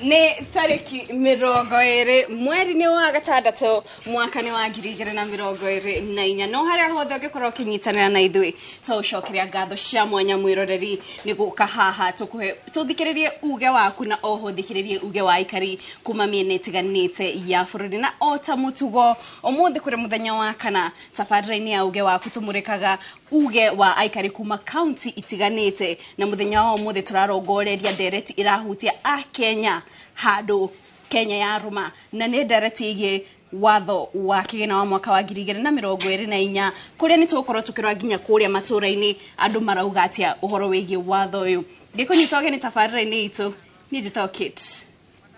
Nĩ tarĩki 20 mweri-inĩ wa gatandatũ mwaka nĩ wa 2024. No harĩa hothe ũngĩkorwo ũkĩnyitanĩra na ithuĩ, tũũcokeria ngatho cia mwanya mwĩroreri nĩ gũka haha tũkũhe tũthikĩrĩrie uge waku na oho thikĩrĩrie uge wa aikari kuma mĩena ĩtiganĩte ya bũrũri. Na o ta mũtugo ũmũthĩ kũrĩ mũthenya wa kana, tabarĩra-inĩ ya uge waku tũmũrĩkaga uge wa aikari kuma kaunti itiganĩte, na mũthenya wa ũmũthĩ tũrarongoreria ndereti ĩrahutia akenya handũ Kenya ya rũma, na nĩ ndereti ĩgiĩ watho wa kĩgĩna wa mwaka wa 2024, kũrĩa nĩ tũgũkorwo tũkĩrora nginya kũrĩa matũra-inĩ andũ marauga atĩa ũhoro wĩgiĩ watho ũyũ. Ngĩkũnyita ũgeni tabarĩra-inĩ itũ, niĩ njĩtagwo Kate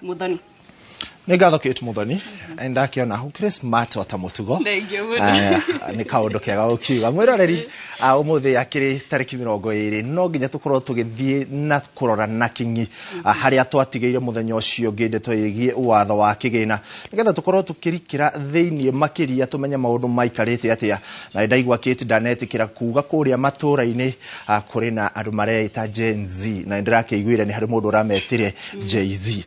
Muthoni. Nĩ ngatho Kate Muthoni, ndakĩona ũkĩrĩ smart o ta mũtugo. Thank you mũno. Nĩ kaũndũ kega ũkiuga. Mwĩroreri, ũmũthĩ akĩrĩ tarĩki 20, no nginya tũkorwo tũgĩthiĩ na kũrora na kinyi harĩa twatigĩire mũthenya ũcio ũngĩ ndeto ĩgiĩ watho wa kĩgĩna, nĩgetha tũkorwo tũkĩrikĩra thĩiniĩ makĩria tũmenye maũndũ maikarĩte atĩa. Na nĩ ndaigua Kate ndanetĩkĩra kuga kũrĩa matũra-inĩ kũrĩ na andũ mareita Gen Z, na nĩ ndĩrakĩiguire nĩ harĩ mũndũ ũrametire Jay-Z.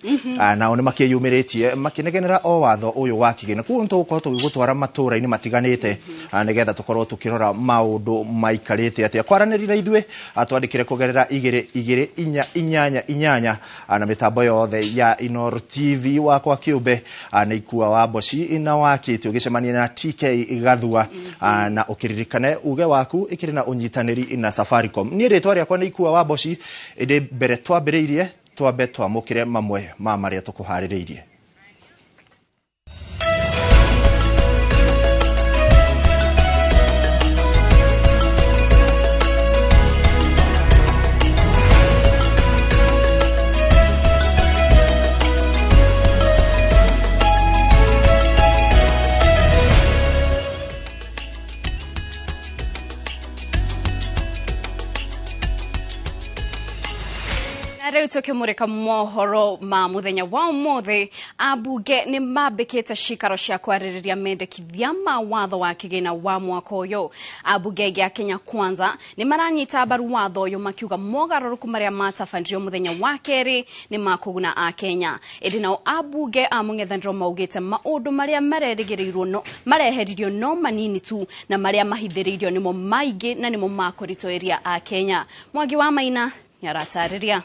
Nao nĩ makĩyumĩrĩtie makĩnegenera o watho ũyũ wa kĩgĩna. Koguo nĩ tũgũkorwo tũgĩgũtwara matũra-inĩ matiganĩte, nĩgetha tũkorwo tũkĩrora maũndũ maikarĩte atĩa. Kwaranĩria na ithuĩ, twandĩkĩre kũgerera 2 2 4 8 8, na mĩtambo yothe ya Inooro TV. Wakwa kĩũmbe nĩ Ikua wa Mboci na wa Kate ũgĩcemania na TK Gathua, na ũkĩririkane uge waku ĩkĩrĩ na ũnyitanĩri na Safaricom. Niĩ rĩtwa rĩakwa nĩ Ikua wa Mboci, ĩndĩ mbere twambĩrĩirie twambe twamũkĩre mamwe ma marĩa tũkũharĩrĩirie. Rĩu tũkĩmũrĩka mohoro ma mũthenya wa ũmũthĩ, ambunge nĩ mambĩkĩte cikaro cia kwarĩrĩria mendekithia ma watho wa kĩgĩna wa mwaka ũyũ. Ambunge aingĩ a Kenya Kwanza nĩ maranyita mbaru watho ũyũ, makiuga mogarũrũku marĩa matabanirio mũthenya wa kerĩ nĩ makũguna akenya. Ĩndĩ nao ambunge a mũng'ethanĩro maugĩte maũndũ marĩa marerĩgĩrĩirwo no mareheririo no manini tu, na marĩa mahithĩrĩirio nĩmo maingĩ na nĩmo makũritũhĩria akenya. Mwangi wa Maina nĩaratarĩria.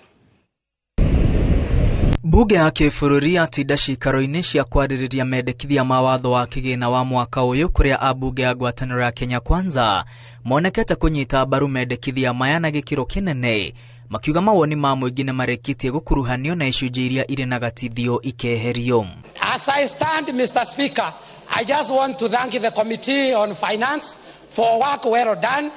Bunge ya kĩbũrũri yatinda cikaro-inĩ cia kwarĩrĩria mendekithia ma watho wa kĩgĩna wa mwaka ũyũ, kũrĩa ambunge a ngwatanĩro ya Kenya Kwanza monekete kũnyita mbaru mendekithia maya na gĩkĩro kĩnene, makiuga mawoni ma mũingĩ nĩ marĩkĩtie gũkuruhanio na icunjĩ iria irĩ na gatithio ikeherio. As I stand, Mr. Speaker, I just want to thank the Committee on Finance for work well done,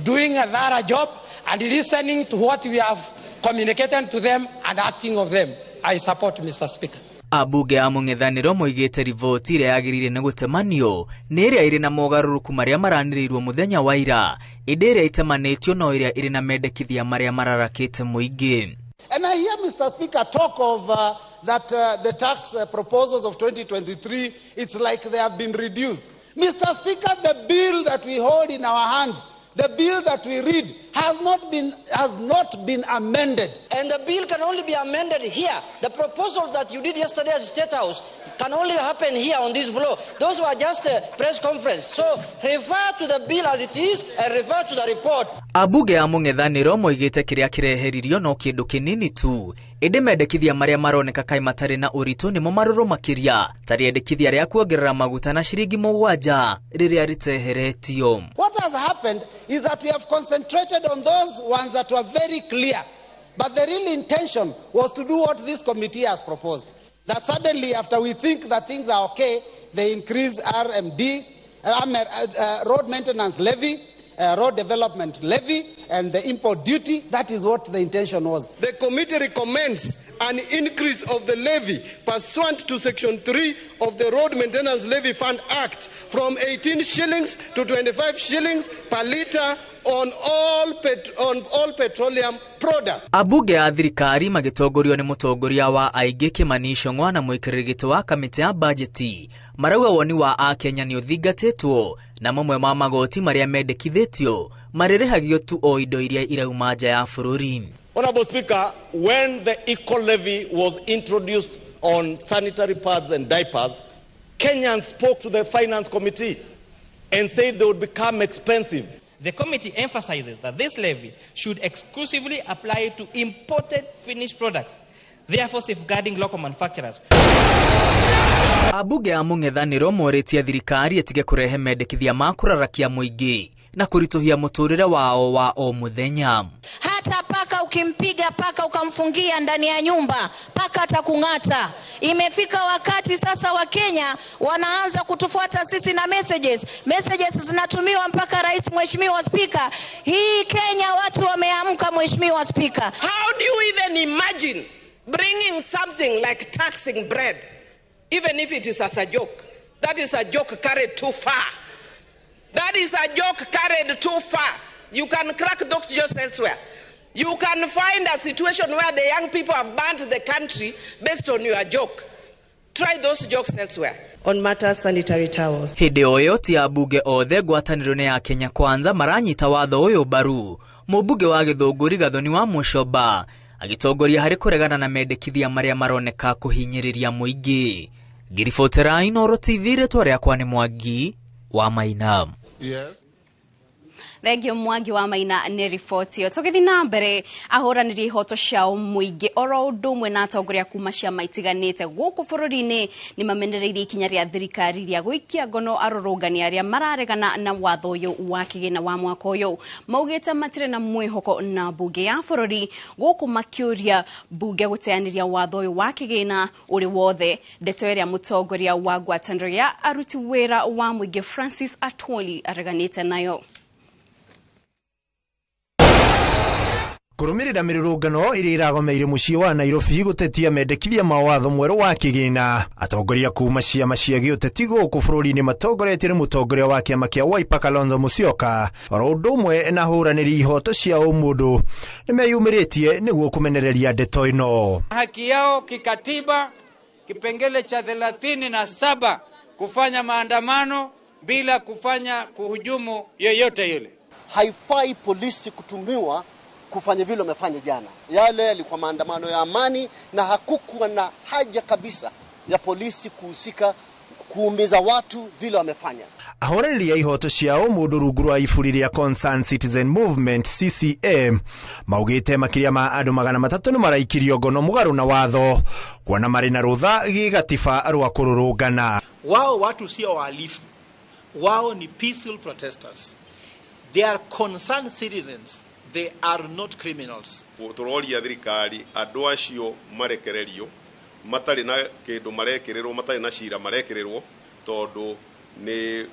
doing a thorough job and listening to what we have communicated to them and acting of them. I support, Mr. Speaker. Ambunge a mũng'ethanĩro moigĩte riboti ĩrĩa yagĩrĩire nĩ gũtemanio nĩ ĩrĩa ĩrĩ na mogarũrũku marĩa maranĩrĩirwo mũthenya wa ira, ĩndĩ ĩrĩa ĩtemanĩtio no ĩrĩa ĩrĩ na mendekithia marĩa mararakĩte mũingĩ. And I hear Mr. Speaker talk of that the tax proposals of 2023, it's like they have been reduced. Mr. Speaker, the bill that we hold in our hands, the bill that we read, has not been amended. And the bill can only be amended here. The proposals that you did yesterday at State House can only happen here on this floor. Those were just a press conference. So refer to the bill as it is and refer to the report. Ambunge a mũng'ethanĩro moigĩte kĩrĩa kĩreheririo no kĩndũ kĩnini tu, ĩndĩ mendekithia marĩa maroneka kaĩ matarĩ na ũritũ nĩmo marũrũ makĩria, ta rĩendekithia rĩa kuongerera maguta na ciringi 7 rĩrĩa rĩteheretio. What has happened is that we have concentrated on those ones that were very clear, but the real intention was to do what this committee has proposed. That suddenly, after we think that things are okay, they increase RMD, road maintenance levy, road development levy, and the import duty. That is what the intention was. The committee recommends an increase of the levy pursuant to Section 3 of the Road Maintenance Levy Fund Act from 18 shillings to 25 shillings per litre on all petroleum products. Ambunge a thirikari magĩtongorio nĩ mũtongoria wa aingĩ Kimani Ichung'wa na mũikarĩri gĩtĩ wa kamĩtĩ ya bajeti marauga woni wa akenya nĩ ũthingatĩtwo na mamwe ma magoti marĩa mendekithĩtio marĩrĩhagio tu o indo iria irauma nja ya bũrũri. Honorable Speaker, when the eco levy was introduced on sanitary pads and diapers, Kenyans spoke to the Finance Committee and said they would become expensive. The committee emphasizes that this levy should exclusively apply to imported finished products, therefore safeguarding local manufacturers. Abunge a mũng'ethanĩro morĩtie thirikari ĩtige kũrehe mendekithia ma kũrarakia mũingĩ na kũritũhia mũtũrĩre wao wa o mũthenya. Hata paka ukimpiga paka ukamfungia ndani ya nyumba, paka atakung'ata. Imefika wakati sasa wa Kenya wanaanza kutufuata sisi na messages. Messages zinatumiwa mpaka rais. Mheshimiwa Spika, hii Kenya watu wameamka. Mheshimiwa Spika. How do you even imagine bringing something like taxing bread, even if it is as a joke? That is a joke carried too far. That is a joke carried too far. You can crack those jokes elsewhere. You can find a situation where the young people have burnt the country based on your joke. Try those jokes elsewhere. On matters sanitary towels. Hĩndĩ o ĩyo ti ambunge othe ngwatanĩro-inĩ ya Kenya Kwanza maranyita watho ũyũ mbaru. Mũmbunge wa Gĩthũngũri Gathoni wa Mũcomba agĩtongoria harĩ kũregana na mendekithia marĩa maroneka kũhinyĩrĩria mũingĩ. Ngĩribotera Inooro TV, rĩtwa rĩakwa nĩ Mwangi wa Maina. Yes. Thengio Mwangi wa Maina nĩ riboti ĩyo. Tũgĩthiĩ na mbere, ahũranĩri ihoto cia mũingĩ oro ũndũ ũmwe na atongoria kuma ciama itiganĩte gũkũ bũrũri-inĩ nĩ mamenereirie ikinya rĩa thirikari rĩa gũikia ngono arũrũngani arĩa mararegana na watho ũyũ wa kĩgĩna wa mwaka ũyũ. Maugĩte matirĩ na mwĩhoko na mbunge ya bũrũri gũkũ makĩũria mbunge gũteanĩria watho ũyũ wa kĩgĩna ũrĩ wothe. Ndeto ĩrĩa mũtongoria wa ngwatanĩro ya aruti wĩra wa mũingĩ Francis Atwoli areganĩte nayo. Kũrũmĩrĩra mĩrũrũngano ĩrĩa ĩragomeire mũciĩ wa Nairobi gũtetia mendekithia ma watho mwerũ wa kĩgĩna. Atongoria kuma ciama cia gĩũteti gũkũ bũrũri-inĩ matongoretio nĩ mũtongoria wa kĩama kĩa Wiper Kalonzo Musyoka oro ũndũ ũmwe na ahũranĩri ihoto cia ũmũndũ nĩmeyumĩrĩtie nĩguo kũmenereria ndeto ĩno. Haki yao kikatiba kipengele cha 37 kufanya maandamano bila kufanya kuhujumu yeyote yule. Haifai polisi kutumiwa kufanya vile wamefanya jana. Yale yalikuwa maandamano ya amani na hakukuwa na haja kabisa ya polisi kuhusika kuumiza watu vile wamefanya. Ahũranĩri a ihoto cia ũmũndũ rungu rwa iburi rĩa Concerned Citizen Movement CCM maugĩte makĩria ma andũ 300 nĩ maraikirio ngono mũgarũ na watho kuona marĩ na rũtha gĩgatiba rwa kũrũrũngana. Wao watu sio wahalifu, wao ni peaceful protesters. They are concerned citizens. They are not criminals. Tũroria thirikari andũ acio marekererio matarĩ na kĩndũ marekererwo, matarĩ na cira marekererwo, tondũ nĩ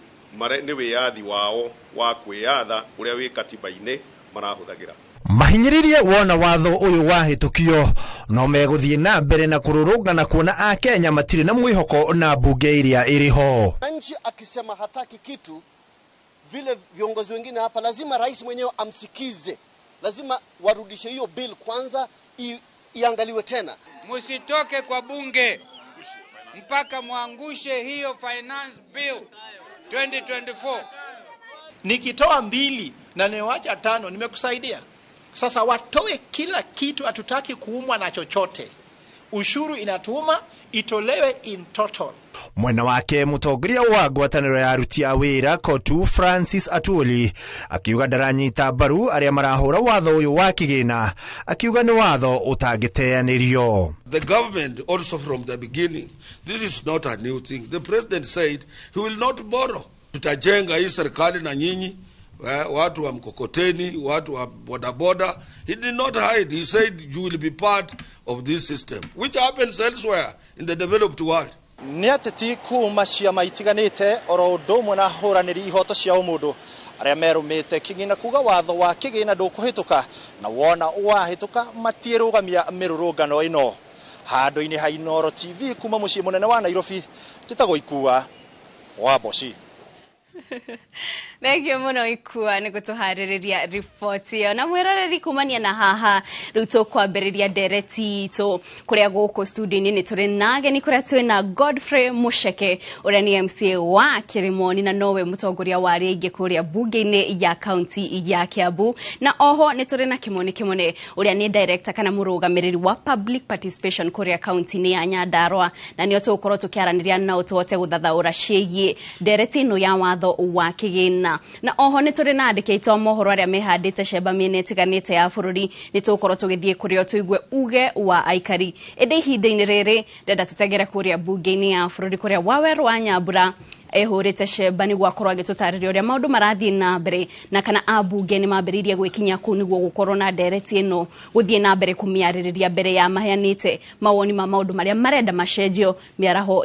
wĩyathi wao wa kwĩyatha ũrĩa wĩ katiba-inĩ marahũthagĩra. Mahinyĩrĩrie wona watho ũyũ wahĩtũkio no megũthiĩ na mbere na kũrũrũngana kuona Akenya matirĩ na mwĩhoko na mbunge ĩrĩa ĩrĩ ho. Nchi akisema hataki kitu, vile viongozi wengine hapa lazima rais mwenyewe amsikize. Lazima warudishe hiyo bill kwanza iangaliwe tena. Msitoke kwa bunge mpaka muangushe hiyo finance bill 2024. Nikitoa 2 na niwacha 5 nimekusaidia. Sasa watoe kila kitu, hatutaki kuumwa na chochote. Ushuru inatuuma, itolewe in total. Mwena wake mũtongoria wa ngwatanĩro ya aruti a wĩra Kotu Francis Atwoli akiuga ndaranyita mbaru arĩa marahũra watho ũyũ wa kĩgĩna, akiuga nĩ watho ũtangĩteanĩrio. The government also from the beginning, this is not a new thing. The president said he will not borrow. Tutajenga hii serikali na nyinyi, watu wa mkokoteni, watu wa bodaboda. He did not hide. He said you will be part of this system, which happens elsewhere in the developed world. Nĩ ateti kuma ciama itiganĩte oro ũndũ ũmwe na ahũranĩri ihoto cia ũmũndũ arĩa merũmĩte kĩgĩna kuga watho wa kĩgĩna ndũkũhĩtũka na wona wahĩtũka matiĩrũgamia mĩrũrũngano ĩno. Handũ-inĩ ha Inooro TV kuma mũciĩ mũnene wa Nairobi, njĩtagwo Ikua wa Mboci. Thank you muno Ikua nĩ gũtũharĩrĩria riboti ĩyo. Na mwĩroreri, kumania na haha rĩu tũkwambĩrĩria ndereti itũ kũrĩa gũkũ studio-inĩ nĩ tũrĩ na ageni, kũrĩa twĩna Godfrey Mucheke ũrĩa nĩ MCA wa Kĩrĩmoni na nowe mũtongoria wa arĩa aingĩ kũrĩa bunge-inĩ ya kaunti ya Kiambu, na oho nĩ tũrĩ na Kĩmone Kĩmone ũrĩa nĩ director kana mũrũgamĩrĩri wa public participation kũrĩa kaunti-inĩ ya Nyandarua, na nĩo tũgũkorwo tũkĩaranĩria nao tũhote gũthathaũra ciĩgiĩ ndereti ĩno ya watho wa kĩgĩna. Na oho nĩ tũrĩ na andĩki aitũ a mohoro arĩa mehandĩte cemba mĩena ĩtiganĩte ya bũrũri, nĩ tũgũkorwo tũgĩthiĩ kũrĩa tũigue uge wa aikari. Ĩndĩ ihinda-inĩ rĩrĩ ndenda tũtengere kũrĩa bunge-inĩ ya bũrũri kũrĩa Wawerũ wa Nyambura ehũrĩte cemba nĩguo akorwo agĩtũtarĩria ũrĩa maũndũ marathiĩ na mbere na kana ambunge nĩ mambĩrĩirie gwĩkinya kũu nĩguo gũkorwo na ndereti ĩno gũthiĩ na mbere kũmĩarĩrĩria mbere ya maheanĩte mawoni ma maũndũ marĩa marenda macenjio mĩaraho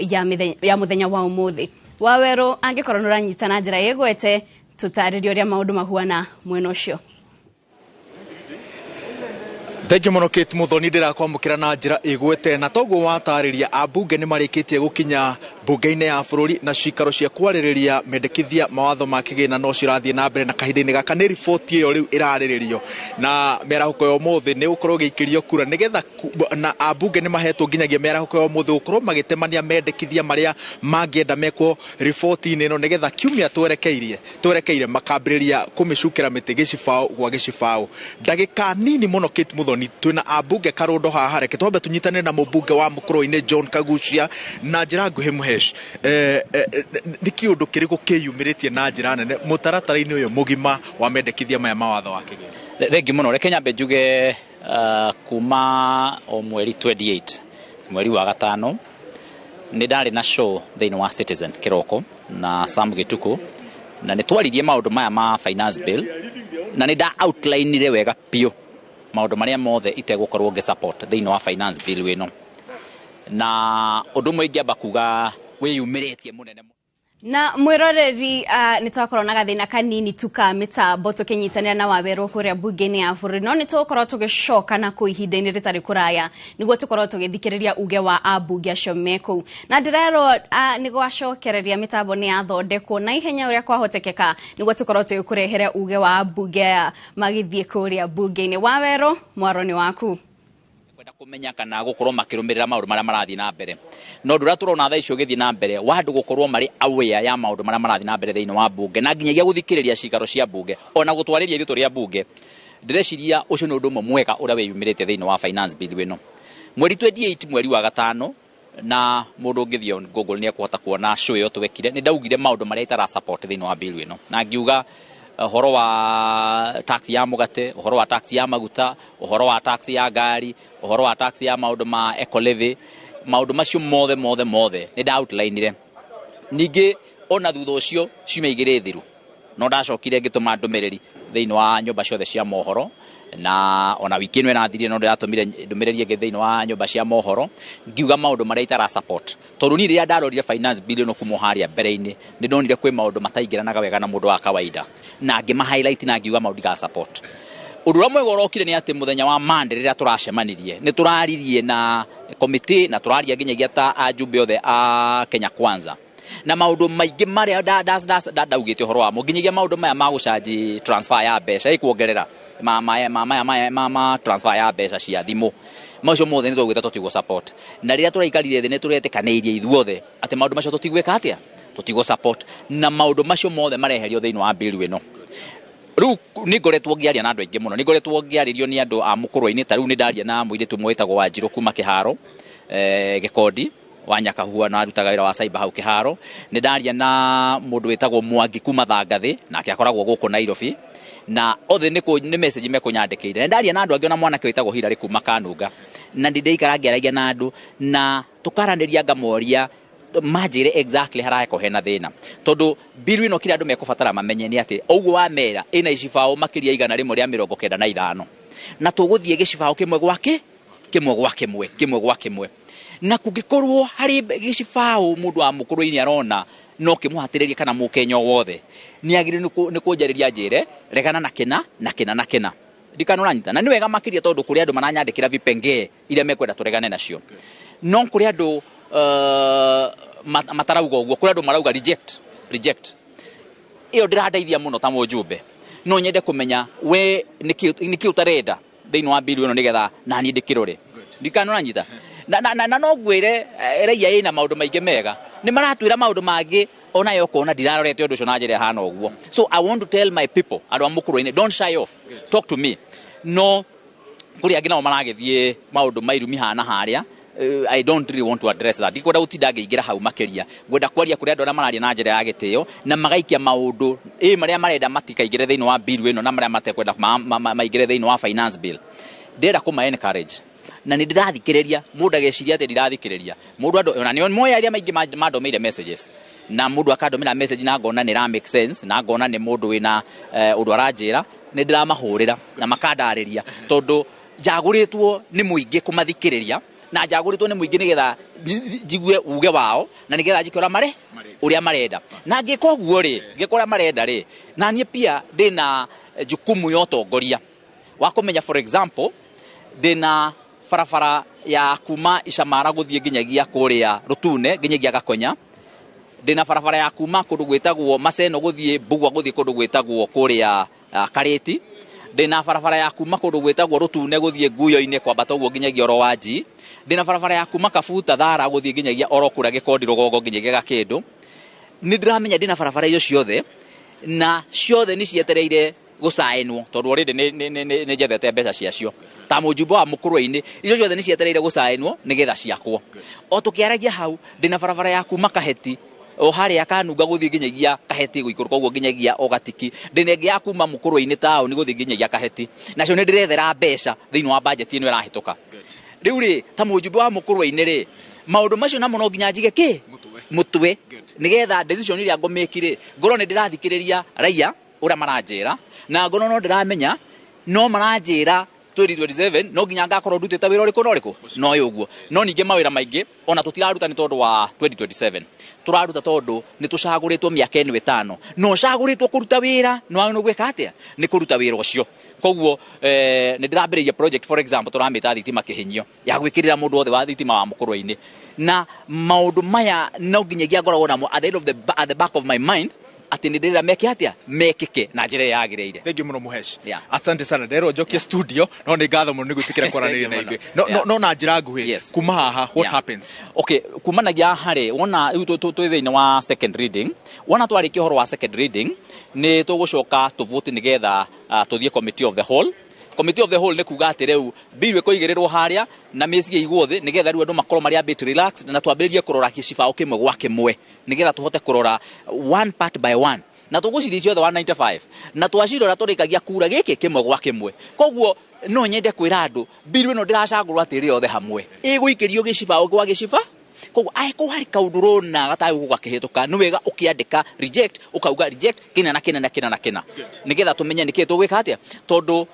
ya mũthenya wa ũmũthĩ. Wawerũ, angĩkorwo nĩ ũranyita na njĩra ĩgwete, tũtarĩrie ũrĩa maũndũ mahuana mwena ũcio. Thank you muno, Kate Muthoni. Ndĩrakwamũkĩra na njĩra ĩgwete, na toguo watarĩria, ambunge nĩ marĩkĩtie gũkinya bunge-inĩ ya bũrũri na cikaro cia kwarĩrĩria mendekithia mawatho ma kĩgĩna no cirathiĩ na mbere, na kahinda-inĩ gaka nĩ riboti ĩyo rĩu ĩrarĩrĩrio, na mĩarahũko ya ũmũthĩ nĩ gũkorwo ĩgĩikĩrio kura nĩgetha na ambunge nĩ mahetwo nginyagia mĩarahũko ya ũmũthĩ gũkorwo magĩtemania mendekithia marĩa mangĩenda mekwo riboti-inĩ ĩno, nĩgetha kiumia twerekeire makambĩrĩria kũmĩcukĩra mĩtĩ gĩcibaũ gwa gĩcibaũ. Ndagĩka nini mũno, Kate Muthoni, twĩna ambunge karũndo haha. Reke twambe tũnyitanĩre na mũmbunge wa Mũkũrũ-inĩ John Kagucia na njĩra nguhĩ. Mũhesh, nĩ kĩũndũ kĩrĩkũ kĩyumĩrĩtie na njĩra nene mũtaratara-inĩ ũyũ mũgima wa mendekithia maya mawatho wa kĩgĩna? Thengi mũno. Reke nyambe njuge, kuma o mweri 28 mweri wa gatano nĩ ndarĩ na show thĩinĩ wa Citizen kĩroko na Sam Gĩtukũ, na nĩ twaririe maũndũ maya ma finance bill, na nĩ nda outline wega biũ maũndũ marĩa mothe itegũkorwo ngĩ support thĩinĩ wa finance bill ĩno. Na ũndũ ũmwe ingĩamba kuga wĩyumĩrĩtie mũnene Na mwĩroreri, nĩ twakorwo na gathĩna kanini tu ka mĩtambo tũkĩnyitanĩra na Wawerũ kũrĩa bunge-inĩ ya bũrũri, no nĩ tũgũkorwo tũgĩcoka na kũu ihinda-inĩ rĩtarĩ kũraya nĩguo tũkorwo tũgĩthikĩrĩria uge wa ambunge acio me kũu. Na ndĩrerwo nĩ gwacokereria mĩtambo nĩ yathondekwo na ihenya ũrĩa kwahotekeka nĩguo tũkorwo tũgĩkũrehere uge wa ambunge aya magĩthiĩ kũrĩa bunge-inĩ. Wawerũ, mwaro nĩ waku. Kwenda kũmenya kana gũkorwo makĩrũmĩrĩra maũndũ marĩa marathiĩ na mbere, no ũndũ ũrĩa tũrona thaa ici ũgĩthiĩ na mbere wa andũ gũkorwo marĩ aware ya maũndũ marĩa marathiĩ na mbere thĩinĩ wa bunge, na nginyagia gũthikĩrĩria cikaro cia bunge ona gũtwarĩria ithuĩ tũrĩ a bunge, ndĩreciria ũcio nĩ ũndũ ũmwe mwega ũrĩa wĩyumĩrĩte thĩinĩ wa finance bill ĩno. Mweri 28 mweri wa gatano, na mũndũ ũngĩthiĩ on Google nĩ ekũhota kuona show ĩyo twekire, nĩ ndaugire maũndũ marĩa itara support thĩinĩ wa bill ĩno, na ngiuga ũhoro wa tax ya mũgate, ũhoro wa tax ya maguta, ũhoro wa tax ya ngari, ũhoro wa tax ya maũndũ ma eco levy, maũndũ macio mothe mothe mothe nĩ nda outline-ire. Ningĩ ona thutha ũcio ciumia 2 thiru no ndacokire ngĩtũma ndũmĩrĩri thĩinĩ wa nyũmba ciothe cia mohoro, na ona wiki ĩno ĩrathirire no ndĩratũmire ndũmĩrĩri ĩngĩ thĩinĩ wa nyũmba cia mohoro ngiuga maũndũ marĩa itara support, tondũ niĩ rĩrĩa ndarorire finance bill ĩno kuma harĩa mbere-inĩ nĩ ndonire kwĩ maũndũ mataingĩranaga wega na mũndũ wa kawaida, na ngĩma highlight na ngiuga maũndũ ndiga support. Ũndũ ũrĩa mwega ũrokire nĩ atĩ mũthenya wa Monday rĩrĩa tũracemanirie nĩ tũraririe na committee na tũraria nginyagia ta ajumbe othe a Kenya Kwanza, na maũndũ maingĩ marĩa ndaugĩte ũhoro wamo, nginyagia maũndũ maya ma gũcanji transfer ya mbeca ĩkuongerera ma ma ma ma ma ma ma transfer ya mbeca cia thimũ, macio mothe nĩ twaugĩte tũtigũ support. Na rĩrĩa tũraikarire thĩ nĩ tũretĩkanĩirie ithuothe atĩ maũndũ macio tũtigwĩka atĩa, tũtigũ support, na maũndũ macio mothe mareherio thĩinĩ wa bill ĩno. Rĩu nĩ ngoretwo ngĩaria na andũ aingĩ mũno, nĩ ngoretwo ngĩarĩrio nĩ andũ a mũkũrũ-inĩ. Ta rĩu nĩ ndaria na mũirĩtu ũmwe wĩtagwo Wanjirũ kuma Kĩharo, Gĩkondi wa Nyakahua, na arutaga wĩra wa cyber hau Kĩharo. Nĩ ndaria na mũndũ wĩtagwo Mwangi kuma Thangathĩ, nake akoragwo gũkũ Nairobi, na othe nĩ message mekũnyandĩkĩire. Nĩ ndaria na andũ angĩ, ona mwanake wĩtagwo Hilary kuma Kanunga, na ndĩ ndaikara ngĩaragia na andũ na tũkaranĩria, ngamoria manjĩre exactly haragĩkorwo hena thĩna, tondũ bill ĩno kĩrĩa andũ mekũbatara mamenye nĩ atĩ ũguo wa mera ĩna icibaũ makĩria 195, na tũgũthiĩ gĩcibaũ kĩmwe gwa kĩmwe gwa kĩmwe kĩmwe gwa kĩmwe, na kũngĩkorwo harĩ gĩcibaũ mũndũ wa mũkũrũ-inĩ arona no kĩmũhatĩrĩrie kana mũkenya o wothe nĩ agĩrĩirwo nĩ kũnjarĩria njĩre regana na kĩna na kĩna na kĩna. Ndikana ũranyita. Na nĩ wega makĩria tondũ kũrĩ andũ maranyandĩkĩra vipengee iria mekwenda tũregane nacio, no kũrĩ andũ matarauga ũguo, kũrĩ andũ marauga reject reject. Ĩyo ndĩrandeithia mũno ta mũjumbe. No nyende kũmenya we nĩkĩ ũtarenda thĩinĩ wa bill ĩno nĩgetha naniĩ ndĩkĩrore. Ndikana ũranyita. Na no ngwĩre raia ĩna maũndũ maingĩ mega. Nĩ maratwĩra maũndũ mangĩ ona yo ũkona ndirarorete ũndũ ũcio na njĩra ĩhana ũguo. So I want to tell my people andũ a Mũkũrwe-inĩ, don't shy off. Talk to me. No kũrĩ angĩ nao maragĩthiĩ maũndũ ma irumi hana harĩa. I don't really want to address that. Ndikwenda gũtinda ngĩingĩra hau makĩria. Ngwenda kwaria kũrĩ andũ arĩa mararia na njĩra ya gĩtĩo na magaikia maũndũ marĩa marenda matikaingĩre thĩinĩ wa bill ĩno na marĩa matekwenda maingĩre thĩinĩ wa finance bill. Ndĩrenda kũma encourage. Na nĩ ndĩrathikĩrĩria mũndũ ageciria atĩ ndirathikĩrĩria. Mũndũ andũ ona nĩ moya arĩa maingĩ mandomeire messages. Na mũndũ akandomĩra message na ngona nĩ ra make sense na ngona nĩ mũndũ wĩna ũndũ aranjĩra, nĩ ndĩramahũrĩra na makandarĩria tondũ njagũrĩtwo nĩ mũingĩ kũmathikĩrĩria na njagũrĩtwo nĩ mũingĩ nĩgetha njigue uge wao na nĩgetha njike ũrĩa ũrĩa marenda. Na ngĩka ũguo rĩ, ngĩka ũrĩa marenda rĩ, na niĩ pia ndĩna jukumu ya ũtongoria wa kũmenya, for example, ndĩna barabara ya kuma Icamara gũthiĩ nginyagia kũrĩa Rũtune nginyagia Gakonya. Ndĩna barabara ya kuma kũndũ gwĩtagwo Maseno gũthiĩ Mbugua gũthiĩ kũndũ gwĩtagwo kũrĩa Karĩti. Ndĩna barabara ya kuma kũndũ gwĩtagwo Rũtune gũthiĩ Nguyo-inĩ kwambata ũguo nginyagia oro wa Nji. Ndĩna barabara ya kuma Kabuta Thara gũthiĩ nginyagia oro kũrĩa Gĩkondi rũgongo nginyagia Gakĩndũ. Nĩ ndĩramenya ndĩna barabara icio ciothe na ciothe nĩ cietereire gũcainwo tondũ already nĩ njethete mbeca ciacio. Ta mũjumbe wa Mũkũrwe-inĩ icio ciothe nĩ cietereire gũcainwo nĩgetha ciakwo. O tũkĩaragia hau ndĩna barabara ya kuma Kaheti o harĩa Kanunga gũthiĩ nginyagia Kaheti gũikũrũka ũguo nginyagia o Gatiki. Ndĩna ĩngĩ ya kuma Mũkũrwe-inĩ taũni gũthiĩ nginyagia Kaheti. Nacio nĩ ndĩrethera mbeca thĩinĩ wa budget ĩno ĩrahĩtũka. Rĩu rĩ ta mũjumbe wa Mũkũrwe-inĩ rĩ maũndũ macio namo no nginya njige kĩ mũtwe nĩgetha decision ĩrĩa ngũmĩki rĩ ngorwo nĩ ndĩrathikĩrĩria raia ũrĩa maranjĩra na ngorwo no ndĩramenya no maranjĩra 2027 no nginya ngakorwo ndutĩte wĩra ũrĩkũ na ũrĩkũ no ũguo. No ningĩ mawĩra maingĩ ona tũtiraruta nĩ tondũ wa 2027, tũraruta tondũ nĩ tũcagũrĩtwo mĩaka ĩno ĩtano no ũcagũrĩtwo kũruta wĩra no wagĩrĩirwo gwĩka atĩa nĩ kũruta wĩra ũcio. Koguo nĩ ndĩrambĩrĩria project, for example tũramĩta thitima kĩhinyio ya gwĩkĩrĩra mũndũ wothe wa thitima wa Mũkũrwe-inĩ. Na maũndũ maya no nginyagia ngoragwo namo at the end of the at the back of my mind atĩ nĩ ndĩrenda meke atĩa mekĩke na njĩra ĩrĩa yagĩrĩire. Thank you mũno Mũhesh. Asante sana. Nderwo njokie studio no nĩ ngatho mũno nĩ gwĩtĩkĩra kwaranĩria na ithuĩ. No na njĩra nguhĩ kuma haha what happens? Okay, kumanagia harĩ wona rĩu twĩ thĩinĩ wa second reading, wona twarĩkia ũhoro wa second reading nĩ tũgũcoka tũvote nĩgetha tũthiĩ committee of the whole. Committee of the whole nĩ kuga atĩ rĩu bill ĩkũigĩrĩrwo harĩa na mĩciĩ ĩigwo thĩ nĩgetha rĩu andũ makorwo marĩ a bit relaxed na twambĩrĩrie kũrora gĩcibaũ kĩmwe gwa kĩmwe nĩgetha tũhote kũrora one part by one na tũgũcithie ciothe 195 na twacirora tũrĩkagia kura gĩkĩ kĩmwe gwa kĩmwe. Koguo no nyende kwĩra andũ bill ĩno ndĩracagũrwo atĩ ĩrĩ yothe hamwe ĩgũikĩrio gĩcibaũ gwa gĩciba. Koguo angĩkorwo harĩ kaũndũ ũrona gatagũka gakĩhĩtũka nĩ wega ũkĩandĩka reject ũkauga reject kĩna na kĩna na kĩna na kĩna nĩgetha tũmenye nĩkĩĩ tũgwĩka atĩa tondũ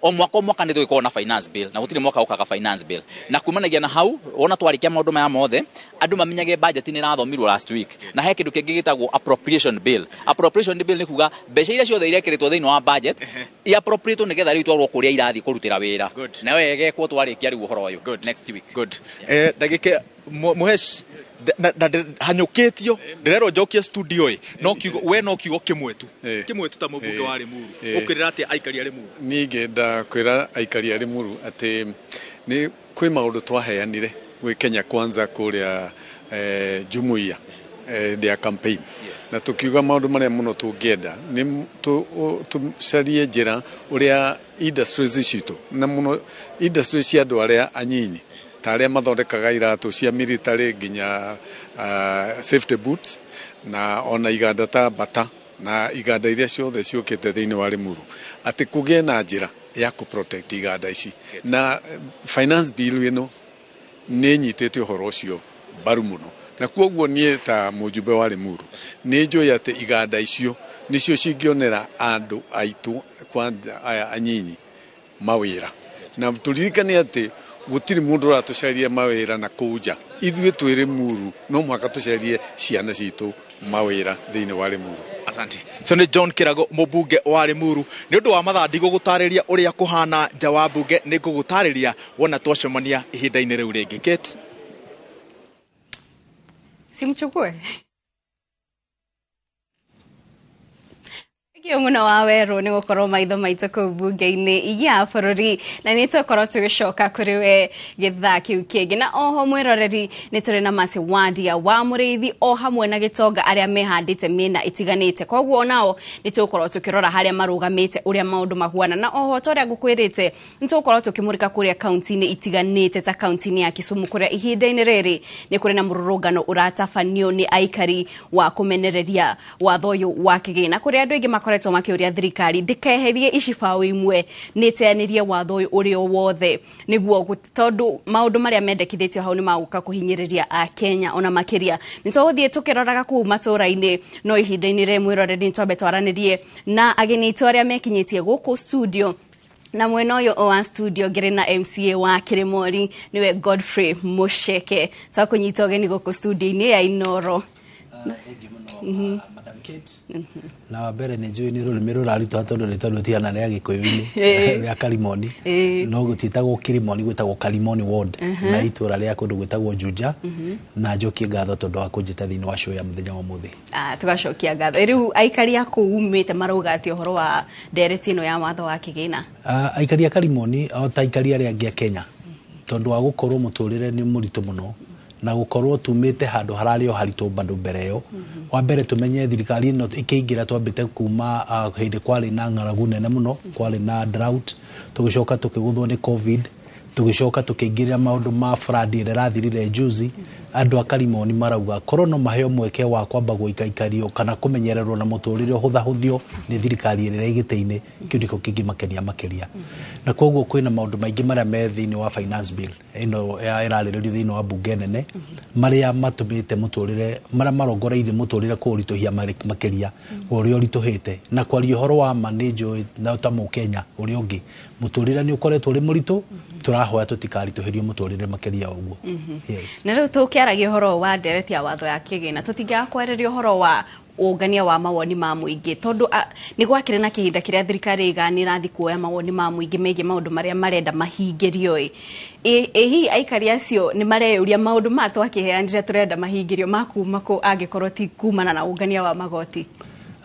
o mwaka nĩ tũgĩkorwo na finance bill na gũtirĩ mwaka ũkaga finance bill. Na kumanagia na hau wona twarĩkia maũndũ maya mothe andũ mamenyage budget nĩ ĩrathomirwo last week na he kĩndũ kĩngĩ gĩtagwo appropriation bill. Appropriation bill nĩ kuga mbeca iria ciothe irekĩrĩtwo thĩinĩ wa budget i appropriate nĩgetha rĩu itwarwo kũrĩa irathiĩ kũrutĩra wĩra nayo ĩgekwo twarĩkia rĩu ũhoro ũyũ next week. Good. Ndagĩka Mũhesh hanyũkĩtio ndĩrerwo njokie studio ĩ no kiugo we no kiugo kĩmwe tu kĩmwe tu ta mũmbunge wa Limuru ũkĩrĩra atĩa aikari a Limuru? Niĩ ngĩenda kwĩra aikari a Limuru atĩ nĩ kwĩ maũndũ twaheanire gwĩ Kenya Kwanza kũrĩa jumuiya ya campaign na tukiuga maũndũ marĩa mũno tũngĩenda nĩ tũcarie njĩra ũrĩa industries citũ na mũno industries cia andũ arĩa anyinyi ta arĩa mathondekaga iratũ cia military nginya safety boots na ona iganda ta Bata na iganda iria ciothe ciũkĩte thĩinĩ wa Limuru atĩ kũgĩe na njĩra ya kũ protect iganda ici na finance bill ĩno nĩ nyitĩte ũhoro ũcio mbaru mũno na kwoguo niĩ ta mũjumbe wa Limuru nĩ njũĩ atĩ iganda icio nĩcio cingĩonera andũ aitũ kwanja aya anyinyi mawĩra na tũririkane atĩ gũtirĩ mũndũ ũratũcaria mawĩra na kũu nja ithuĩ twĩ Limuru no mũhaka tũcarie ciana citũ mawĩra thĩinĩ wa Limuru. Asante. So nĩ John Kirago mũmbunge wa Limuru nĩ ũndũ wa mathaa ndigũgũtarĩria ũrĩa kũhana nja wa mbunge nĩ ngũgũtarĩria wona twacemania ihinda-inĩ rĩu rĩngĩ. Kate simchukue. Thank you muno wa weru ni gukorwo maitho maitũ kũu bunge-inĩ ya bũrũri, na nĩ tũkorwo tũgĩcoka kũrĩ we gĩthaa kĩu kĩngĩ. Na oho mwĩroreri, nĩ tũrĩ na Mercy Wandia wa Mũrĩithi o hamwe na Gĩtonga arĩa mehandĩte mĩena ĩtiganĩte, koguo nao nĩ tũgũkorwo tũkĩrora harĩa marũgamĩte, ũrĩa maũndũ mahuana. Na oho ta ũrĩa ngũkwĩrĩte, nĩ tũgũkorwo tũkĩmũrĩka kũrĩa kaunti-inĩ itiganĩte, ta kaunti-inĩ ya Kisumu, kũrĩa ihinda-inĩ rĩrĩ nĩ kũrĩ na mũrũrũngano ũratabanio nĩ aikari wa kũmenereria watho ũyũ wa kĩgĩna, kũrĩa andũ aingĩ makoretwo makĩũria thirikari ndĩkeherie icibaũ imwe, nĩ ĩteanĩrie watho ũyũ ũrĩ o wothe, nĩguo tondũ maũndũ marĩa mendekithĩtio hau nĩ magũka kũhinyĩrĩria Akenya ona makĩria. Nĩ tũgũthiĩ tũkĩroraga kũu matũũra-inĩ, no ihinda-inĩ rĩrĩ, mwĩroreri, nĩ twambe twaranĩrie na ageni aitũ arĩa mekinyĩtie gũkũ studio. Na mwena ũyũ wa studio ngĩrĩ na MCA wa Kĩrĩmori, nĩwe Godfrey Musheke. Twakũnyita ũgeni gũkũ studio-inĩ ya Inoro. Madam Kate, na wa mbere nĩ njũĩ nĩ rũrĩmĩ rũraritũha tondũ rĩtwa rĩtigana rĩa Gĩkũyũ-inĩ rĩa Karimoni, no gũtiĩtagwo Kirimoni, gwĩtagwo Karimoni Ward na itũra rĩa kũndũ gwĩtagwo Juja. Na njokie ngatho tondũ wa kũnjĩta thĩinĩ wa show ya mũthenya wa ũmũthĩ. Ah, tugacokia ngatho. Rĩu aikari a kũu umĩte marauga atĩ ũhoro wa ndereti ĩno ya watho wa kĩgĩna? Ah, aikari a Karimoni o ta aikari arĩa angĩ a Kenya, tondũ wa gũkorwo mũtũrĩre nĩ mũritũ mũno na gũkorwo tumĩte handũ hararĩ o haritũ bado mbere ĩyo. Wa mbere, tũmenye thirikari ĩno ĩkĩingĩra twambĩte kuma hĩndĩ kwarĩ na ng'aragu nene mũno, kwarĩ na drought, tũgĩcoka tũkĩgũthwo nĩ COVID, tũgĩcoka tũkĩingĩrĩra maũndũ ma flood ĩrĩa ĩrathirire juzi. Andũ a Karimoni marauga korwo no maheo mweke wa kwamba gũikaikario kana kũmenyererwo na mũtũrĩre ũhũthahũthio nĩ thirikari ĩrĩa ĩ gĩtĩ-inĩ, kĩu nĩkĩo kĩngĩmakenia makĩria. Na koguo kwĩna maũndũ maingĩ marĩa me thĩinĩ wa finance bill ĩno ĩrarĩrĩrio thĩinĩ wa bunge nene, marĩa matũmĩte mũtũrĩre, marĩa marongoreirie mũtũrĩre kũũritũhia makĩria ũrĩa ũritũhĩte. Na kwaria ũhoro wa ma, nĩ njũĩ na ta mũkenya ũrĩa ũngĩ mũtũrĩre nĩ ũkoretwo ũrĩ mũritũ. Tũrahoya tũtikaritũhĩrio mũtũrĩre makĩria ũguo. Yes. Na rĩu tũkĩaragia ũhoro wa ndereti ya watho ya kĩgĩna, tũtingĩaga kwarĩria ũhoro wa ũngania wa mawoni ma mũingĩ, tondũ nĩ gwakĩrĩ na kĩhinda kĩrĩa thirikari ĩigaga nĩ ĩrathiĩ kuoya mawoni ma mũingĩ megiĩ maũndũ marĩa marenda mahingĩrio. Ĩ hihi aikari acio nĩ mareyũria maũndũ maya twakĩheanire tũrenda mahingĩrio makuma kũ, angĩkorwo ti kumana na ũngania wa magoti?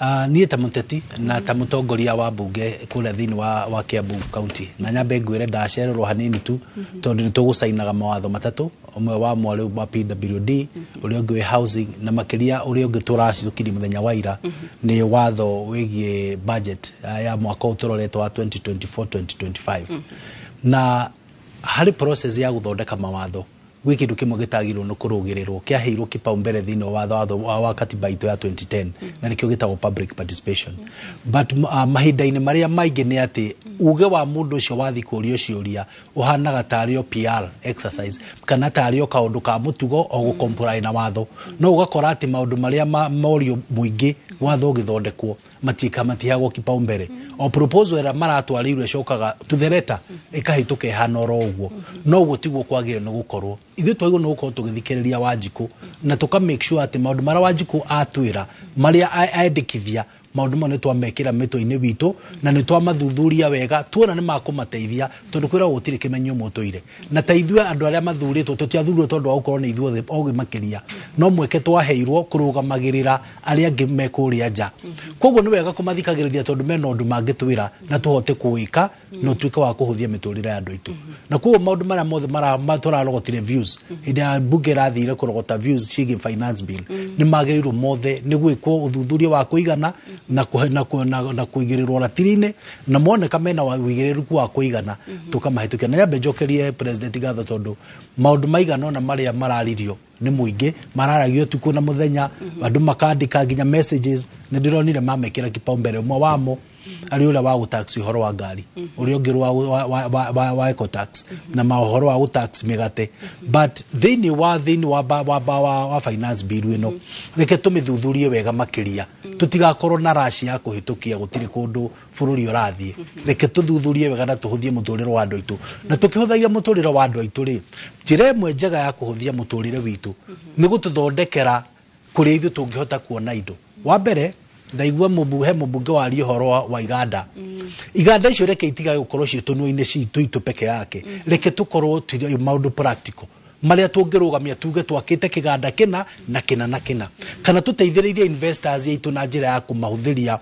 Niĩ ta mũteti na ta mũtongoria wa bunge kũrĩa thĩinĩ wa Kiambu County, na nyambe ngwĩre ndacererwo hanini tu tondũ nĩ tũgũcainaga mawatho matatũ, ũmwe wa mwarĩ wa PWD, ũrĩa ũngĩ wĩ housing, na makĩria ũrĩa ũngĩ tũracithũkirie mũthenya wa ira nĩ watho wĩgiĩ budget ya mwaka ũyũ tũroretwo wa 2024 2025. Na harĩ process ya gũthondeka mawatho, gwĩ kĩndũ kĩmwe gĩtagĩrĩirwo nĩ kũrũgĩrĩrwo, kĩaheirwo kipaumbele thĩinĩ wa watho wa katiba itũ ya 2010, na nĩkĩo gĩtagwo public participation. But mahinda-inĩ marĩa maingĩ nĩ atĩ uge wa mũndũ ũcio wathiĩ kũũrio ciũria ũhanaga tarĩ o PR exercise kana tarĩ o kaũndũ ka mũtugo o gũ na watho, no ũgakora atĩ maũndũ marĩa morio mũingĩ watho ũgĩthondekwo matiĩka matiheagwo kipaumbele. O proposal ĩrĩa maratwarĩirwo ĩcokaga to the letter ĩkahĩtũka ĩhana oro ũguo. No ũguo tiguo kwagĩrĩire nĩ gũkorwo. Ithuĩ twagĩrĩirwo nĩ gũkorwo tũgĩthikĩrĩria Wanjikũ na tũka make sure atĩ maũndũ marĩa Wanjikũ atwĩra, marĩa endekithia, maũndũ mau nĩ twamekĩra mĩtwe-inĩ witũ na nĩ twamathuthuria wega, tuona nĩ makũmateithia, tondũ kwĩragwo gũtirĩ kĩmenyo mũtũire. Na ta ithuĩ andũ arĩa mathurĩtwo, tũtiathurirwo tondũ wa gũkorwo nĩ ithuothe ogĩ makĩria, no mweke twaheirwo kũrũgamagĩrĩra arĩa angĩ me kũrĩa nja. Koguo nĩ wega kũmathikagĩrĩria tondũ mena ũndũ mangĩtwĩra na tũhote kũwĩka na ũtuĩke wa kũhũthia mĩtũrĩre ya andũ aitũ. Na koguo maũndũ marĩa mothe tũrarogotire views hĩndĩ ya bunge ĩrathire kũrogota views ciĩgiĩ finance bill nĩ magĩrĩirwo mothe nĩ gwĩkwo ũthuthuria wa kũigana na kũigĩrĩrwo ratiri-inĩ, na moneka mena ũigĩrĩrĩku wa kũigana tũkamahĩtũkia. Na nyambe njokerie president ngatho tondũ maũndũ maigana ũna marĩa mararirio nĩ mũingĩ mararagio ũtukũ na mũthenya, andũ makandĩka nginya messages, nĩ ndĩronire mamekĩra kipaumbele. Ũmwe wamo arĩ ũrĩa wa gũtax ũhoro wa ngari, ũrĩa ũngĩ wa ecotax na maũhoro wa gũtax mĩgate. But thĩinĩ wa finance bill ĩno, reke tũmĩthuthurie wega makĩria, tũtigakorwo na raci ya kũhĩtũkia. Gũtirĩ kũndũ bũrũri ũrathiĩ. Reke tũthuthurie wega na tũhũthie mũtũrĩre wa andũ aitũ. Na tũkĩhũthagia mũtũrĩre wa andũ aitũ rĩ, njĩra ĩmwe njega ya kũhũthia mũtũrĩre witũ nĩ gũtũthondekera kũrĩa ithuĩ tũngĩhota kuona indo. Wa mbere, ndaigua he mũmbunge waria ũhoro wa iganda. Iganda icio reke itigage gũkorwo ciĩ tũnua-inĩ citũ itũ peke yake, reke tũkorwo maũndũ practical. marĩa tũngĩrũgamia tuge twakĩte kĩganda kĩna na kĩna na kĩna, kana tũteithĩrĩirie investors aitũ na njĩra ya kũmahũthĩria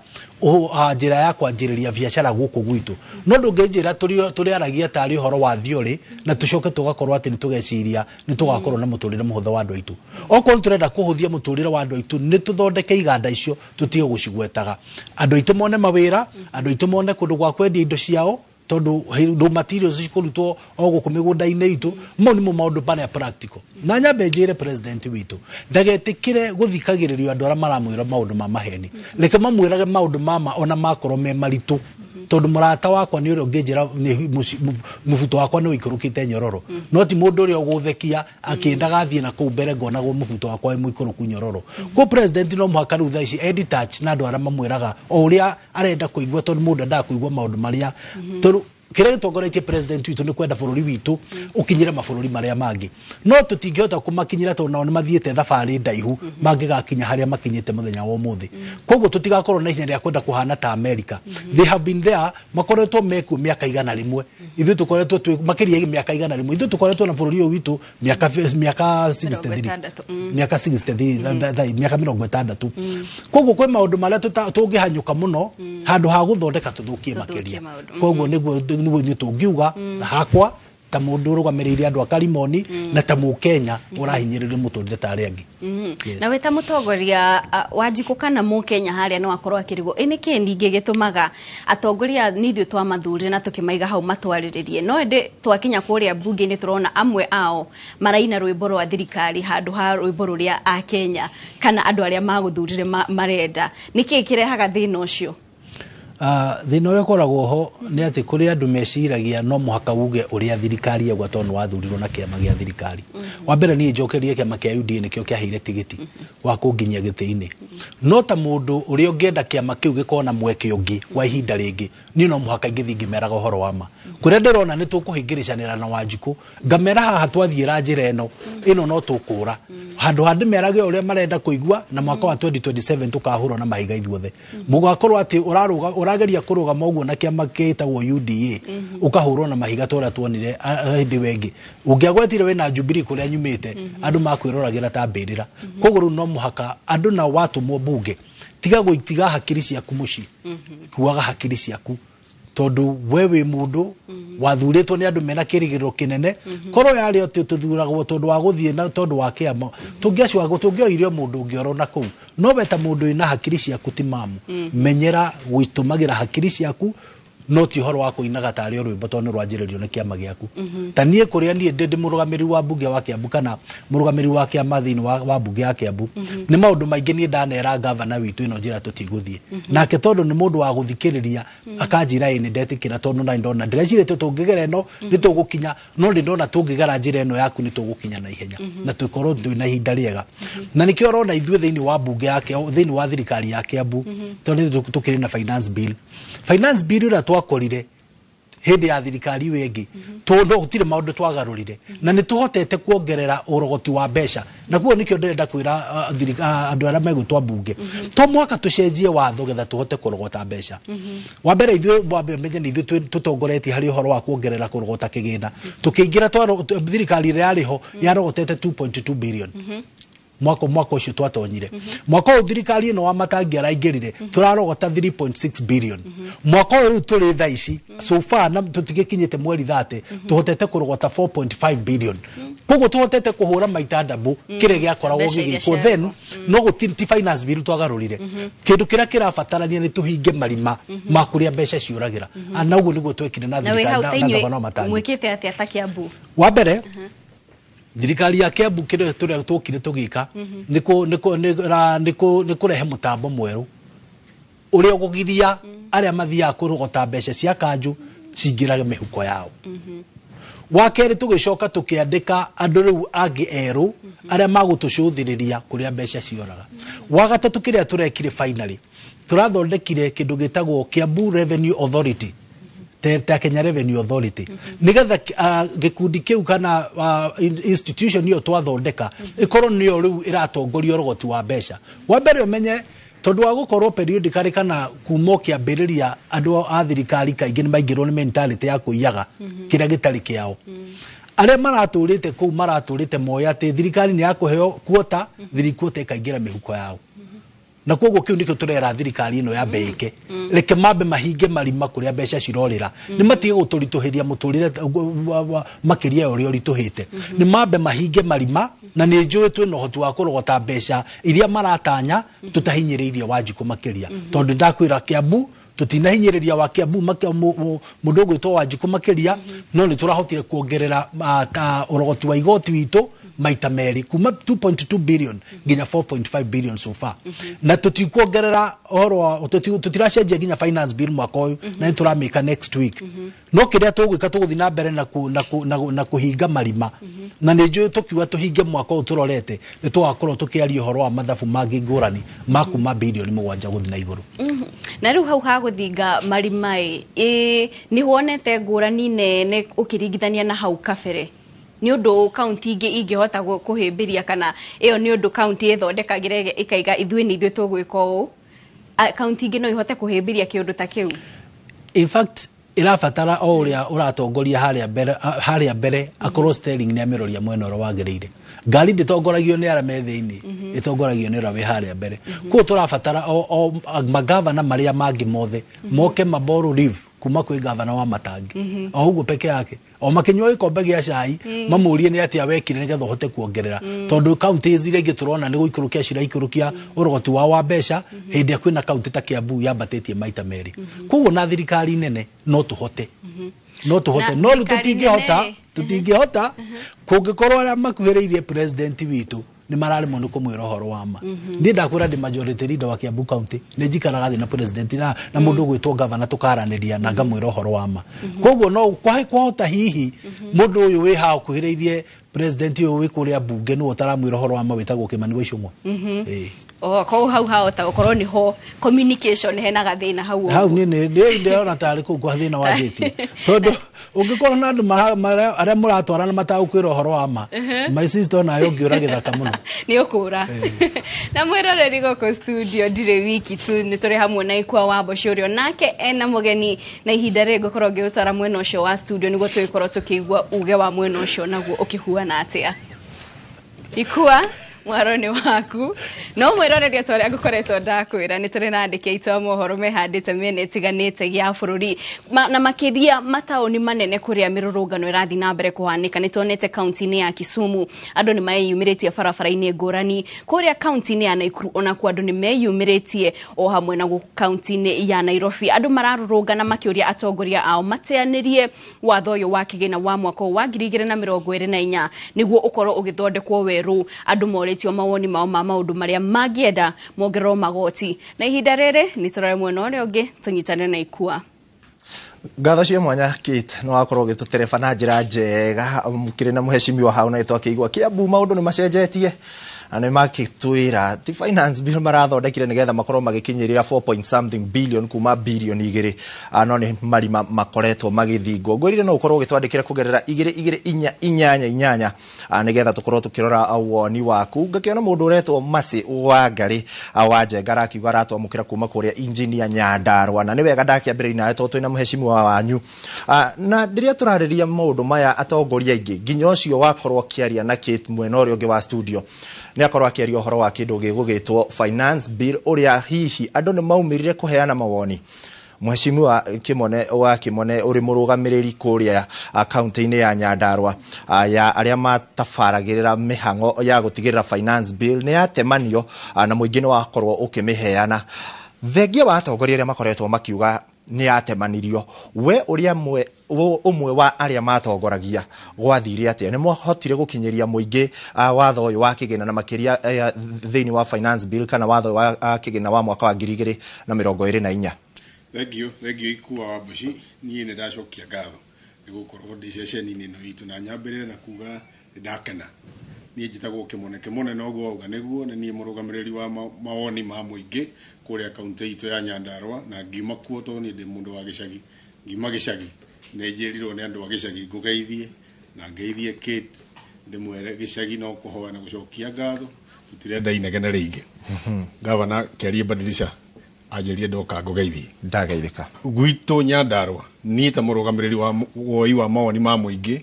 njĩra ya kwanjĩrĩria biacara gũkũ gwitũ. No ndũngĩnjĩra tũrĩaragia tarĩ ũhoro wa theory na tũcoke tũgakorwo atĩ nĩ tũgeciria nĩ tũgakorwo na mũtũrĩre mũhũthũ wa andũ aitũ. Okorwo tũrenda kũhũthia mũtũrĩre wa andũ aitũ, nĩ tũthondeke iganda icio, tũtige gũcigwetaga. Andũ aitũ mone mawĩra, andũ aitũ mone kũndũ gwa kwendia indo ciao, tondũ raw materials cikũrutwo o gũkũ mĩgũnda-inĩ itũ. Mau nĩmo maũndũ marĩa practical. Na nyambe njĩre president witũ ndagetĩkĩre gũthikagĩrĩrio andũ arĩa maramwĩra maũndũ ma maheni. Reke mamwĩrage maũndũ mama ona makorwo me maritũ, tondũ mũrata wakwa nĩ ũrĩa ũngĩnjĩra mũbuto wakwa nĩ ũikũrũkĩte nyororo, no ti mũndũ ũrĩa ũgũthekia akĩendaga athiĩ na kũu mbere ngonagwo mũbuto wakwa wĩ mũikũrũku nyororo. Kwa president no mũhaka rĩu thaa ici detach na andũ arĩa mamwĩraga o ũrĩa arenda kũigua, tondũ mũndũ endaga kũigua maũndũ marĩa, tondũ kĩrĩa gĩtongoretie president witũ nĩ kwenda bũrũri witũ ũkinyĩre mabũrũri marĩa mangĩ, no tũtingĩhota kũmakinyĩra tondũ nao nĩ mathiĩte thabarĩ ndaihu mangĩgakinya harĩa makinyĩte mũthenya wa ũmũthĩ. Koguo tũtigakorwo na ihenya rĩa kwenda kũhana ta America. They have been there, makoretwo mekuo mĩaka 100, ithuĩ tũkoretwo twĩ makĩria mĩaka 100, ithuĩ tũkoretwo na bũrũri ũyũ witũ mĩaka 63, mĩaka 63, mĩaka 60. Koguo kwĩ maũndũ marĩa tũngĩhanyũka mũno handũ ha gũthondeka tũthũkie makĩria. Koguo nĩguo nĩguo tũngiuga hakwa ta mũndũ ũrũgamĩrĩire andũ a Karimoni na ta mũkenya ũrahinyĩrĩrio mũtũrĩre ta arĩa angĩ. Na we ta mũtongoria Wanjikũ kana mũkenya harĩa no akorwo akĩrigwo ĩ nĩkĩ ningĩ gĩtũmaga atongoria nĩ ithuĩ twamathurire na tũkĩmaiga hau matwarĩrĩrie, no ĩndĩ twakinya kũrĩa mbunge-inĩ tũrona amwe ao maraina rwĩmbo rwa thirikari handũ ha rwĩmbo rũrĩa akenya kana andũ arĩa magũthurire marenda. Nĩkĩ kĩrehaga thĩna ũcio? Thĩna ũrĩa ũkoragwo ho nĩ atĩ kũrĩ andũ meciragia no mũhaka uge ũrĩa thirikari yauga tondũ nĩ wathurirwo na kĩama gĩa thirikari. Wa mbere niĩ njokerie kĩama kĩa UDA nĩkĩo kĩaheire tigiti wa kũnginyia gĩtĩ-inĩ, no ta mũndũ ũrĩa ũngĩenda kĩama kĩu gĩkorwo na mweke ũngĩ wa ihinda rĩngĩ, niĩ no mũhaka ingĩthiĩ ngĩmeraga ũhoro wa ma. Kũrĩa ndĩrona nĩ tũkũhĩngĩrĩcanĩra na Wanjikũ, ngamera haha twathiĩra njĩra ĩno ĩno no tũkũra, handũ ha ndĩmerage ũrĩa marenda kũigua, na mwaka wa 2027 tũkahũrwo na mahiga ithuothe. Mũgakorwo atĩ ũrageria kũrũgama ũguo na kĩama gĩtagwo UDA ũkahũrwo na mahiga ta ũrĩa tuonire hĩndĩ ĩyo ĩngĩ. Ũngĩagwetire wĩna Jubilee kũrĩa nyumĩte, andũ makwĩroragĩra ta mbĩrĩra. Koguo rĩu no mũhaka andũ nao watũmwo mbunge, tiga gũitiga hakiri ciaku mũciĩ, kuaga hakiri ciaku, tondũ we wĩ mũndũ wathurĩtwo nĩ andũ mena kĩrĩgĩrĩro kĩnene. Korwo yarĩ atĩ tũthuragwo tondũ wa gũthiĩ na tondũ wa kĩama, tũngĩoire mũndũ ũngĩ oro na kũu. No we ta mũndũ wĩna hakiri ciaku ti mamu, menyera gwĩtũmagĩra hakiri ciaku, no ti ũhoro wa kũinaga tarĩ o rwĩmbo tondũ nĩ rwanjĩrĩrio nĩ kĩama gĩaku. Ta niĩ kũrĩa niĩ ndĩ mũrũgamĩrĩri wa mbunge wa Kĩambu kana mũrũgamĩrĩri wa kĩama thĩinĩ wa mbunge ya Kĩambu, nĩ maũndũ maingĩ niĩ ndanera gavana witũ ĩno njĩra tũtigũthiĩ nake, tondũ nĩ mũndũ wa gũthikĩrĩria akanjĩra ĩ nĩ ndetĩkĩra, tondũ na ndona ndĩrecirĩtie tũngĩgera ĩno nĩ tũgũkinya, no nĩ ndona tũngĩgera njĩra ĩno yaku nĩ tũgũkinya na ihenya na tũkorwo twĩna ihinda rĩega. Na nĩkĩo ũrona ithuĩ thĩinĩ wa mbunge ya thĩinĩ wa thirikari ya Kĩambu, tondũ tũkĩrĩ na finance bill. Finance bill ĩrĩa twakorire hĩndĩ ya thirikari ĩyo ĩngĩ, tondũ gũtirĩ maũndũ twagarũrire, na nĩ tũhotete kuongerera ũrogoti wa mbeca. Na kuo nĩkĩo ndĩrenda kwĩra andũ arĩa megũtwa mbunge, to mũhaka tũcenjie watho getha tũhote kũrogota mbeca. Wa mbere ithuĩ wambe ũmenye nĩ ithuĩ tũtongoretie harĩ ũhoro wa kuongerera kũrogota kĩgĩna. Tũkĩingĩra thirikari ĩrĩa yarĩ ho yarogotete 2.2 billion mwaka ũcio twatonyire. Mwaka ũyũ thirikari ĩno wa Matangi araingĩrire tũrarogota 3.6 billion. Mwaka ũyũ rĩu tũrĩ thaa ici so far na tũtigĩkinyĩte mweri 30 tũhotete kũrogota 4.5 billion. Koguo tũhotete kũhũra maita ndambu kĩrĩa gĩakoragwo gĩgĩkwo. Then no gũtirĩ ti finance bill twagarũrire. Kĩndũ kĩrĩa kĩrabatarania nĩ tũhinge marima ma kũrĩa mbeca ciũragĩra. Na ũguo nĩguo twekire na thirikari na gavana wa Matangi. Mwĩkĩte atĩa ta Kĩambu? Wa mbere thirikari ya Kĩambu kĩrĩa tũrĩa tũkire tũgĩka nĩ kũrehe mũtambo mwerũ ũrĩa ũkũgiria arĩa mathiaga kũrogota mbeca cia kanjũ cingĩrage mĩhuko yao. Wa kerĩ tũgĩcoka tũkĩandĩka andũ rĩu angĩ erũ arĩa magũtũcũthĩrĩria kũrĩa mbeca cioraga. Wa gatatũ kĩrĩa tũrekire finally, tũrathondekire kĩndũ gĩtagwo Kĩambu Revenue Authority, ta Kenya Revenue Authority, nigetha gĩkundi kĩu kana institution ĩyo twathondeka ĩkorwo nĩyo rĩu ĩratongoria ũrogoti wa mbeca. Wa mbere ũmenye tondũ wa gũkorwo periodically kana kuma kĩambĩrĩria andũ a thirikari kaingĩ nĩ maingĩrwo nĩ mentality ya kũiyaga kĩrĩa gĩtarĩ kĩao. Arĩa maratũrĩte kũu maratũrĩte moĩ atĩ thirikari nĩ yakũheo kuota, thiri kuota ĩkaingĩra mĩhuko yao. Na koguo kĩu nĩkĩo tũrera thirikari ĩno yambe ĩke. Reke mambe mahinge marima kũrĩa mbeca cirorĩra. Nĩ matige gũtũritũhĩria mũtũrĩre makĩria ũrĩa ũritũhĩte. Nĩ mambe mahinge marima, na nĩ njũĩ twĩna ũhoti wa kũrogota mbeca iria maratanya tũtahinyĩrĩirie Wanjikũ makĩria. Tondũ ndakwĩra Kiambu tutinahinyĩrĩria wa Kiambu mũndũ ũgwĩtwo Wanjikũ makĩria, no nĩ tũrahotire kuongerera ũrogoti wa igoti witũ maita merĩ kuma 2.2 billion nginya 4.5 billion so far. Na tutikuongerera ũhoro wa tutiracenjia nginya finance bill mwaka ũyũ, na nĩ tũramĩka next week. No kĩrĩa tũgwĩka tũgũthiĩ na mbere na kũhinga marima. Na nĩ njũĩ tũkiuga tũhinge mwaka ũyũ tũrorete nĩ tũgakorwo tũkĩaria ũhoro wa mathabu mangĩ ngũrani ma kuma bilioni 7 gũthiĩ na igũrũ. Na rĩu hau ha gũthinga marima ĩ nĩ wonete ngũrani nene ũkĩringithania na hau kabere? Nĩ ũndũ kaunti ingĩ ingĩhota kũhĩmbĩria, kana ĩyo nĩ ũndũ kaunti ĩthondekagĩra ĩkaiga ithuĩ nĩ ithuĩ tũgwĩka ũũ? Kaunti ingĩ no ihote kũhĩmbĩria kĩũndũ ta kĩu? In fact, ĩrabatara o ũrĩa ũratongoria harĩa mbere akorwo steering nĩ amĩroria mwena ũrĩa wagĩrĩire. Ngari ndĩtongoragio nĩ arĩa me thĩinĩ, ĩtongoragio nĩ ũrĩa wĩ harĩa mbere. Koguo tũrabatara o magavana marĩa mangĩ mothe moke maborrow leave kuma kwĩ gavana wa Matangi. O ũguo peke yake. O makĩnyua gĩkombe gĩa cai, mamũrie nĩ atĩa wekire nĩgetha ũhote kuongerera. Tondũ kaunti iria ingĩ tũrona nĩ gũikũrũkia ciraikũrũkia ũrogoti wao wa mbeca, hĩndĩ ĩrĩa kwĩna kaunti ta Kiambu yambatĩtie maita merĩ. Koguo na thirikari nene no tũhote. No tũhote. No rĩu tũtingĩhota kũngĩkorwo arĩa makuhĩrĩirie president witũ nĩ mararemwo nĩ kũmwĩra ũhoro wa ma. Niĩ ndakwĩra ndĩ majority leader wa Kiambu County, nĩ njikaraga thĩ na president na mũndũ ũgwĩtwo governor tũkaranĩria na ngamwĩra ũhoro wa ma. Koguo no kwahota hihi mũndũ ũyũ wĩ haha ũkuhĩrĩirie president ũyũ wĩ kũrĩa mbunge nĩwe ũtaramwĩra ũhoro wa ma wĩtagwo Kĩmani wa Icũng'wa. Koguo hau hahota gũkorwo nĩho communication hena gathĩna hau. Hau niĩ ndĩrona tarĩ kũu kwa thĩna wanjĩtie. Tondũ ũngĩkorwo na andũ arĩa mũratwarana matagũkwĩra ũhoro wa ma, my sister onawe ũngĩũra gĩthaka mũno. Nĩ ũkũra. Na mwĩroreri gũkũ studio ndirĩ wiki tu, nĩ tũrĩ hamwe na Ikua wa Mboco ũrĩa nake ena mũgeni, na ihinda rĩrĩ ngũkorwo ngĩũtwara mwena ũcio wa studio nĩguo tũgĩkorwo tũkĩigua uge wa mwena ũcio naguo ũkĩhuana atĩa. Ikua, mwaro nĩ waku. No mwĩroreri ta ũrĩa ngũkoretwo ndakwĩra, nĩ tũrĩ na andĩki aitũ a mohoro mehandĩte mĩena ĩtiganĩte ya bũrũri, na makĩria mataũni manene kũrĩa mĩrũrũngano ĩrathiĩ na mbere kũhanĩka. Nĩ tuonete kaunti-inĩ ya Kisumu andũ nĩ meyumĩrĩtie barabara-inĩ ngũrani, kũrĩa kaunti-inĩ ya Nakuru onakuo andũ nĩ meyumĩrĩtie, o hamwe na gũkũ kaunti-inĩ ya Nairobi andũ mararũrũngana makĩũria atongoria ao mateanĩrie watho ũyũ wa kĩgĩna wa mwaka wa 2024 nĩguo ũkorwo ũgĩthondekwo werũ. Andũ morĩtio mawoni mao ma maũndũ marĩa mangĩenda mongererwo magoti. Na ihinda rĩrĩ nĩ tũrore mwena ũrĩa ũngĩ tũnyitane na Ikua. Ngatho cia mwanya Kate, nĩ wakorwo ũgĩtũtereba na njĩra njega kĩrĩ na mũhecimiwa hau, na nĩtwakĩigua Kiambu maũndũ nĩ macenjetie na nĩ makĩtwĩra ti finance bill marathondekire nĩgetha makorwo magĩkinyĩrĩra 4 point something billion kuma bilioni 2, no nĩ marima makoretwo magĩthingwo. Ngwĩrire no ũkorwo ũgĩtwandĩkĩra kũgerera 2 2 4 8 8 nĩgetha tũkorwo tũkĩrora woni waku. Ngakĩona mũndũ ũretwo Mercy Wangari wa Njenga arakiuga aratwamũkĩra kuma kũrĩa engineer Nyandarua, na nĩ wega ndakĩambĩrĩria nawe tondũ twĩna mũhecimiwa wanyu. Na rĩrĩa tũrarĩria maũndũ maya atongoria aingĩ nginya ũcio wakorwo akĩaria na Kate mwena ũrĩa ũngĩ wa studio nĩ akorwo akĩaria ũhoro wa kĩndũ gĩgũgĩtwo finance bill, ũrĩa hihi andũ nĩ maumĩrire kũheana mawoni. Mheshimiwa Kimone wa Kimone ũrĩ mũrũgamĩrĩri kũrĩa kaunti-inĩ ya Nyandarua ya arĩa matabaragĩrĩra mĩhang'o ya gũtigĩrĩra finance bill nĩ yatemanio na mũingĩ nĩ wakorwo ũkĩmĩheana. Thengia wa atongoria arĩa makoretwo makiuga nĩ yatemanirio, we ũrĩa ũmwe wa arĩa matongoragia gwathire atĩa? Nĩ mwahotire gũkinyĩria mũingĩ watho ũyũ wa kĩgĩna na makĩria thĩinĩ wa finance bill kana watho wa kĩgĩna wa mwaka wa 2024? Thank you Ikua wa Mboci. Niĩ nĩ ndacokia ngatho nĩ gũkorwo ndĩ ceceni-inĩ ĩno itũ, na nyambĩrĩre na kuga nĩ ndakena. Niĩ njĩtagwo Kĩmone Kĩmone, noguo wauga nĩguo, na niĩ mũrũgamĩrĩri wa mawoni ma mũingĩ kũrĩa kaunti itũ ya Nyandarua, na ngiuma kuo tondũ niĩ ndĩ mũndũ wa gĩcagi. Ngiuma gĩcagi nĩ njĩrirwo nĩ andũ a gĩcagi ngũgeithie, na ngeithie Kate ndĩmwĩre gĩcagi no kũhoya na gũcokia ngatho, tũtirenda inegene rĩingĩ. Gavana kĩarie badilisha anjĩrire ndoka ngũgeithie. Ndageithĩka. Gwitũ Nyandarua niĩ ta mũrũgamĩrĩri wa woi wa mawoni ma mũingĩ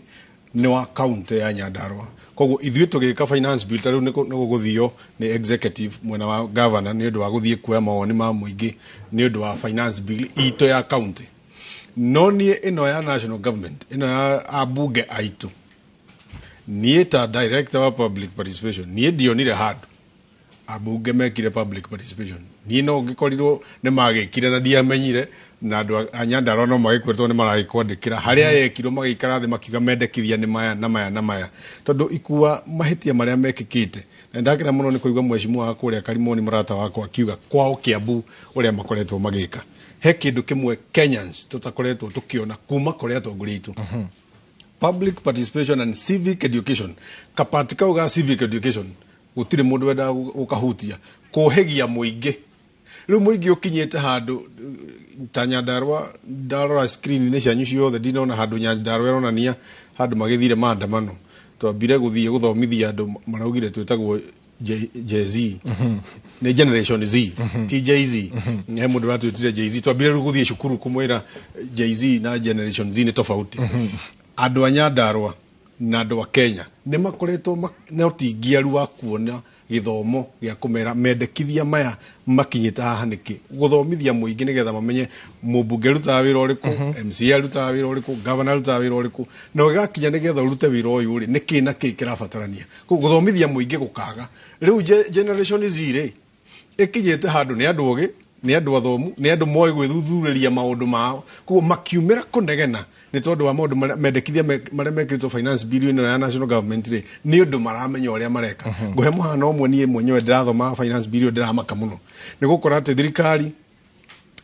Nĩ wa county ya Nyandarua. Koguo ithuĩ tũgĩka finance bill ta rĩu nĩ gũgũthio nĩ executive mwena wa governor nĩ ũndũ wa gũthiĩ kuoya mawoni ma mũingĩ nĩ ũndũ wa finance bill itũ ya county. No niĩ ĩno ya national government, ĩno ya ambunge aitũ, niĩ ta director wa public participation, niĩ ndionire handũ ambunge mekire public participation. Niĩ no ngĩkorirwo nĩ magĩkire na ndiamenyire, na andũ a Nyandarua no magĩkwĩrwo nĩ maragĩkwandĩkĩra harĩa yekirwo, magĩikara thĩ makiuga mendekithia nĩ maya na maya na maya, tondũ ikua mahĩtia marĩa mekĩkĩte. Na ndakena mũno nĩ kũigua mheshimiwa wa kũrĩa Karimoni, mũrata wakwa, akiuga kwao Kiambu ũrĩa makoretwo magĩka. He kĩndũ kĩmwe Kenyans tũtakoretwo tũkĩona kuma kũrĩ atongoria aitũ: public participation and civic education. Kapati kau ga civic education gũtirĩ mũndũ wendaga gũkahutia, kũhĩgia mũingĩ. Rĩu mũingĩ ũkinyĩte handũ ta Nyandarua, ndarora screen-inĩ cianyu ciothe ndinona handũ Nyandarua ĩronania handũ magĩthire maandamano. Twambire gũthiĩ gũthomithia andũ, maraugire twĩtagwo Jay Z, nĩ Generation Z, ti Jay Z. He mũndũ ũratwĩtire Jay Z. Twambire rĩu gũthiĩ cukuru kũmwĩra Jay Z na Generation Z nĩ tofauti. Andũ a Nyandarua na andũ a Kenya nĩ makoretwo na ũtingiaru wa kuona gĩthomo gĩa kũmera mendekithia maya makinyĩte haha nĩkĩ, gũthomithia mũingĩ nĩgetha mamenye mũmbunge arutaga wĩra ũrĩkũ, MCA arutaga wĩra ũrĩkũ, governor arutaga wĩra ũrĩkũ, na ũgĩgakinya nĩgetha ũrute wĩra ũyũ rĩ, nĩkĩ na kĩ kĩrabatarania. Koguo gũthomithia mũingĩ gũkaga. Rĩu Generation Z rĩ, ĩkinyĩte handũ nĩ andũ ogĩ, nĩ andũ athomu, nĩ andũ moĩ gwĩthuthurĩria maũndũ mao. Koguo makiumĩra kũnegena nĩ tondũ wa maũndũ marĩa mendekithia marĩa mekĩrĩtwo finance bill ĩno ya national government rĩ, nĩ ũndũ maramenya ũrĩa mareka. Ngũhe mũhano ũmwe. Niĩ mwenyewe ndĩrathoma finance bill ĩyo, ndĩramaka mũno nĩ gũkora atĩ thirikari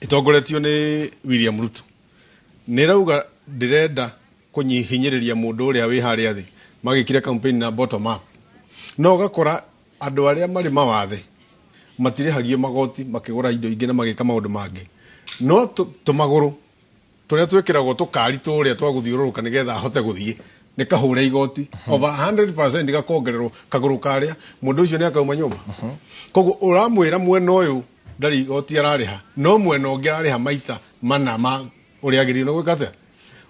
ĩtongoretio nĩ William Ruto nĩ ĩrauga ndĩrenda kũnyihinyĩrĩria mũndũ ũrĩa wĩ harĩa thĩ, magĩkire campaign na bottom up, no ũgakora andũ arĩa marĩ mawathe matirĩhagio magoti makĩgũra indo ingĩ na magĩka maũndũ mangĩ, no tũmagũrũ tũrĩa twĩkĩragwo tũkari tũrĩa twa gũthiũrũrũka nĩgetha ahote gũthiĩ nĩ kahũre igoti over 100% gakongererwo kagũrũ karĩa mũndũ ũcio nĩ akauma nyũmba. Koguo ũramwĩra mwena ũyũ ndarĩ igoti ararĩha, no mwena ũngĩ ararĩha maita mana ma ũrĩa agĩrĩirwo nĩ gwĩka. Atĩa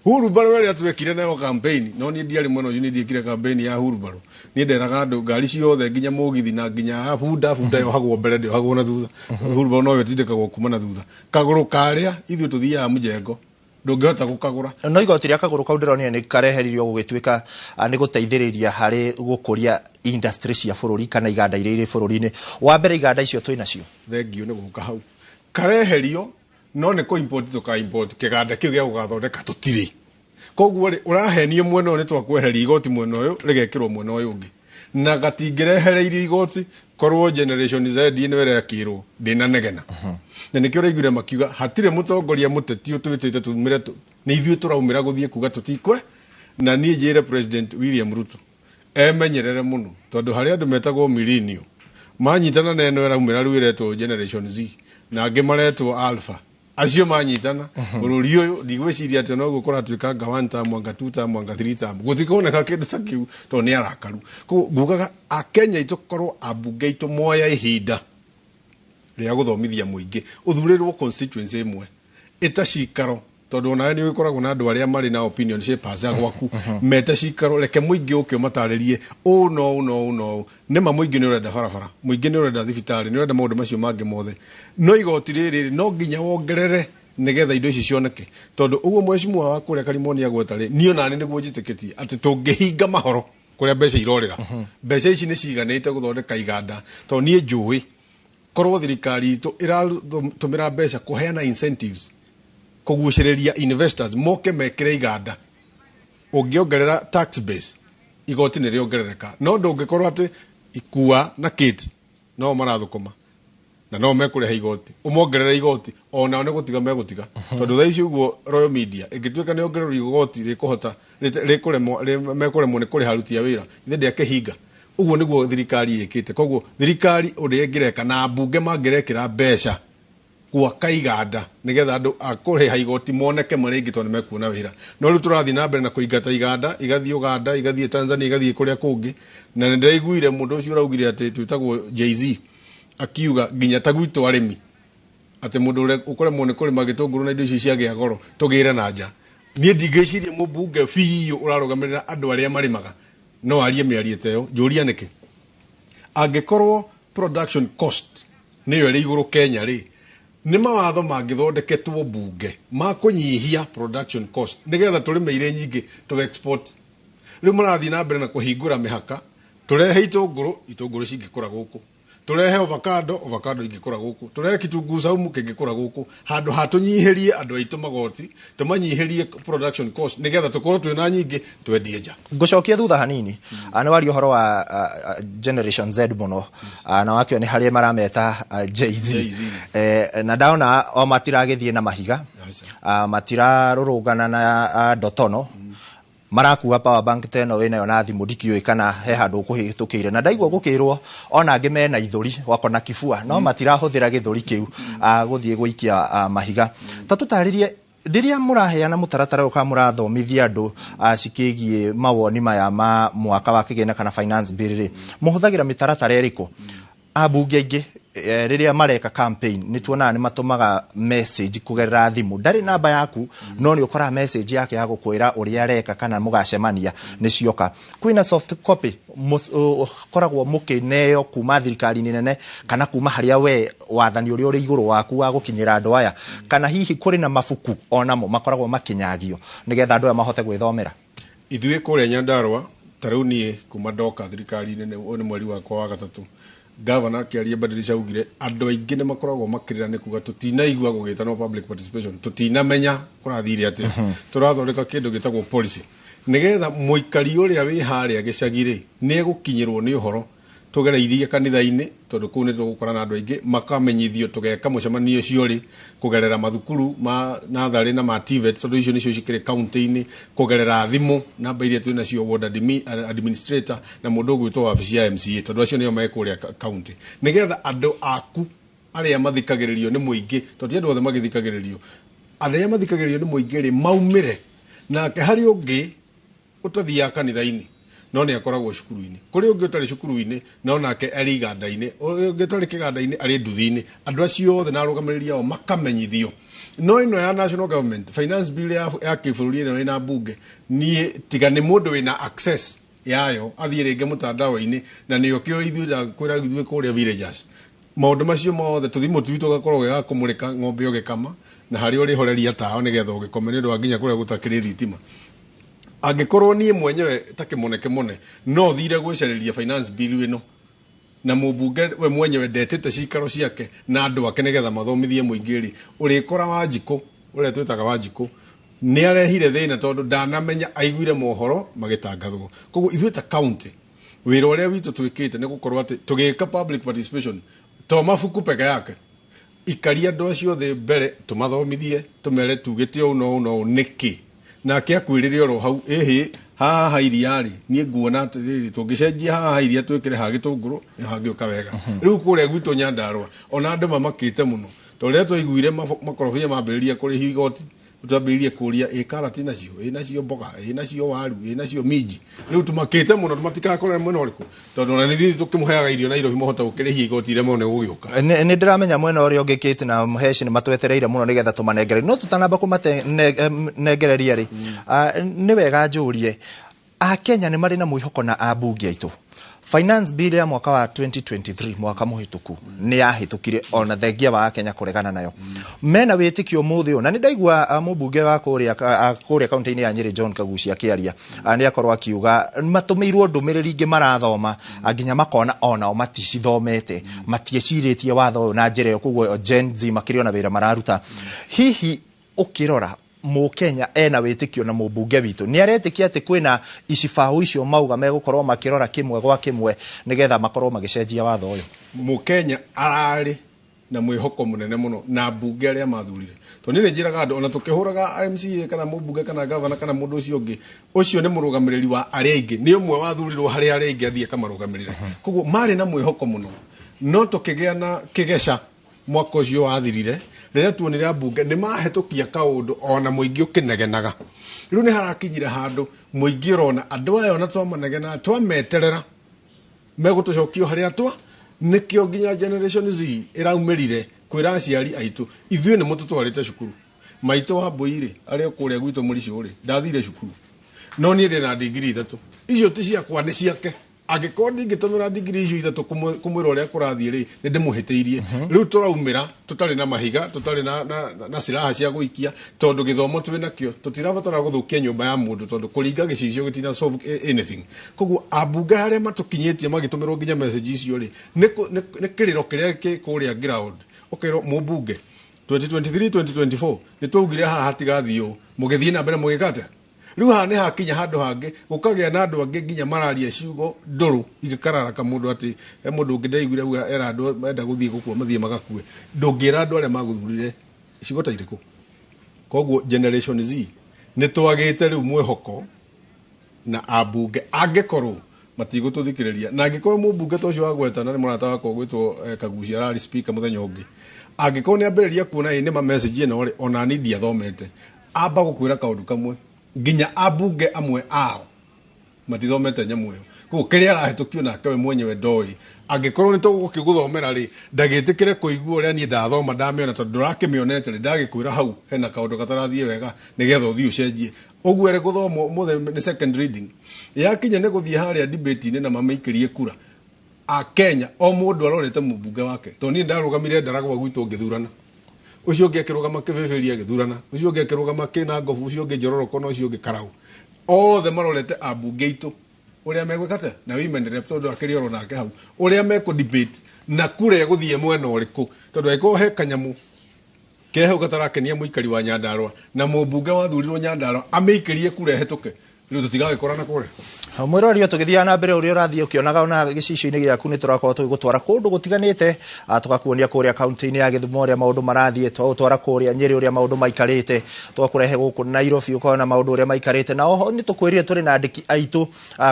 hurumbarũ ĩrĩa twekire nayo campaign? No niĩ ndiarĩ mwena ũcio, niĩ ndiekire campaign ya hurumbarũ. Niĩ nderaga andũ ngari ciothe, nginya mũgithi na nginya bunda, bunda yohagwo mbere, ndĩohagwo na thutha. Hurumbarũ noyo ĩtindĩkagwo kuma na thutha. Kagũrũ karĩa ithuĩ tũthiaga mũjengo ndũngĩhota gũkagũra. No igoti rĩa kagũrũ kau ndĩronire nĩ kareheririo gũgĩtuĩka nĩ gũteithĩrĩria harĩ gũkũria industry cia bũrũri kana iganda iria irĩ bũrũri-inĩ. Wa mbere, iganda icio twĩ nacio? Thengio nĩ gũka hau kareherio, no nĩ kũ import tũka import kĩganda kĩu gĩa gũgathondeka tũtirĩ. Koguo rĩ, ũrahenio mwena ũyũ nĩ twakwehereria igoti mwena ũyũ, rĩgekĩrwo mwena ũyũ ũngĩ, na gatingĩrehereirio igoti korwo Generation Z nĩwe ĩrekĩrwo ndĩnanegena. Na nĩkĩo ũraiguire makiuga hatirĩ mũtongoria mũteti ũtwĩtĩte tumĩre nĩ ithuĩ tũraumĩra gũthiĩ kuga tũtikwe. Na niĩ njĩre President William Ruto emenyerere mũno, tondũ harĩ andũ metagwo millennial manyitana na ĩno ĩraumĩra rĩu ĩretwo Generation Z, na angĩ maretwo Alpha. Acio manyitana bũrũri ũyũ, ndigwĩciria atĩ noguo kũratuĩka anga one term, anga two term, anga three term, gũtikoneka kĩndũ ta kĩu tondũ nĩ arakaru. Koguo ngugaga akenya aitũ korwo ambunge aitũ moya ihinda rĩa gũthomithia mũingĩ, ũthurĩrwo constituency ĩmwe ĩta cikaro, tondũ onawe nĩ ũgĩkoragwo na andũ arĩa marĩ na opinion shapers a gwaku mete cikaro, reke mũingĩ ũke ũmatarĩrie ũũ no ũũ no ũũ no ũũ. Nĩma mũingĩ nĩ ũrenda barabara, mũingĩ nĩ ũrenda thibitarĩ, nĩ ũrenda maũndũ macio mangĩ mothe, no igoti rĩrĩ no nginya wongerere nĩgetha indo ici cioneke. Tondũ ũguo mheshimiwa wa kũrĩa Karimoni agweta rĩ, niĩ onani nĩguo njĩtĩkĩtie atĩ tũngĩhinga mahoro kũrĩa mbeca irorĩra, mbeca ici nĩ ciganĩte gũthondeka iganda. Tondũ niĩ njũĩ korwo thirikari itũ ĩratũmĩra mbeca kũheana incentives kũgucĩrĩria investors moke mekĩre iganda, ũngĩongerera tax base, igoti nĩ rĩongerereka. No ndũngĩkorwo atĩ ikua na kit no marathũkũma na no mekũrĩha igoti, ũmongerere igoti onao nĩ gũtiga megũtiga. Tondũ thaa ici ũguo Royal Media ĩngĩtuĩka nĩ ongererwo igoti, rĩkũhota rĩkũremwo mekũremwo nĩ kũrĩha aruti a wĩra ithe ndĩakĩhinga. Ũguo nĩguo thirikari ĩkĩte. Koguo thirikari ũrĩa ĩngĩreka na mbunge mangĩrekĩra mbeca gwaka iganda nigetha andũ a kũrĩha igoti moneke marĩ aingĩ tondũ nĩmekuona wĩra. No rĩu tũrathiĩ na mbere na kũingata iganda, igathiĩ Uganda, igathiĩ Tanzania, igathiĩ kũrĩa kũngĩ. Na nĩ ndĩraiguire mũndũ ũcio ũraugire atĩ twĩtagwo Jay-Z akiuga nginya ta gwitũ arĩmi atĩ mũndũ ũrĩa ũkũremwo nĩ kũrĩma gĩtũngũrũ na indo icio ciagĩa goro tũgĩre na nja. Niĩ ndingĩciria mũmbunge biũ ũrarũgamĩrĩra andũ arĩa marĩmaga no arie mĩario ta ĩyo. Njũria nĩkĩ? Angĩkorwo production cost nĩyo ĩrĩ igũrũ Kenya rĩ, nĩ mawatho mangĩthondeketwo mbunge ma kũnyihia production cost nĩgetha tũrĩme irĩ nyingĩ tũ export. Rĩu marathiĩ na mbere na kũhingũra mĩhaka, tũrehe itũngũrũ, itũngũrũ cingĩkũra gũkũ, tũrehe avocado, avocado ingĩkũra gũkũ, tũrehe kitunguu saumu kĩngĩkũra gũkũ, handũ ha tũnyihĩrie andũ aitũ magoti, tũmanyihĩrie production cost nĩgetha tũkorwo twĩna nyingĩ twendie nja. Ngũcokia thutha hanini. Nĩ waria ũhoro wa Generation Z mũno, na wakĩo nĩ harĩa marameta Jay-Z. Na ndaona o matiragĩthiĩ na mahiga, matirarũrũngana na ndotono, marakua power bank ta ĩno wĩnayo na thimũ, ndikĩũĩ kana he handũ ũkũhĩtũkĩire, na ndaigua gũkĩrwo ona angĩ mena ithũri wako na kibua, no matirahũthĩra gĩthũri kĩu gũthiĩ gũikia mahiga. Ta tũtarĩrie rĩrĩa mũraheana mũtaratara ũyũ kana mũrathomithia andũ cikĩgiĩ mawoni maya ma mwaka wa kĩgĩna kana finance bill rĩ, mũhũthagĩra mĩtaratara ĩrĩkũ? Ambunge aingĩ rĩrĩa mareka campaign nĩ tuonaga nĩ matũmaga message kũgerera thimũ, ndarĩ namba yaku no nĩ ũkoraga message yake ya gũkwĩra ũrĩa areka kana mũgacemania nĩ cioka. Kwĩna soft copy koragwo mũkĩneo kuma thirikari-inĩ nene kana kuma harĩa we wathani ũrĩa ũrĩ igũrũ waku wa gũkinyĩra andũ aya, kana hihi kũrĩ na mabuku onamo makoragwo makĩnyagio nĩgetha andũ aya mahote gwĩthomera? Ithuĩ kũrĩa Nyandarua ta rĩu niĩ kuma ndoka thirikari-inĩ nĩ mweri wakwa wa gatatũ, Governor akĩaria Badilisha augire andũ aingĩ nĩ makoragwo makĩrĩra nĩ kuga tũtinaigua gũgĩtanwo public participation, tũtinamenya kũrathire atĩa. Tũrathondeka kĩndũ gĩtagwo policy nĩgetha mũikari ũrĩa wĩ harĩa gĩcagi rĩ nĩ egũkinyĩrwo nĩ ũhoro tũgereirie kanitha-inĩ, tondũ kũu nĩ tũgũkora na andũ aingĩ makamenyithio tũgeka mũcemanio ũcio rĩ kũgerera mathukuru ma natharĩ na ma TVET, tondũ icio nĩcio cikĩrĩ kaunti-inĩ, kũgerera thimũ namba iria twĩ nacio ward administrator na mũndũ ũgwĩtwo wabici ya MCA, tondũ acio nĩo me kũrĩa kaunti, nĩgetha andũ aku arĩa mathikagĩrĩrio nĩ mũingĩ, tondũ ti andũ othe magĩthikagĩrĩrio, arĩa mathikagĩrĩrio nĩ mũingĩ rĩ maumĩre nake. Harĩ ũngĩ ũtathiaga kanitha-inĩ no nĩ akoragwo cukuru-inĩ, kũrĩ ũngĩ ũtarĩ cukuru-inĩ no nake arĩ iganda-inĩ, ũrĩ ũngĩ ũtarĩ kĩganda-inĩ arĩ nduthi-inĩ. Andũ acio othe na arũgamĩrĩri ao makamenyithio. No ĩno ya national government finance bill ya kĩbũrũri ĩno ĩna mbunge, niĩ tiga nĩ mũndũ wĩna access yayo athiĩ rĩngĩ mũtandao-inĩ, na nĩyo kĩo ithuĩ kwĩra ithuĩ kũrĩa villagers maũndũ macio mothe tũthimũ twitũ gakorwo ga kũmũrĩka ng'ombe ũgĩkama na harĩa ũrĩhoreria tawa nĩgetha ũgĩkome nĩ ũndũ wa nginya kũrĩa gũtakĩrĩ thitima. Angĩkorwo niĩ mwenyewe ta Kĩmone Kĩmone no thire gwĩcarĩria finance bill ĩno na mũmbunge we mwenyewe ndetĩte cikaro ciake na andũ ake nĩgetha mathomithie mũingĩ rĩ, ũrĩkora Wanjikũ ũrĩa twĩtaga Wanjikũ nĩ arehire thĩna tondũ ndanamenya, aiguire mohoro magĩtangathwo. Koguo ithuĩ ta county wĩra ũrĩa witũ twĩkĩte nĩ gũkorwo atĩ tũgĩka public participation to mabuku peke yake, ikaria andũ acio thĩ mbere tũmathomithie tũmere tugĩte ũũ na ũũ na ũũ nĩkĩ, nake akwĩrĩre oro hau ĩhĩ haha iria rĩ niĩ nguona atĩrĩrĩ tũngĩcenjia haha iria twĩkĩre ha gĩtũngũrũ nĩ hangĩũka wega. Rĩu kũrĩa gwitũ Nyandarua ona andũ mamakĩte mũno tondũ rĩrĩa twaiguire makorobia mambĩrĩria kũrĩhio igoti twambĩrĩirie kũria ĩ karati nacio, ĩ nacio mboga, ĩ nacio waru, ĩ nacio minji. Rĩu tũmakĩte mũno tũmatikakore mwena ũrĩkũ, tondũ ona nĩ ithuĩ tũkĩmũheaga irio Nairobi mahota gũkĩrĩhia igoti rĩrĩa mone gũgĩũka. Nĩ ndĩramenya mwena ũrĩa ũngĩ Kate na Mũheci nĩ matwetereire mũno nĩgetha tũmanengererie, no tũtanamba kũmanengereria rĩ, nĩ wega njũrie Akenya nĩ marĩ na mwĩhoko na ambunge aitũ. Finance bill ya mwaka wa 2023 mwaka mũhĩtũku nĩ yahĩtũkire ona thengia wa Kenya kũregana nayo. Mena wĩtĩkio mũthĩ ũyũ, na nĩ ndaigua mũmbunge wa kũrĩa kaunti-inĩ ya Nyĩrĩ John Kagucia akĩaria, nĩ akorwo akiuga matũmĩirwo ndũmĩrĩri ingĩ marathoma nginya makona onao maticithomete, matiecirĩtie watho ũyũ na njĩra ĩyo, koguo Gen Z makĩrĩ ona wĩra mararuta. Hihi ũkĩrora Mũkenya ena wĩtĩkio na mũmbunge witũ nĩ aretĩkia atĩ kwĩna icibaũ icio mauga megũkorwo makĩrora kĩmwe gwa kĩmwe nĩgetha makorwo magĩcenjia watho ũyũ? Mũkenya ararĩ na mwĩhoko mũnene mũno na mbunge arĩa mathurire, tondũ niĩ nĩ njĩraga andũ ona tũkĩhũraga MCA kana mũmbunge kana gavana kana mũndũ ũcio ũngĩ, ũcio nĩ mũrũgamĩrĩri wa arĩa aingĩ, nĩ ũmwe wathurirwo harĩ arĩa aingĩ athiĩ akamarũgamĩrĩre. Koguo marĩ na mwĩhoko mũno, no tũkĩgĩa na kĩgeca mwaka ũcio wathirire rĩrĩa tuonire ambunge nĩ mahĩtũkia kaũndũ ona mũingĩ ũkĩnegenaga. Rĩu nĩ harakinyire handũ mũingĩ ũrona andũ aya ona twamanegena twameterera megũtũcokio harĩa twa, nĩkĩo nginya Generation Z ĩraumĩrire kwĩra aciari aitũ ithuĩ nĩ mũtũtwarĩte cukuru, Maitũ wa mbũi rĩ, arĩ o kũrĩa gwitũ mũricũ rĩ, ndathire cukuru. No niĩ ndĩ na ndigiri 3. Icio ti ciakwa, nĩ ciake. Angĩkorwo ndingĩtũmĩra ndigiri icio 3 kũmwĩra ũrĩa kũrathiĩ rĩ, nĩ ndĩmũhĩtĩirie. Rĩu tũraumĩra tũtarĩ na mahiga, tũtarĩ na silaha cia gũikia, tondũ gĩthomo twĩ nakĩo, tũtirabatara gũthũkia nyũmba ya mũndũ, tondũ kũringa gĩcicio gĩtina solve anything. Koguo ambunge arĩa matũkinyĩtie magĩtũmĩrwo nginya message icio rĩ, nĩ kĩrĩro kĩrĩa kĩ kũrĩa ground. Ũkerwo mũmbunge 2023 2024 nĩ twaugire haha hatigathiĩ ũũ, mũgĩthiĩ na mbere mũgĩka atĩa? Rĩu haha nĩ hakinya handũ hangĩ gũkagĩa na andũ angĩ nginya mararia ciugo ndũrũ igĩkararaka mũndũ atĩ he mũndũ ũngĩ ndaiguire auga era andũ menda gũthiĩ gũkua mathiĩ magakue. Ndũngĩra andũ arĩa magũthurire ciugo ta irĩkũ. Koguo Generation Z nĩ twagĩte rĩu mwĩhoko na ambunge angĩkorwo matigũtũthikĩrĩria, na angĩkorwo mũmbunge ta ũcio wa gweta na nĩ mũrata wakwa ũgwĩtwo Kagucia ararĩ speaker mũthenya ũngĩ, angĩkorwo nĩ ambĩrĩria kuona ĩ nĩma message ĩno rĩ, ona niĩ ndiathomete, amba gũkwĩra kaũndũ kamwe, nginya ambunge amwe ao matithomete nyamũ ĩyo. Koguo kĩrĩa arahĩtũkio nake we mwenyewe ndoĩ. Angĩkorwo nĩ tũgũkĩgũthomera rĩ, ndagĩtĩkĩre kũigua ũrĩa niĩ ndathoma ndamĩona, tondũ ndũrakĩmĩonete rĩ, ndagĩkwĩra hau hena kaũndũ gatarathiĩ wega nĩgetha ũthiĩ ũcenjie. Ũguo ere gũthomwo ũmũthĩ nĩ second reading. Yakinya nĩ gũthiĩ harĩa debate-inĩ na mamĩikĩrie kura. A Kenya o mũndũ arorete mũmbunge wake, tondũ niĩ ndarũgamire Ndaragwa gwitũ ngĩthurana, ũcio ũngĩ akĩrũgama Kĩbĩbĩria agĩthurana, ũcio ũngĩ akĩrũgama Kĩnangobu, ũcio ũngĩ Njororoko na ũcio ũngĩ Karau. Othe marorete ambunge aitũ ũrĩa megwĩka atĩa na women rep, tondũ akĩrĩ oro nake hau, ũrĩa mekũ debate na kura ĩgũthiĩ mwena ũrĩkũ, tondũ angĩkorwo he kanyamũ ke hau gatarakenia mũikari wa Nyandarua na mũmbunge wathurirwo Nyandarua amĩikĩrie kura ĩhĩtũke, rĩu tũtigagĩkorana kũrĩa. Mwĩroreri ũyũ, tũgĩthiaga na mbere ũrĩa ũrathiĩ ũkĩonaga ona gĩcicio-inĩ gĩaku, nĩ tũrakorwo tũgĩgũtwara kũndũ gũtiganĩte, tũgakuonia kũrĩa kaunti-inĩ ya Gĩthumo ũrĩa maũndũ marathiĩ, twagũtwara kũrĩa Nyĩrĩ ũrĩa maũndũ maikarĩte, twakũrehe gũkũ Nairobi ũkona maũndũ ũrĩa maikarĩte, na oho nĩ tũkwĩrire tũrĩ na andĩki aitũ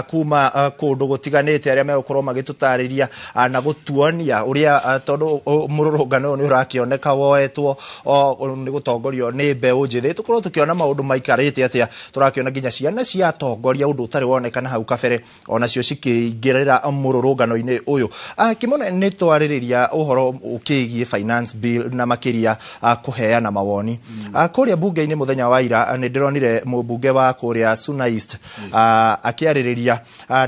kuma kũndũ gũtiganĩte arĩa megũkorwo magĩtũtarĩria na gũtuonia ũrĩa, tondũ mũrũrũngano ũyũ nĩ ũrakĩoneka woetwo nĩ gũtongorio nĩ mbeũ njĩthĩ, tũkorwo tũkĩona maũndũ maikarĩte atĩa, tũrakĩona nginya ciana cia atongoria ũndũ ũtarĩ wonekana hau kabere onacio cikĩingĩrĩra mũrũrũngano-inĩ ũyũ. Kĩmone, nĩ twarĩrĩria ũhoro ũkĩgiĩ finance bill na makĩria kũheana mawoni. Kũrĩa bunge-inĩ mũthenya wa ira nĩ ndĩronire mũmbunge wa kũrĩa Suna East akĩarĩrĩria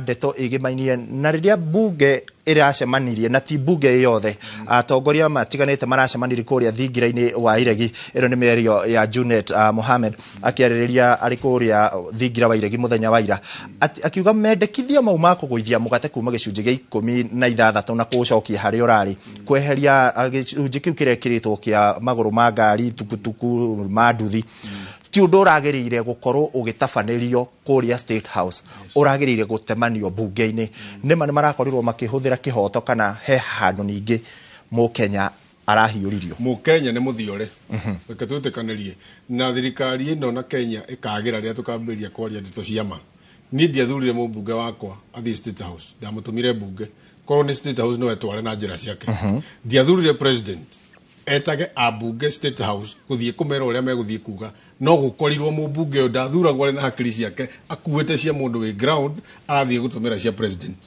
ndeto ĩgĩmainie na rĩrĩa bunge ĩracemanirie, na ti bunge yothe, atongoria matiganĩte maracemanirie kũrĩa thingira-inĩ wa Iregi. Ĩno nĩ mĩario ya Junet Mohamed akĩarĩrĩria arĩ kũrĩa thingira wa Iregi mũthenya wa ira, akiuga mendekithia mau ma kũgũithia mũgate kuma gĩcunjĩ gĩa 16 na kũũcokia harĩa ũrarĩ, kweheria gĩcunjĩ kĩu kĩrekĩrĩtwo kĩa magũrũ ma ngari, tukutuku, ma nduthi, ti ũndũ ũragĩrĩire gũkorwo ũgĩtabanĩrio kũrĩa State House, ũragĩrĩire gũtemanio bunge-inĩ. Nĩma nĩ marakorirwo makĩhũthĩra kĩhoto kana he handũ ningĩ mũkenya arahiũririo? Mũkenya nĩ mũthiore, reke twĩtĩkanĩrie na thirikari ĩno na Kenya ĩkagĩra rĩrĩa tũkambĩrĩria kwaria ndeto cia ma. Niĩ ndiathurire mũmbunge wakwa athiĩ State House, ndamũtũmire mbunge. Korwo nĩ State House no etware na njĩra ciake. Ndiathurire president etage ambunge State House gũthiĩ kũmera ũrĩa megũthiĩ kuga, no gũkorirwo mũmbunge ũyũ ndathuragwo arĩ na hakiri ciake, akuĩte cia mũndũ wĩ ground, arathiĩ gũtũmĩra cia president.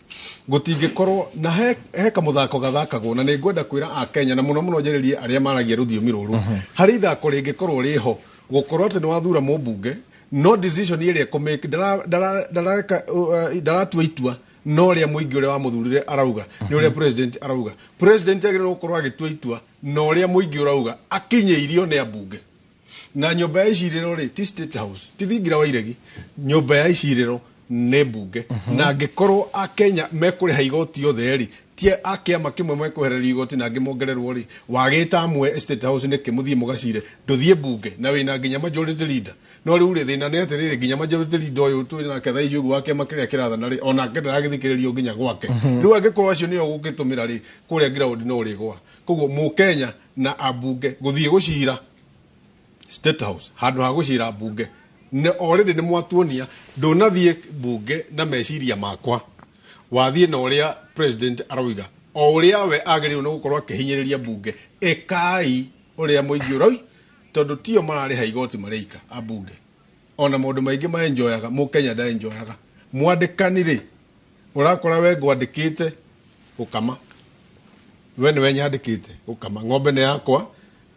Gũtingĩkorwo na he kamũthako gathakagwo, na nĩ ngwenda kwĩra akenya na mũno mũno njarĩrie arĩa maragia rũthiomi rũrũ, harĩ ithako rĩngĩkorwo rĩho gũkorwo atĩ nĩ wathura mũmbunge, no decision ĩrĩa ekũmake ndaratua itua no ũrĩa mũingĩ ũrĩa wamũthurire arauga, nĩ ũrĩa president arauga. President agĩrĩirwo gũkorwo agĩtua itua na ũrĩa mũingĩ ũrauga, akinyĩirio nĩ ambunge. Na nyũmba ya icirĩro rĩ, ti State House, ti thingira wa Iregi, nyũmba ya icirĩro nĩ mbunge. Na angĩkorwo akenya mekũrĩha igoti othe rĩ, ti a kĩama kĩmwe mekwehererio igoti na angĩ mongererwo rĩ, wagĩta amwe State House nĩkĩ mũthiĩ mũgacire, ndũthiĩ mbunge na wĩna nginya majority leader. No rĩu rĩ, thĩna nĩ atĩrĩrĩ, nginya majority leader ũyũ twĩ nake thaa ici ũguo wa kĩama kĩrĩa kĩrathana rĩ, onake ndaragĩthikĩrĩrio nginya gwake. Rĩu angĩkorwo acio nĩo ũgũgĩtũmĩra rĩ, kũrĩa ground no ũrĩgwa. Koguo mũkenya na ambunge gũthiĩ gũcira State House handũ ha gũcira mbunge, nĩ already nĩ mwatuonia ndũnathiĩ mbunge na meciria makwa, wathiĩ na ũrĩa president arauga, o ũrĩa we agĩrĩirwo nĩ gũkorwo akĩhinyĩrĩria mbunge. Ĩkai ũrĩa mũingĩ ũroi, tondũ tio mararĩha igoti marĩika ambunge, ona maũndũ maingĩ maenjoyaga mũkenya ndaenjoyaga. Mwandĩkani rĩ, ũrakora we ngwandĩkĩte gũkama, we nĩwe nyandĩkĩte gũkama, ng'ombe nĩ yakwa.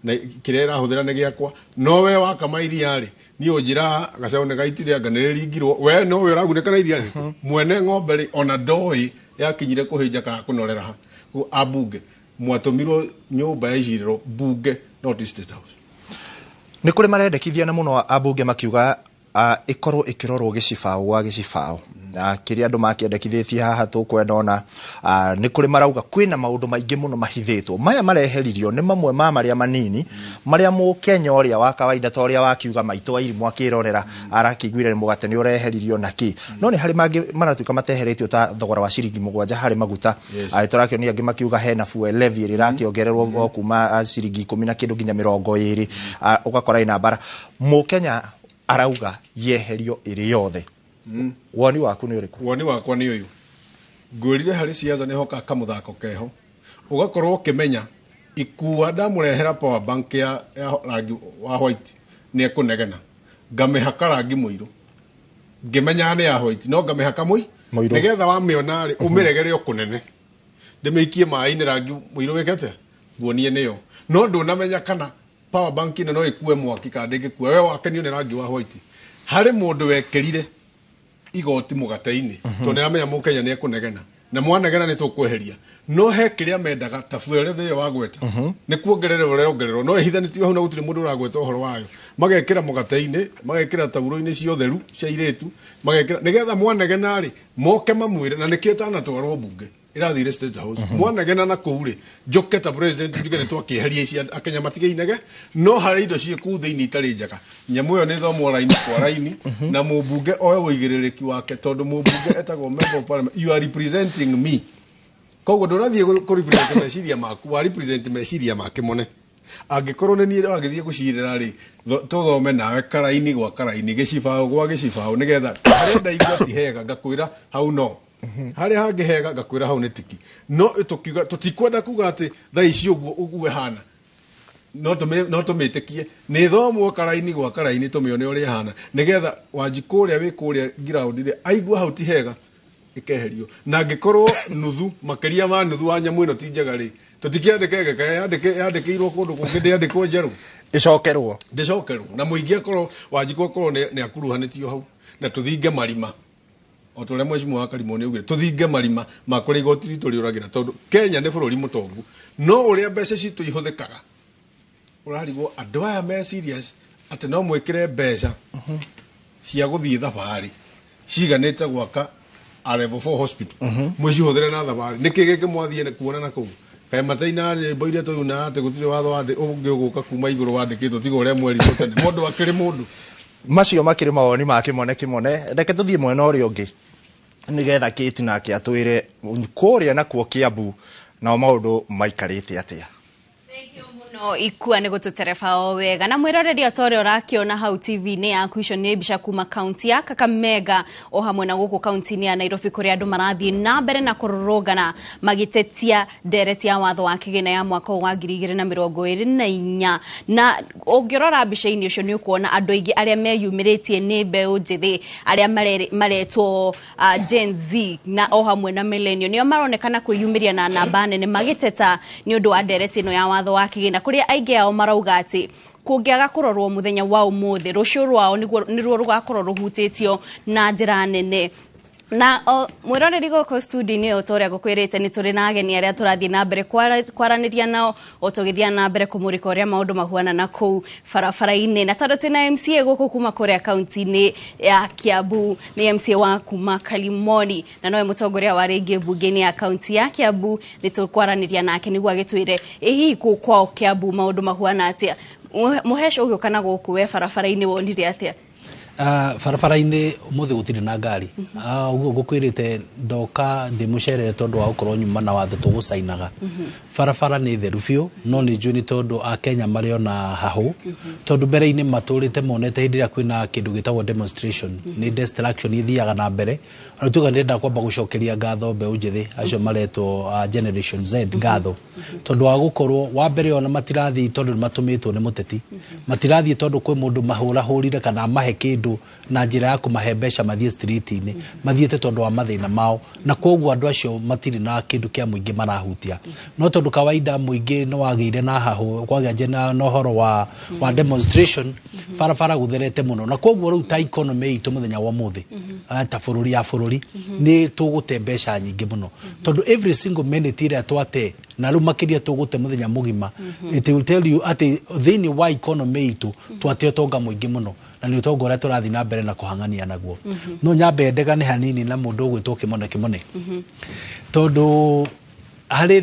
Na kĩrĩa ĩrahũthĩra nĩ gĩakwa. No we wakama iria rĩ, niĩ ũnjĩra gacaũ nĩ gaitire, anga nĩ rĩringirwo, we no we ũragunĩka na iria rĩ. Mwene ng'ombe rĩ, ona ndoĩ yakinyire kũhĩnja kana kũnorera ha. Koguo ambunge mwatũmirwo nyũmba ya icirĩro, bunge, not State House. Nĩ kũrĩ marendekithia na mũno ambunge makiuga ĩkorwo ĩkĩrorwo gĩcibaũ gwa gĩcibaũ, na kĩrĩa andũ makĩendekithĩtie haha tũkwenda ona nĩ kũrĩ marauga kwĩna maũndũ maingĩ mũno mahithĩtwo. Maya mareheririo nĩ mamwe ma marĩa manini marĩa mũkenya ũrĩa wa kawaida, ta ũrĩa wakiuga maitũ airimũ akĩrorera arakĩiguire mũgate nĩ ũreheririo na kĩ, no nĩ harĩ mangĩ maratuĩka mateheretio ta thogora wa ciringi 7 harĩ maguta. Tũrakĩonia angĩ makiuga hena fuel levy ĩrĩa ĩrakĩongererwo o kuma ciringi 10 na kĩndũ nginya 20. Ũgakora ĩna mbara, mũkenya arauga yeherio ĩrĩ yothe. Woni waku nĩ ũrĩkũ? Woni wakwa nĩ ũyũ ngwĩrire, harĩ ciaca nĩ hoka kamũthako keho, ũgakorwo ũkĩmenya ikua ndamũrehera power bank ya rangi wa white nĩ ekũnegena, ngamĩhaka rangi mũirũ ngĩmenyaga nĩ ya white, no ngamĩhaka mũirũ nĩgetha wamĩona rĩ, ũmĩregere o kũnene, ndĩmĩikie maĩ-inĩ rangi mũirũ wĩke atĩa, nguonie nĩyo, no ndũnamenya kana power bank ĩno no ĩkue mwaki kana ndĩngĩkua. We wakenio nĩ rangi wa white. Harĩ mũndũ wekĩrire igoti mũgate-inĩ tondũ nĩaramenya mũkenya nĩ ekũnegena, na mwanegena nĩ tũkweheria, no he kĩrĩa mendaga ta fuel levy ĩyo wagweta nĩ kuongererwo ũrongererwo, no ĩhithanĩtio hau na gũtirĩ mũndũ ũragweta ũhoro wayo. Magekĩra mũgate-inĩ, magekĩra taurũ-inĩ cia ũtheru cia airĩtu, magekĩra nĩgetha mwanegena rĩ, moke mamwĩre, na nĩkĩo ĩtanatwarwo bunge, ĩrathire State House. Mwanegena na kũu rĩ, njoke ta president njuge nĩ twakĩeheria ici, akenya matige inege, no harĩ indo ciĩ kũu thĩinĩ itarĩ njega. Nyamũ ĩyo nĩ thomwo raini kwa raini na mũmbunge oe ũigĩrĩrĩki wake, tondũ mũmbunge etagwo member of parliament, you are representing me. Koguo ndũrathiĩ kũ represent meciria maku, wa represent meciria ma Kĩmone. Angĩkorwo nĩ niĩ ũragĩthiĩ gũcirĩra rĩ, tũthome nawe karaini gwa karaini, gĩcibaũ gwa gĩcibaũ, nĩgetha harĩa ndaigua ti hega ngakwĩra hau, no harĩa hangĩ hega ngakwĩra hau nĩ tiki. No tũkiuga tũtikwenda kuga atĩ thaa ici ũguo ũguo ĩhana, no tũmĩtĩkie nĩ thomwo karaini gwa karaini, tũmĩone ũrĩa ĩhana, nĩgetha Wanjikũ ũrĩa wĩ kũrĩa ground rĩ aigua hau ti hega, ĩkeherio. Na angĩkorwo nuthu, makĩria ma nuthu wa nyamũ ĩno ti njega rĩ, tũtikĩandĩke geka yandĩkĩirwo kũndũ kũngĩ, ndĩandĩkwo njerũ. Ĩcokerwo. Ndĩcokerwo na mũingĩ, akorwo Wanjikũ akorwo nĩ akuruhanĩtio hau, na tũthinge marima o ta ũrĩa mheshimiwa wa Karimũ nĩ augire, tũthinge marima ma kũrĩa igoti ritũ rĩũragĩra, tondũ Kenya nĩ bũrũri mũtongu, no ũrĩa mbeca citũ ihũthĩkaga ũrarigwo andũ aya me serious atĩ no mwĩkĩre mbeca cia gũthiĩ thabarĩ ciganĩte gwaka a level 4 hospital, mwĩcihũthĩre na thabarĩ. Nĩkĩ gĩkĩ mwathiĩ kuona na kũu? Kaĩ mataina nyĩmbo iria tũyuna atĩ gũtirĩ watho ũngĩ ũgũka kuma igũrũ wandĩkĩtwo tiga ũrĩa mwerirwo tene? Mũndũ akĩrĩ mũndũ. Macio makĩrĩ mawoni ma Kĩmone. Kĩmone, reke tũthiĩ mwena ũrĩa ũngĩ nĩgetha Kĩti nake atwĩre kũrĩa nakuo Kĩambu nao maũndũ maikarĩte atĩa. Mũno ikua nĩ gũtũtereba o wega na mwĩroreri, o ta ũrĩa ũrakĩona hau TV-inĩ yaku, icio nĩ mbica kuma kaunti ya Kakamega o hamwe na gũkũ kaunti-inĩ ya Nairobi, kũrĩa andũ marathiĩ na mbere na kũrũrũngana magĩtetia ndereti ya watho wa kĩgĩna ya mwaka ũyũ wa 2024. Na ũngĩrora mbica-inĩ ũcio nĩ ũkuona andũ aingĩ arĩa meyumĩrĩtie nĩ mbeũ njĩthĩ arĩa maretwo Gen Z na o hamwe na millennial, nĩo maronekana kwĩyumĩria na namba nene magĩteta nĩ ũndũ wa ndereti ĩno ya watho wa kĩgĩna, kũrĩa aingĩ ao marauga atĩ kũngĩaga kũrorwo mũthenya wa ũmũthĩ, rũciũ rwao nĩruo rũgakorwo rũhutĩtio na njĩra nene. Na o mwĩroreri, gũkũ studio-inĩ o ta ũrĩa ngũkwĩrĩte, nĩ tũrĩ na ageni arĩa tũrathiĩ na mbere kwaranĩria nao o tũgĩthiĩ na mbere kũmũrĩka ũrĩa maũndũ mahuana na kũu barabara-inĩ. Na tondũ twĩna MCA gũkũ kuma kũrĩa kaunti-inĩ ya Kiambu, nĩ MCA wa kuma Kalimoni na nowe mũtongoria wa rĩngĩ mbunge-inĩ ya kaunti ya Kiambu, nĩ tũkwaranĩria nake nĩguo agĩtwĩre ĩ hihi kũu kwao Kiambu maũndũ mahuana atĩa. Mũhesh, ũgĩũka na gũkũ we barabara-inĩ wonire atĩa? Barabara-inĩ ũmũthĩ gũtirĩ na ngari. Ũguo ngũkwĩrĩte ndoka ndĩmũcerere tondũ wa gũkorwo nyuma na watho tũgũcainaga. Barabara nĩ theru biũ, no nĩ njũĩ nĩ tondũ akenya marĩ ona hahũ, tondũ mbere-inĩ matũrĩte monete hĩndĩ ĩrĩa kwĩna kĩndũ gĩtagwo demonstration nĩ destruction ithiaga na mbere. Ona tuga ndĩrenda kwamba gũcokeria ngatho mbeũ njĩthĩ acio maretwo Generation Z, ngatho tondũ wa gũkorwo wa mbere ona matirathiĩ tondũ nĩ matũmĩtwo nĩ mũteti, matirathiĩ tondũ kwĩ mũndũ mahũrahũrire kana mahe kĩndũ. andũ na njĩra ya kũmahe mbeca mathiĩ street-inĩ, mathiĩte tondũ wa mathĩna mao, na koguo andũ acio matirĩ na kĩndũ kĩa mũingĩ marahutia. No tondũ kawaida mũingĩ nĩ wagĩire na hahũ, kwagĩa na ũhoro wa demonstration, barabara gũtherete mũno, na koguo rĩu ta economy itũ mũthenya wa ũmũthĩ, ta bũrũri ya bũrũri, nĩ tũgũte mbeca nyingĩ mũno, tondũ every single minute ĩrĩa twate, na rĩu makĩria tũgũte mũthenya mũgima, it will tell you atĩ thĩinĩ wa economy itũ twate ũtonga mũingĩ mũno, na nĩ ũtonga ũrĩa tũrathiĩ na mbere na kũhang'ania naguo. No nyambe ndegane hanini na mũndũ ũgwĩtwo Kĩmone Kĩmone, tondũ harĩ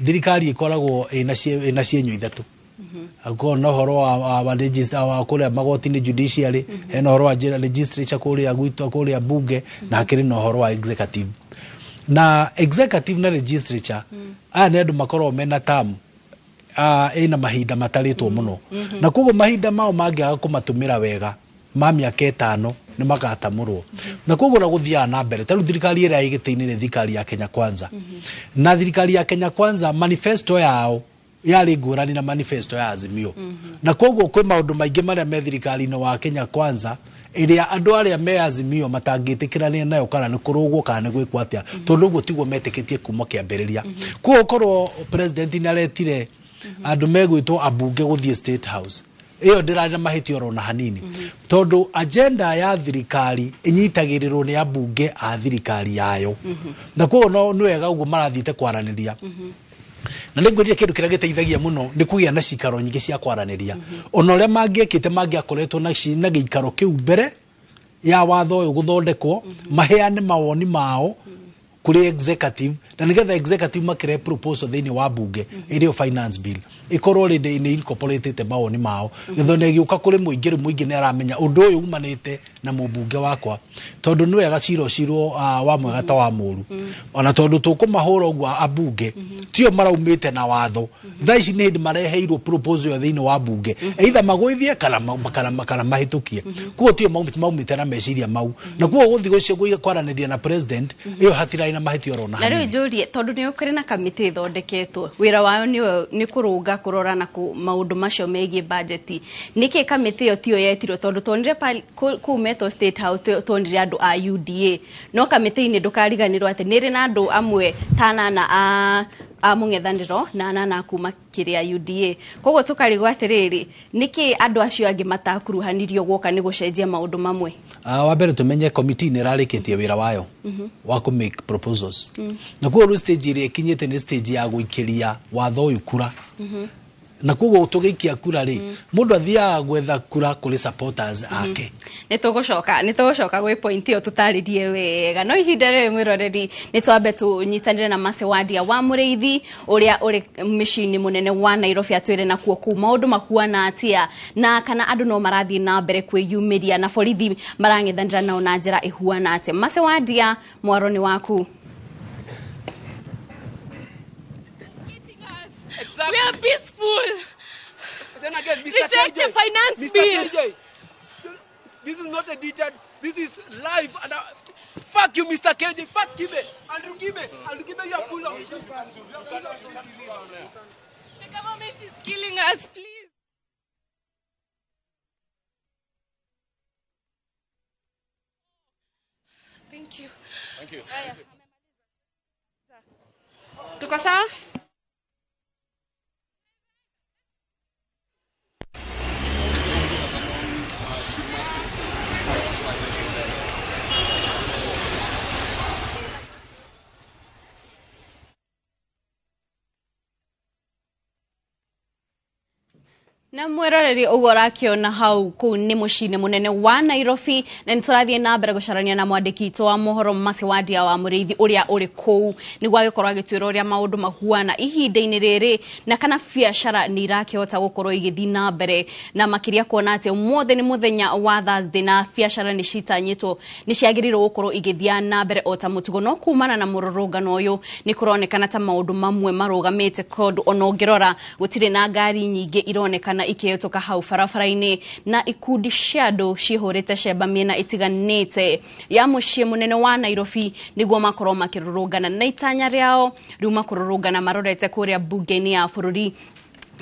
thirikari ĩkoragwo ĩna cienyũ ithatũ. Akorwo na ũhoro wa register wa kũrĩa magoti-inĩ judiciary, hena ũhoro wa legislature kũrĩa gwitũ kũrĩa bunge, na hakĩrĩ na ũhoro wa executive. Na executive na legislature, aya nĩ andũ makoragwo mena term ĩna mahinda matarĩtwo mũno, na koguo mahinda mao mangĩaga kũmatũmĩra wega ma mĩaka 5 nĩ magatamũrwo. Na koguo na gũthiaga na mbere, ta rĩu thirikari ĩrĩa ĩ gĩtĩ-inĩ nĩ thirikari ya Kenya Kwanza, na thirikari ya Kenya Kwanza manifesto yao yarĩ ngũrani na manifesto ya Azimio, na koguo kwĩ maũndũ maingĩ marĩa me thirikari-inĩ wa Kenya Kwanza ĩrĩa andũ arĩa me Azimio matangĩtĩkĩrania nayo, kana nĩ kũrũgwo kana nĩ gwĩkwo atĩa, tondũ ũguo tiguo metĩkĩtie kuma kĩambĩrĩria. Koguo korwo president nĩ aretire andũ megwĩtwo ambunge gũthiĩ State House, ĩyo ndĩrarĩ na mahĩtia oro na hanini, tondũ agenda ya thirikari ĩnyitagĩrĩrwo nĩ ambunge a thirikari yayo, na koguo no nĩ wega ũguo marathiĩte kwaranĩria. Na nĩ ngwĩrire kĩndũ kĩrĩa gĩteithagia mũno nĩ kũgĩa na cikaro nyingĩ cia kwaranĩria. Ona ũrĩa mangĩekĩte, mangĩakoretwo na gĩikaro kĩu mbere ya watho ũyũ gũthondekwo, maheane mawoni mao kũrĩ executive, na nĩgetha executive makĩrehe proposal thĩinĩ wa bunge ĩrĩa finance bill ĩkorwo already nĩ incorporated mawoni mao, gĩtho gĩũka kũrĩ mũingĩ, rĩu mũingĩ nĩ aramenya ũndũ ũyũ umanĩte na mũmbunge wakwa, tondũ nĩ wega cira ũcirwo wa mwega ta wa mũru, ona tondũ tũkũmahũra ũguo ambunge tio maraumĩte na watho. Thaa ici nĩ hĩndĩ mareheirwo proposal ĩyo thĩinĩ wa bunge, either magũithie kana mahĩtũkie. Koguo tio maumĩte na meciria mau, na koguo gũthiĩ gũcio kwaranĩria na president ĩyo hatirarĩ na mahĩtia oro na Na rĩu hanini. Njũrie, tondũ nĩ ũkĩrĩ na kamĩtĩ ĩthondeketwo, wĩra wayo nĩ kũrũnga, kũrora na maũndũ macio megiĩ bajeti, nĩkĩ kamĩtĩ ĩyo tiyo yetirwo? Tondũ tuonire kũu metwo State House, tuonire andũ a UDA, no kamĩtĩ-inĩ ndũkariganĩrwo atĩ nĩ ĩrĩ na andũ amwe ta anana a mũng'ethanĩro na anana a kuma kĩrĩa UDA. Koguo tũkarigwo atĩrĩrĩ, nĩkĩ andũ acio angĩ matakuruhanirio guoka nĩ gũcenjia maũndũ mamwe? Wa mbere tũmenye committee nĩ ĩrarĩkĩtie wĩra wayo wa kũ make proposals, na koguo rĩu stage ĩrĩa ĩkinyĩte nĩ stage ya gũikĩria watho ũyũ kura, na koguo tũgĩikia kura rĩ, mũndũ athiaga gwetha kura kũrĩ supporters ake. Nĩ tũgũcoka gwĩ point ĩyo tũtarĩrie wega, no ihinda rĩrĩ, mwĩroreri, nĩ twambe tũnyitanĩre na Mercy Wandia wa Mũrĩithi ũrĩa ũrĩ mĩciĩ-inĩ mũnene wa Nairobi, atwĩre nakuo kũu maũndũ mahuana atĩa, na kana andũ no marathiĩ na mbere kwĩyumĩria na borithi marang'ethanĩra nao na njĩra ĩhuana atĩa. Mercy Wandia, mwaro nĩ waku. We are peaceful. Then again, Mr. Reject KJ, the finance Mr. bill. KJ, this is not edited. This is live. And fuck you, Mr. KJ. Fuck Kibe. Andrew Kibe. Andrew Kibe, you are full of shit. You are full of shit. The government is killing us, please. Thank you. Thank you. Tuko sawa? Na mwĩroreri, ũguo ũrakĩona hau kũu nĩ mũciĩ-inĩ mũnene wa Nairobi, na nĩ tũrathiĩ na mbere gũcarania na mwandĩki witũ wa mohoro Mercy Wandia wa Mũrĩithi ũrĩa ũrĩ kũu, nĩguo agĩkorwo agĩtwĩra ũrĩa maũndũ mahuana ihinda-inĩ rĩrĩ, na kana biacara nĩ irakĩhota gũkorwo igĩthiĩ na mbere, na makĩria kuona atĩ ũmũthĩ nĩ mũthenya wa Thursday na biacara nĩ citanyĩtwo nĩ ciagĩrĩirwo gũkorwo igĩthiĩ na mbere o ta mũtugo. No kumana na mũrũrũngano ũyũ nĩ kũronekana ta maũndũ mamwe marũgamĩte, tondũ ona ũngĩrora gũtirĩ na ngari nyingĩ ironekana ikĩhĩtũka hau barabara-inĩ, na ikundi cia andũ cihũrĩte cemba mĩena ĩtiganĩte ya mũciĩ mũnene wa Nairobi nĩguo makorwo makĩrũrũngana, na itanya rĩao rĩu makũrũrũngana marorete kũrĩa mbunge-inĩ ya bũrũri.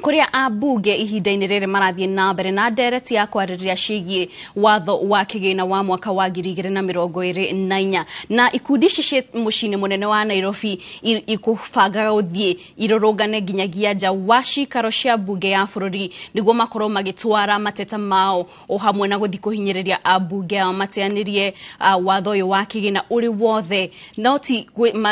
Kuria ambunge ihinda-inĩ rĩrĩ marathiĩ na mbere na ndereti ya kwarĩrĩria ciĩgiĩ watho wa kĩgĩna wa mwaka wa 2024 na ikundi ici ciĩ mũciĩ-inĩ mũnene wa Nairobi ikũbangaga gũthiĩ irũrũngane nginyagia nja wa cikaro cia mbunge ya bũrũri nĩguo makorwo magĩtwara mateta mao o hamwe na gũthiĩ kũhinyĩrĩria ambunge ao mateanĩrie watho ũyũ wa kĩgĩna ũrĩ wothe no ti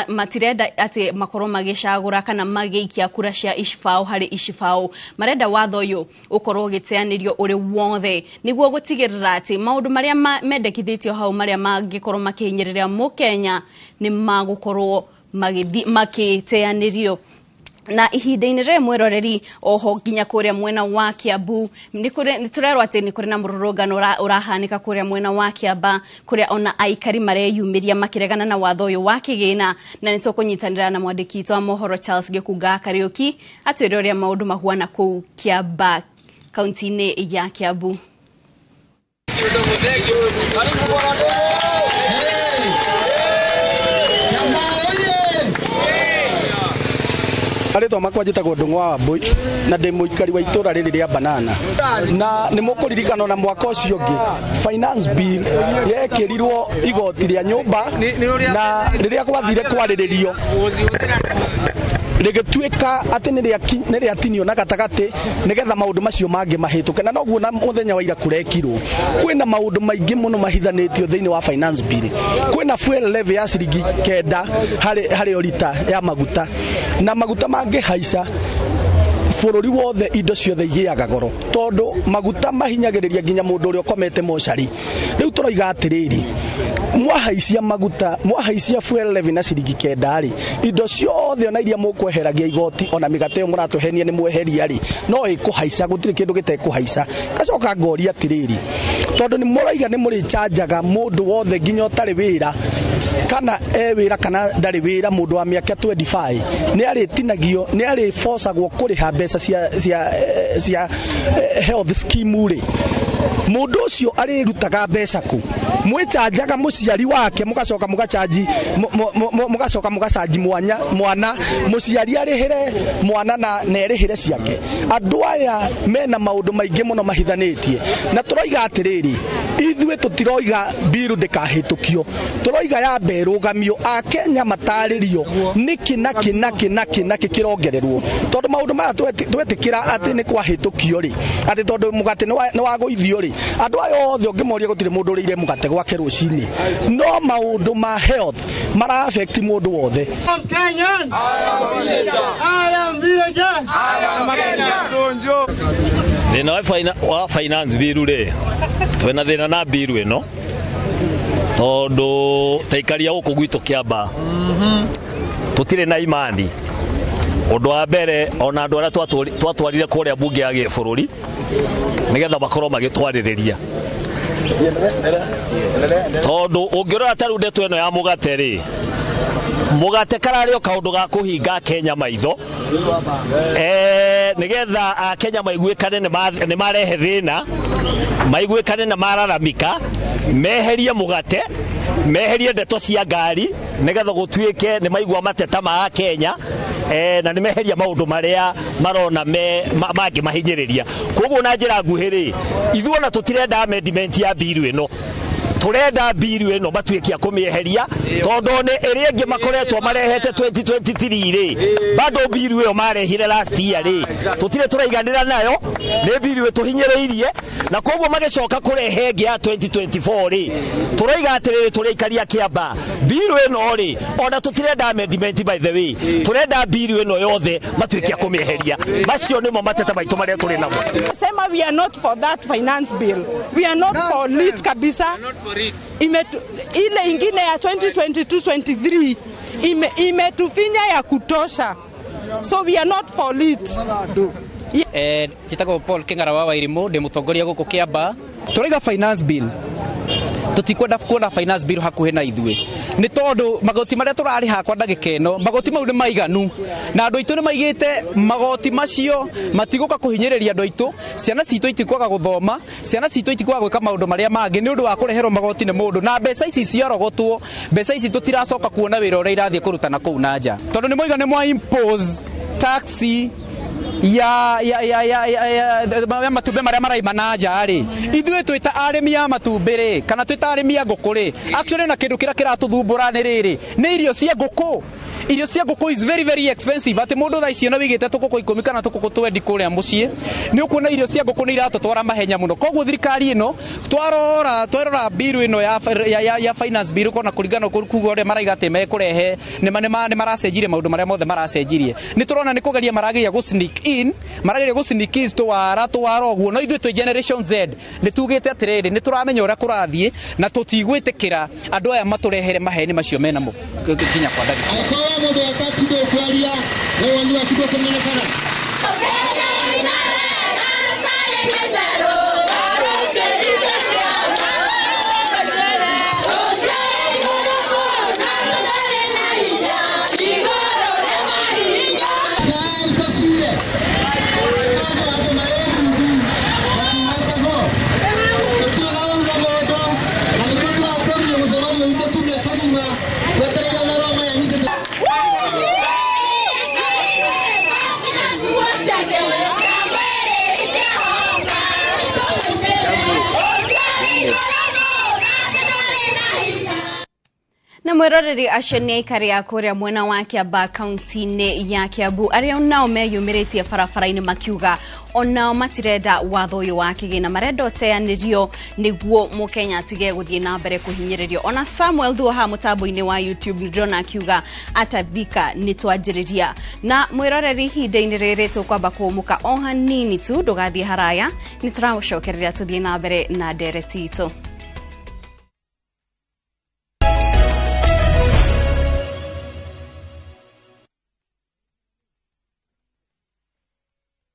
matirenda atĩ makorwo magĩcagũra kana magĩikia kura cia icibao harĩ icibao marenda watho ũyũ ũkorwo ũgĩteanĩrio ũrĩ wothe nĩguo gũtigĩrĩra atĩ maũndũ marĩa mendekithĩtio hau marĩa mangĩkorwo makĩhinyĩrĩria mũkenya nĩ magũkorwo makĩteanĩrio. Na ihinda-inĩ rĩrĩ mwĩroreri oho nginya kũrĩa mwena wa Kiambu nĩ tũrerwo atĩ nĩ kũrĩ na mũrũrũngano ũrahanĩka kũrĩa mwena wa Kiamba kũrĩa ona aikari mareyumĩria makĩregana na watho ũyũ wa kĩgĩna na nĩ tũkũnyitanĩra na mwandĩki witũ wa mohoro Charles Gĩkunga Kariũki atwĩre ũrĩa maũndũ mahuana kũu Kiamba kaunti-inĩ ya Kiambu. Arĩtwa makwa njĩtagwo Ndung'u wa Wambui na ndĩ mũikari wa itũra rĩrĩ rĩa Banana na nĩ mũkũririkana na mwaka ũcio ũngĩ finance bill yekĩrirwo igoti rĩa nyũmba na rĩrĩa gwathire kwarĩrĩrio rĩgĩtuĩka atĩ nĩ rĩatinio na gatagatĩ nĩgetha maũndũ macio mangĩ mahĩtũke na noguo na mũthenya wa ira kũrekirwo. Kwĩna maũndũ maingĩ mũno mahithanĩtio thĩinĩ wa finance bill. Kwĩna fuel levy ya ciringi 9 harĩ o rita ya maguta na maguta mangĩhaica bũrũri wothe indo ciothe igĩaga goro tondũ maguta mahinyagĩrĩria nginya mũndũ ũrĩa ũkomete mocarĩ. Rĩu tũroiga atĩrĩrĩ, mwahaicia maguta, mwahaicia fuel levy na ciringi 9 rĩ, indo ciothe ona iria mũkweheragia igoti ona mĩgate ĩyo mũratũhenia nĩ mweheria rĩ, no ĩkũhaica, gũtirĩ kĩndũ gĩtekũhaica. Ngacoka ngoria atĩrĩrĩ, tondũ nĩ mũroiga nĩ mũrĩchanjaga mũndũ wothe nginya ũtarĩ wĩra kana e wĩra kana ndarĩ wĩra, mũndũ wa mĩaka 25 nĩ arĩtinagio, nĩ arĩbocagwo kũrĩha mbeca cia health scheme rĩ, mũndũ ũcio arĩrutaga mbeca kũ? Mwĩchanjaga mũciari wake mũgacoka mũgachanji mũgacoka mũgacanji mwana, mũciari arĩhĩre mwana na erĩhĩre ciake. Andũ aya mena maũndũ maingĩ mũno mahithanĩtie na tũroiga atĩrĩrĩ, ithuĩ tũtiroiga biru ndĩkahĩtũkio, tũroiga yambe ĩrũgamio, akenya matarĩrio nĩkĩ na kĩ na kĩ na kĩ na kĩ kĩrongererwo, tondũ maũndũ maya twetĩkĩra atĩ nĩ kwahĩtũkio rĩ, atĩ tondũ mũgate nĩ wagũithio rĩ, andũ aya othe ũngĩmoria gũtirĩ mũndũ ũrĩire mũgate gwake rũcinĩ, no maũndũ ma health mara affect mũndũ wothe. Thĩna wa finance bill rĩ, twĩna thĩna na bill ĩno tondũ taikaria gũkũ gwitũ Kĩamba tũtirĩ na imani. Ũndũ wa mbere ona andũ arĩa twatwarire kũrĩa mbunge ya gĩbũrũri nĩgetha makorwo magĩtwarĩrĩria, tondũ ũngĩrora ta rĩu ndeto ĩno ya mũgate rĩ, mũgate kararĩ o kaũndũ ga kũhinga Kenya maitho nĩgetha Akenya maiguĩkane nĩ marehe thĩna, maiguĩkane nĩ mararamika, meherie mũgate, meherie ndeto cia ngari nĩgetha gũtuĩke nĩ maigua mateta ma Kenya na nĩ meheria maũndũ marĩa marona mangĩmahinyĩrĩria. Koguo na njĩra nguhĩ rĩ, ithuĩ ona tũtirenda amendment ya bill ĩno, tũrenda bill ĩno matuĩke a kũmĩeheria tondũ nĩ ĩrĩa ĩngĩ makoretwo marehete 2023 rĩ, bado bill ĩyo marehire last year rĩ, tũtirĩ tũraiganĩra nayo, nĩ bill ĩtũhinyĩrĩirie na koguo magĩcoka kũrehe ĩngĩ ya 2024 rĩ, tũroiga atĩrĩrĩ tũrĩikaria Kĩamba bill ĩno rĩ, ona tũtirenda amendment by the way, tũrenda bill ĩno yothe matuĩke a kũmĩeheria. Macio nĩmo mateta maitũ marĩa tũrĩ namo. Sema we are not for that finance bill, we are not for it kabisa. Ile ingine ya 2022-23 imetufinya ya kutosha, so we are not for it. Njĩtagwo Paul Kĩng'ara wa Wairimu, ndĩ mũtongoria gũkũ Kĩamba. Tũraiga finance bill, tũtikwenda kuona finance bill hakuhĩ na ithuĩ nĩ tondũ magoti marĩa tũrarĩha kwa ndagĩka ĩno, magoti mau nĩ maiganu na andũ aitũ nĩ maigĩte magoti macio matigũka kũhinyĩrĩria andũ aitũ, ciana citũ itikwaga gũthoma, ciana citũ itikwaga gwĩka maũndũ marĩa mangĩ nĩ ũndũ wa kũreherwo magoti nĩ mũndũ, na mbeca ici ciarogotwo, mbeca ici tũtiracoka kuona wĩra ũrĩa irathiĩ kũruta na kũu na nja, tondũ nĩ moiga nĩ mwa impose taxi ya ya ya ya ya ya matumbĩ marĩa maraima na nja rĩ, ithuĩ twĩ ta arĩmi a matumbĩ rĩ, kana twĩ ta arĩmi a ngũkũ rĩ, actually na kĩndũ kĩrĩa kĩratũthumbũra nĩ rĩrĩ, nĩ irio cia ngũkũ. Irio cia ngũkũ is very very expensive, atĩ mũndũ thaa ici ona wĩigĩte tũkũkũ 10 kana tũkũkũ 20 kũrĩa mũciĩ, nĩ ũkuona irio cia ngũkũ nĩ iratũtwara mahenya mũno. Koguo thirikari ĩno twarora bill ĩno ya finance bill, kona kũringana kuga ũrĩa maraiga atĩ mekũrehe, nĩ maracenjirie maũndũ marĩa mothe maracenjirie, nĩ tũrona nĩ kũgeria marageria gũ sneak in, marageria gũ sneak in tũwara ũguo. No ithuĩ twĩ Generation Z nĩ tugĩte atĩrĩrĩ, nĩ tũramenya ũrĩa kũrathiĩ na tũtigwĩtĩkĩra andũ aya matũrehere maheni macio menamo nginya kwa ndagĩka. Mundu atatinde kwaria woni waku kumenyekana. Na mwiroreri acio nĩ aikari a kũrĩa mwena wa Kiambaa kaunti-inĩ ya Kiambu arĩa nao meyumĩrĩtie barabara-inĩ makiuga onao matirenda watho ũyũ wa kĩgĩna, marenda ũteanĩrio nĩguo mũkenya atige gũthiĩ na mbere kũhinyĩrĩrio. Ona Samuel Thuo haha mũtambo-inĩ wa YouTube nĩndĩrona akiuga atathika nĩ twanjĩrĩria. Na mwĩroreri ihinda-inĩ rĩrĩ tũkwamba kũũmũka o hanini tu, ndũgathiĩ haraya, nĩ tũragũcokereria tũthiĩ na mbere na ndereti itũ.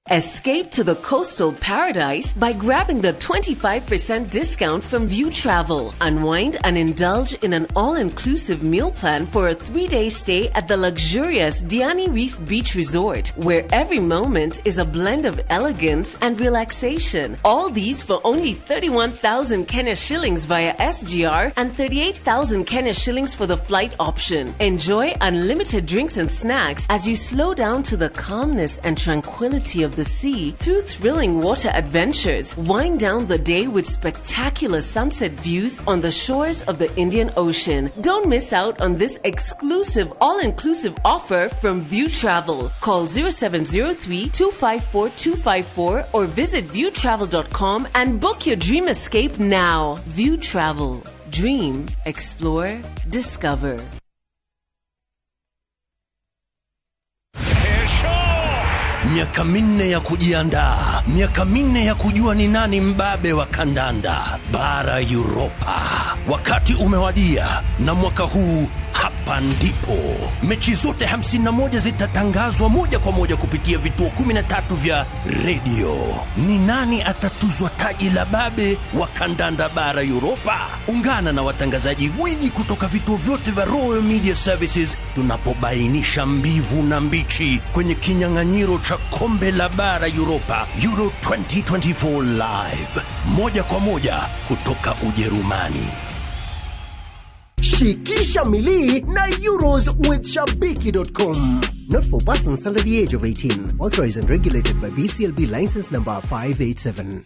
Escape to the coastal paradise by grabbing the 25% discount from View Travel. Unwind and indulge in an all-inclusive meal plan for a 3-day stay at the luxurious Diani Reef Beach Resort, where every moment is a blend of elegance and relaxation. All these for only 31,000 Kenya shillings via SGR and 38,000 Kenya shillings for the flight option. Enjoy unlimited drinks and snacks as you slow down to the calmness and tranquility of the sea through thrilling water adventures. Wind down the day with spectacular sunset views on the shores of the Indian Ocean. Don't miss out on this exclusive all-inclusive offer from View Travel. Call 0703 254 254 or visit viewtravel.com and book your dream escape now. View Travel. Dream, explore, discover. Miaka 4 ya kujiandaa, miaka 4 ya kujua ni nani mbabe wa kandanda bara Europa. Wakati umewadia, na mwaka huu hapa ndipo mechi zote 51 zitatangazwa moja kwa moja kupitia vituo 13 vya radio. Ni nani atatuzwa taji la babe wa kandanda bara Europa? Ungana na watangazaji gwiji kutoka vituo vyote vya Royal Media Services tunapobainisha mbivu na mbichi kwenye kinyang'anyiro cha kombe la bara Europa Euro 2024 live, moja kwa moja kutoka Ujerumani. Shikisha milii na Euros with Shabiki.com. Not for persons under the age of 18. Authorized and regulated by BCLB license number 587.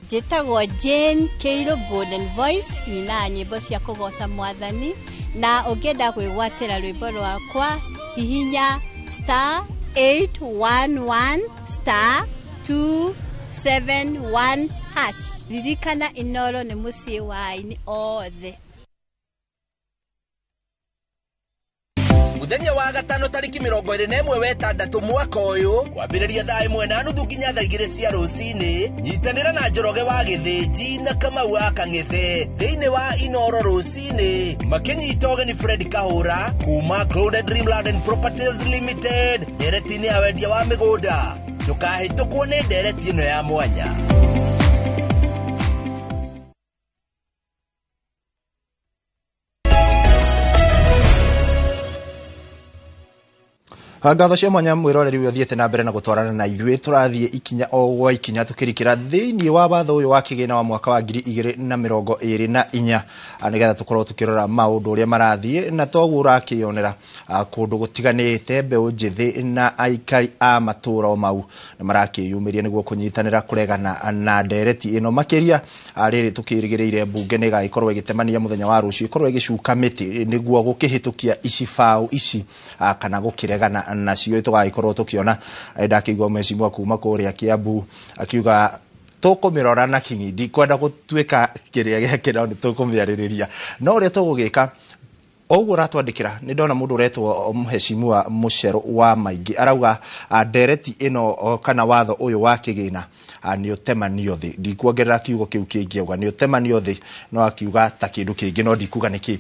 Njĩtagwo Jane Keiro Golden Voice, nyinaga nyĩmbo cia kũgoca mwathani, na ũngĩenda kwĩgwatĩra rwĩmbo rwakwa hihinya *811 *271 hash. Ririkana Inoro nĩ mũciĩ wa aini othe. Muthenya wa gatano tariki 21 wetandatũ mwaka ũyũ kwambĩrĩria thaa 1:30 nginya thaa 2 cia rũcinĩ, nyitanĩra na Njoroge wa Gĩthĩnji na Kamau wa Kang'ethe thĩinĩ wa Inoro rũcinĩ, makĩnyita ũgeni Fred Kahũra kuma Clouded Dreamland and Properties Limited ndereti-inĩ ya wendia wa mĩgũnda. Ndũkahĩtũkwo nĩ ndereti ĩno ya mwanya. Ngatho cia mwanya mwiroreri ũyũ ũthiĩte na mbere na gũtwarana na ithuĩ, tũrathiĩ ikinya o gwa ikinya tũkĩrikĩra thĩinĩ wa watho ũyũ wa kĩgĩna wa mwaka wa 2024, nĩgetha tũkorwo tũkĩrora maũndũ ũrĩa marathiĩ na toguo ũrakĩonera kũndũ gũtiganĩte mbeũ njĩthĩ na aikari a matũũra o mau nĩ marakĩyumĩria nĩguo kũnyitanĩra kũregana na ndereti ĩno makĩria rĩrĩ tũkĩrĩgĩrĩire mbunge nĩ ĩgagĩkorwo ĩgĩtemania mũthenya wa rũciũ ĩkorwo ĩgĩcuka mĩtĩ nĩguo gũkĩhĩtũkia icibaũ ici kana gũkĩregana nacio. Tũgagĩkorwo tũkĩona ndakĩigua mheshimiwa kuma kũrĩa Kiambu akiuga tũkũmĩrora na kinyi, ndikwenda gũtuĩka kĩrĩa gĩake no nĩ tũkũmĩarĩrĩria no ũrĩa tũgũgĩka o ũguo ũratwandĩkĩra. Nĩ ndona mũndũ ũretwo mheshimiwa Mũcero wa Maingĩ arauga ndereti ĩno kana watho ũyũ wa kĩgĩna nĩ ũtemanio thĩ, ndikuongerera kiugo kĩu kĩngĩ, auga nĩ ũtemanio thĩ no akiuga ta kĩndũ kĩngĩ no ndikuga nĩkĩ.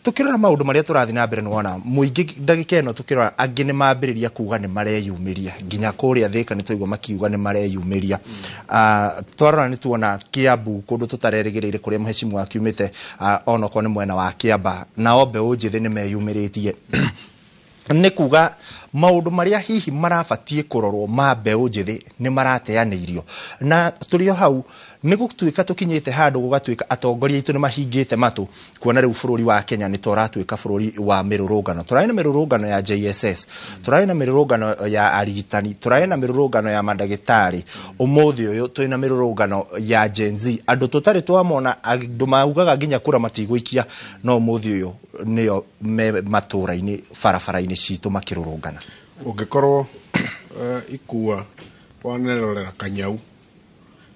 Tukirora maundu maria turathi na mbere nĩwona mũingĩ ndagĩka ĩno tukirora angĩ nĩ mambĩrĩria kuga nĩ mareyumĩria nginya kũrĩa Thĩka nĩ twaigua makiuga nĩ mareyumĩria. Twarora nĩ tuona Kiambu kũndũ tũtarerĩgĩrĩire kũrĩa mheshimiwa akiumĩte onokorwo nĩ mwena wa Kiamba nao mbeũ njĩthĩ nĩ meyumĩrĩtie. Nĩ kuga maundu maria hihi marabatiĩ kũrorwo ma mbeũ njĩthĩ nĩ marateanĩirio na tũrĩ o hau nĩ gũtuĩka tũkinyĩte handũ gũgatuĩka atongoria aitũ nĩ mahingĩte matũ kuona rĩu bũrũri wa Kenya nĩ toratuĩka bũrũri wa mĩrũrũngano. Tũrarĩ na mĩrũrũngano ya JSS, tũrarĩ na mĩrũrũngano ya arigitani, tũrarĩ na mĩrũrũngano ya mandagĩtarĩ, ũmũthĩ ũyũ twĩ na mĩrũrũngano ya Gen Z, andũ tũtarĩ twamona, andũ maugaga nginya kura matigũikia, no ũmũthĩ ũyũ nĩo me matũra-inĩ barabara-inĩ citũ makĩrũrũngana. Ũngĩkorwo ikua wanerorera kanyau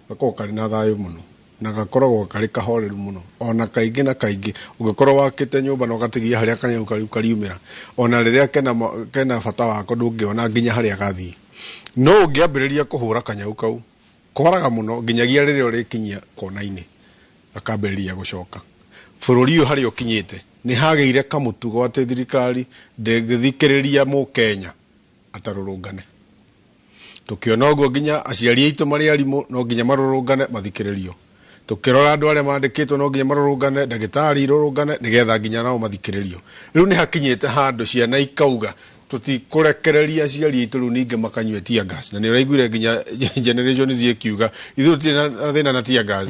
gakoragwo karĩ na thayũ mũno na gakoragwo karĩ kahoreru mũno, ona kaingĩ na kaingĩ ũngĩkorwo wakĩte nyũmba na ũgatigia harĩa kanyau kariu kariumĩra, ona rĩrĩa kena bata wako ndũngĩona nginya harĩa gathiĩ. No ũngĩambĩrĩria kũhũra kanyau kau koraga mũno nginyagia rĩrĩa ũrĩkinyia kona-inĩ gakambĩrĩria gũcoka. Bũrũri ũyũ harĩa ũkinyĩte nĩ hagĩire kamũtugo atĩ thirikari ndĩngĩthikĩrĩria mũkenya atarũrũngane. Tukiona ũguo nginya aciari aitũ marĩ arimũ no nginya marũrũngane mathikĩrĩrio. Tukĩrora andũ arĩa mandĩkĩtwo no nginya marũrũngane, ndagĩtarĩ irũrũngane nĩgetha nginya nao mathikĩrĩrio. Rĩu nĩ hakinyĩte handũ ciana ikauga tũtikũrekereria aciari aitũ rĩu ningĩ makanyue tear gas. Na nĩ ũraiguire nginya generation Z ĩkiuga ithuĩ tũtirĩ na thĩna na tear gas,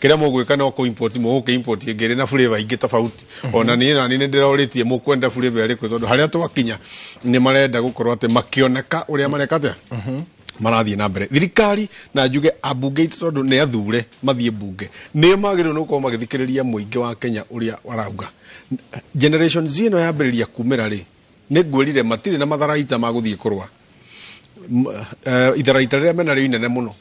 kĩrĩa mũgwĩka no kũ-import, mũgũkĩ-import ĩngĩ ĩrĩ na flavor ingĩ tofauti. Ona niĩ nani nĩ ndĩrorĩtie mũkwenda flavor ĩrĩkũ, tondũ harĩa twakinya nĩ marenda gũkorwo atĩ makĩoneka ũrĩa mareka atĩa marathiĩ na mbere. Thirikari na njuge ambunge aitũ tondũ nĩ athure mathiĩ mbunge nĩo magĩrĩirwo nĩ gũkorwo magĩthikĩrĩria mũingĩ wa Kenya ũrĩa warauga. Generation Z ĩno yambĩrĩria kumĩra rĩ, nĩ ngwĩrire matirĩ na matharaita ma gũthiĩ kũrũa. Itharaita rĩrĩa mena rĩo inene mũno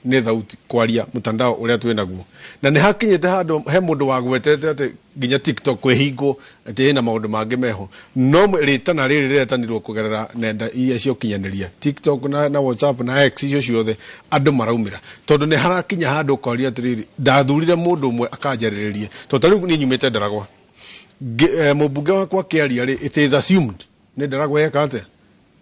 nĩ thauti kwaria mtandao ũrĩa twĩ naguo, na nĩ hakinyĩte handũ he mũndũ wagwetete atĩ nginya TikTok kwĩhingwo atĩ ĩna maũndũ mangĩ meho, no rĩtana rĩrĩ rĩretanirwo kũgerera nenda iria cia ũkinyanĩria TikTok na WhatsApp na X icio ciothe andũ maraumĩra, tondũ nĩ harakinya handũ ũkoria atĩrĩrĩ ndathurire mũndũ ũmwe akanjarĩrĩria, tondũ ta rĩu niĩ nyumĩte Ndaragwa, mũmbunge wakwa akĩaria rĩ, it is assumed nĩ Ndaragwa yeka atĩa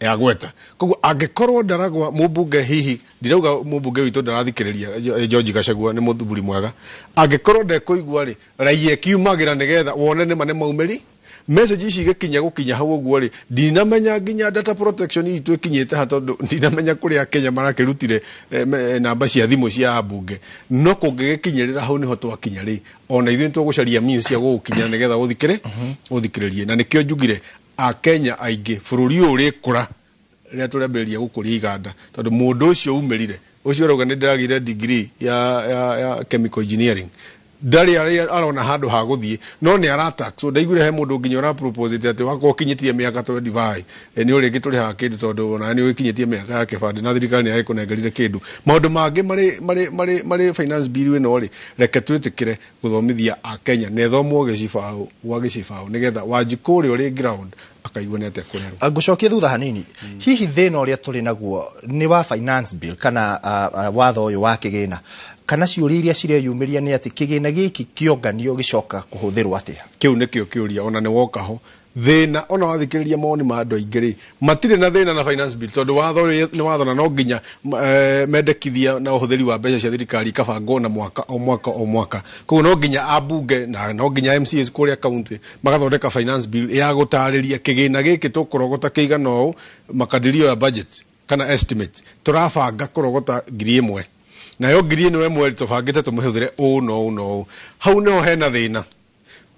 yagweta. Koguo angĩkorwo Ndaragwa mũmbunge, hihi ndirauga mũmbunge witũ ndarathikĩrĩria George Gachagua nĩ mũthuri mwega, angĩkorwo ndekũigua rĩ, raia ĩkiumagĩra nĩgetha wone nĩma nĩ maumĩri message ici igĩkinya gũkinya hau ũguo rĩ, ndinamenya nginya data protection itũ ĩkinyĩte ha, tondũ ndinamenya kũrĩa Kenya marakĩrutire namba cia thimũ cia ambunge, no kũngĩgĩkinyĩrĩra hau nĩho twakinya rĩ, ona ithuĩ nĩtũgũcaria means cia gũgũkinyĩra nĩgetha ũthikĩrĩrie. Na nĩkĩo njugire akenya aingĩ bũrũri ũyũ ũrĩkũra rĩrĩa tũrambĩrĩria gũkũria iganda, tondũ mũndũ ũcio umĩrire ũcio ũrauga nĩ ndĩragĩire degree ya chemical engineering, ndarĩ arona handũ ha gũthiĩ no nĩ arataxwo. Ndaiguire he mũndũ nginya ũrapropose atĩ wakorwo ũkinyĩtie mĩaka 25 nĩ ũrĩngĩ tũrĩhaga kĩndũ tondũ ona nĩ ũkinyĩtie mĩaka ya kĩbandĩ na thirikari nĩ yagĩkũnengerire kĩndũ. Maũndũ mangĩ marĩ finance bill ĩno rĩ, reke twĩtĩkĩre gũthomithia akenya na ĩthomwo gĩcibaũ gwa gĩcibaũ nĩgetha Wanjikũ ũrĩa ũrĩ ground akaigua nĩ atĩa kũrerwo. Ngũcokia thutha hanini, hihi thĩna ũrĩa tũrĩ naguo nĩ wa finance bill kana watho ũyũ wa kĩgĩna, kana ciũria iria cireyumĩria nĩ atĩ kĩgĩna gĩkĩ kĩonganio gĩcoka kũhũthĩrwo atĩa? Kĩu nĩkĩo kĩũria, ona nĩ woka ho. Thĩna ona wathikĩrĩria mawoni ma andũ aingĩ rĩ, matirĩ na thĩna na finance bill, tondũ watho nĩ watho na no nginya mendekithia na ũhũthĩri wa mbeca cia thirikari ikabangwo na mwaka o mwaka o mwaka. Koguo no nginya ambunge na no nginya MCAs kũrĩa county magathondeka finance bill ya gũtarĩria kĩgĩna gĩkĩ tũkũrogota kĩigana ũũ, makadirio ya budget kana estimate tũrabanga kũrogota 1,000, nayo 1,000 tũbangĩte tũmĩhũthĩre ũũ na ũũ na ũũ. Hau nĩho hena thĩna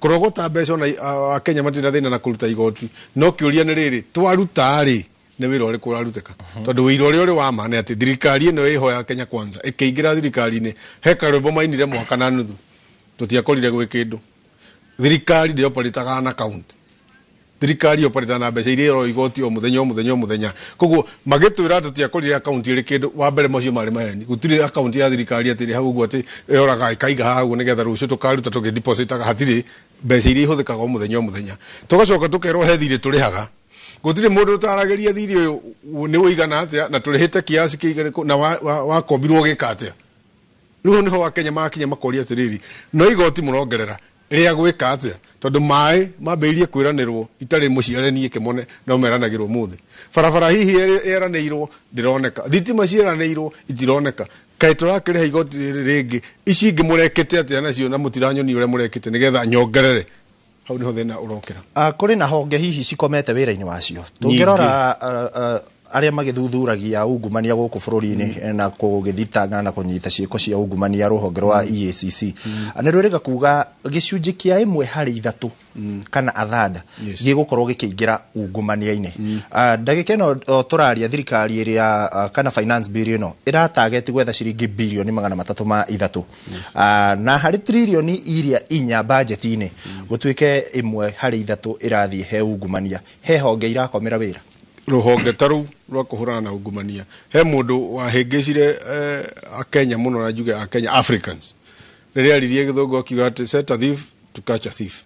kũrogota mbeca. Ona Akenya matirĩ na thĩna na kũruta igoti, no kĩũria nĩ rĩrĩ, twaruta rĩ, nĩ wĩra ũrĩkũ ũrarutĩka? Tondũ wĩira ũrĩa ũrĩ wa ma nĩ atĩ thirikari ĩno ĩho ya Kenya Kwanza ĩkĩingĩra thirikari-inĩ, he karwĩmbo mainire mwaka na nuthu, tũtiakorire gwĩ kĩndũ. Thirikari ndĩoparĩtaga na county, thirikari oparĩtaga na mbeca iria ĩro igoti o mũthenya o mũthenya o mũthenya. Koguo magĩtwĩra tũtiakorire akaunti ĩrĩ kĩndũ, wa mbere macio marĩ maheni. Gũtirĩ akaunti ya thirikari atĩ ĩrĩ hau ũguo atĩ ĩoraga ĩkaiga haha ũguo nĩgetha rũciũ tũkaruta tũgĩdepositaga. Hatirĩ, mbeca iria ihũthĩkaga o mũthenya o mũthenya. Tũgacoka tũkerwo he thirĩ tũrĩhaga. Gũtirĩ mũndũ ũtaragĩria thirĩ ũyũ nĩ ũigana atĩa na tũrĩhĩte kiasi kĩigana na wakombirwo gĩka atĩa. Rĩu hau nĩho Akenya marakinya makoria atĩrĩrĩ, no igoti mũrongerera rĩa gwĩka atĩa? Tondũ maĩ mambĩrĩirie kwĩranĩrwo itarĩ mũciare niĩ kĩmone, no meranagĩrwo mũthĩ. Barabara hihi ĩranĩirwo ndĩroneka, thitima ciĩranĩirwo itironeka. Kaĩ tũrakĩrĩha igoti rĩrĩ rĩngĩ, ici ingĩ mũrekĩte atĩa nacio na mũtiranyonia ũrĩa mũrekĩte nĩgetha nyongerere? Hau nĩho thĩna ũrokĩra. Kũrĩ na honge hihi cikomete wĩra-inĩ wacio. Tũngĩrora arĩa magĩthuthuragia ungumania gũkũ bũrũri-inĩ na kũgĩthitanga na kũnyita ciĩko cia ungumania, rũhonge rwa EACC nĩ rwĩrĩga kuga gĩcunjĩ kĩa 1 harĩ 3 kana athanda gĩgũkorwo gĩkĩingĩra ungumania-inĩ. Ndagĩka ĩno tũraria, thirikari ĩrĩa kana finance bill ĩno ĩratageti gwetha ciringi birioni 303, na harĩ tririoni iria 4 budget-inĩ gũtuĩke 1 harĩ 3 ĩrathiĩ he ungumania. He honge irakomera wĩra. Rũhonge ta rũu rwa kũhũrana na ungumania, he mũndũ wahĩngĩcire Akenya mũno, na njuge Akenya, Africans, rĩrĩa aririe gĩthũngũ akiuga atĩ set a thief to catch a thief.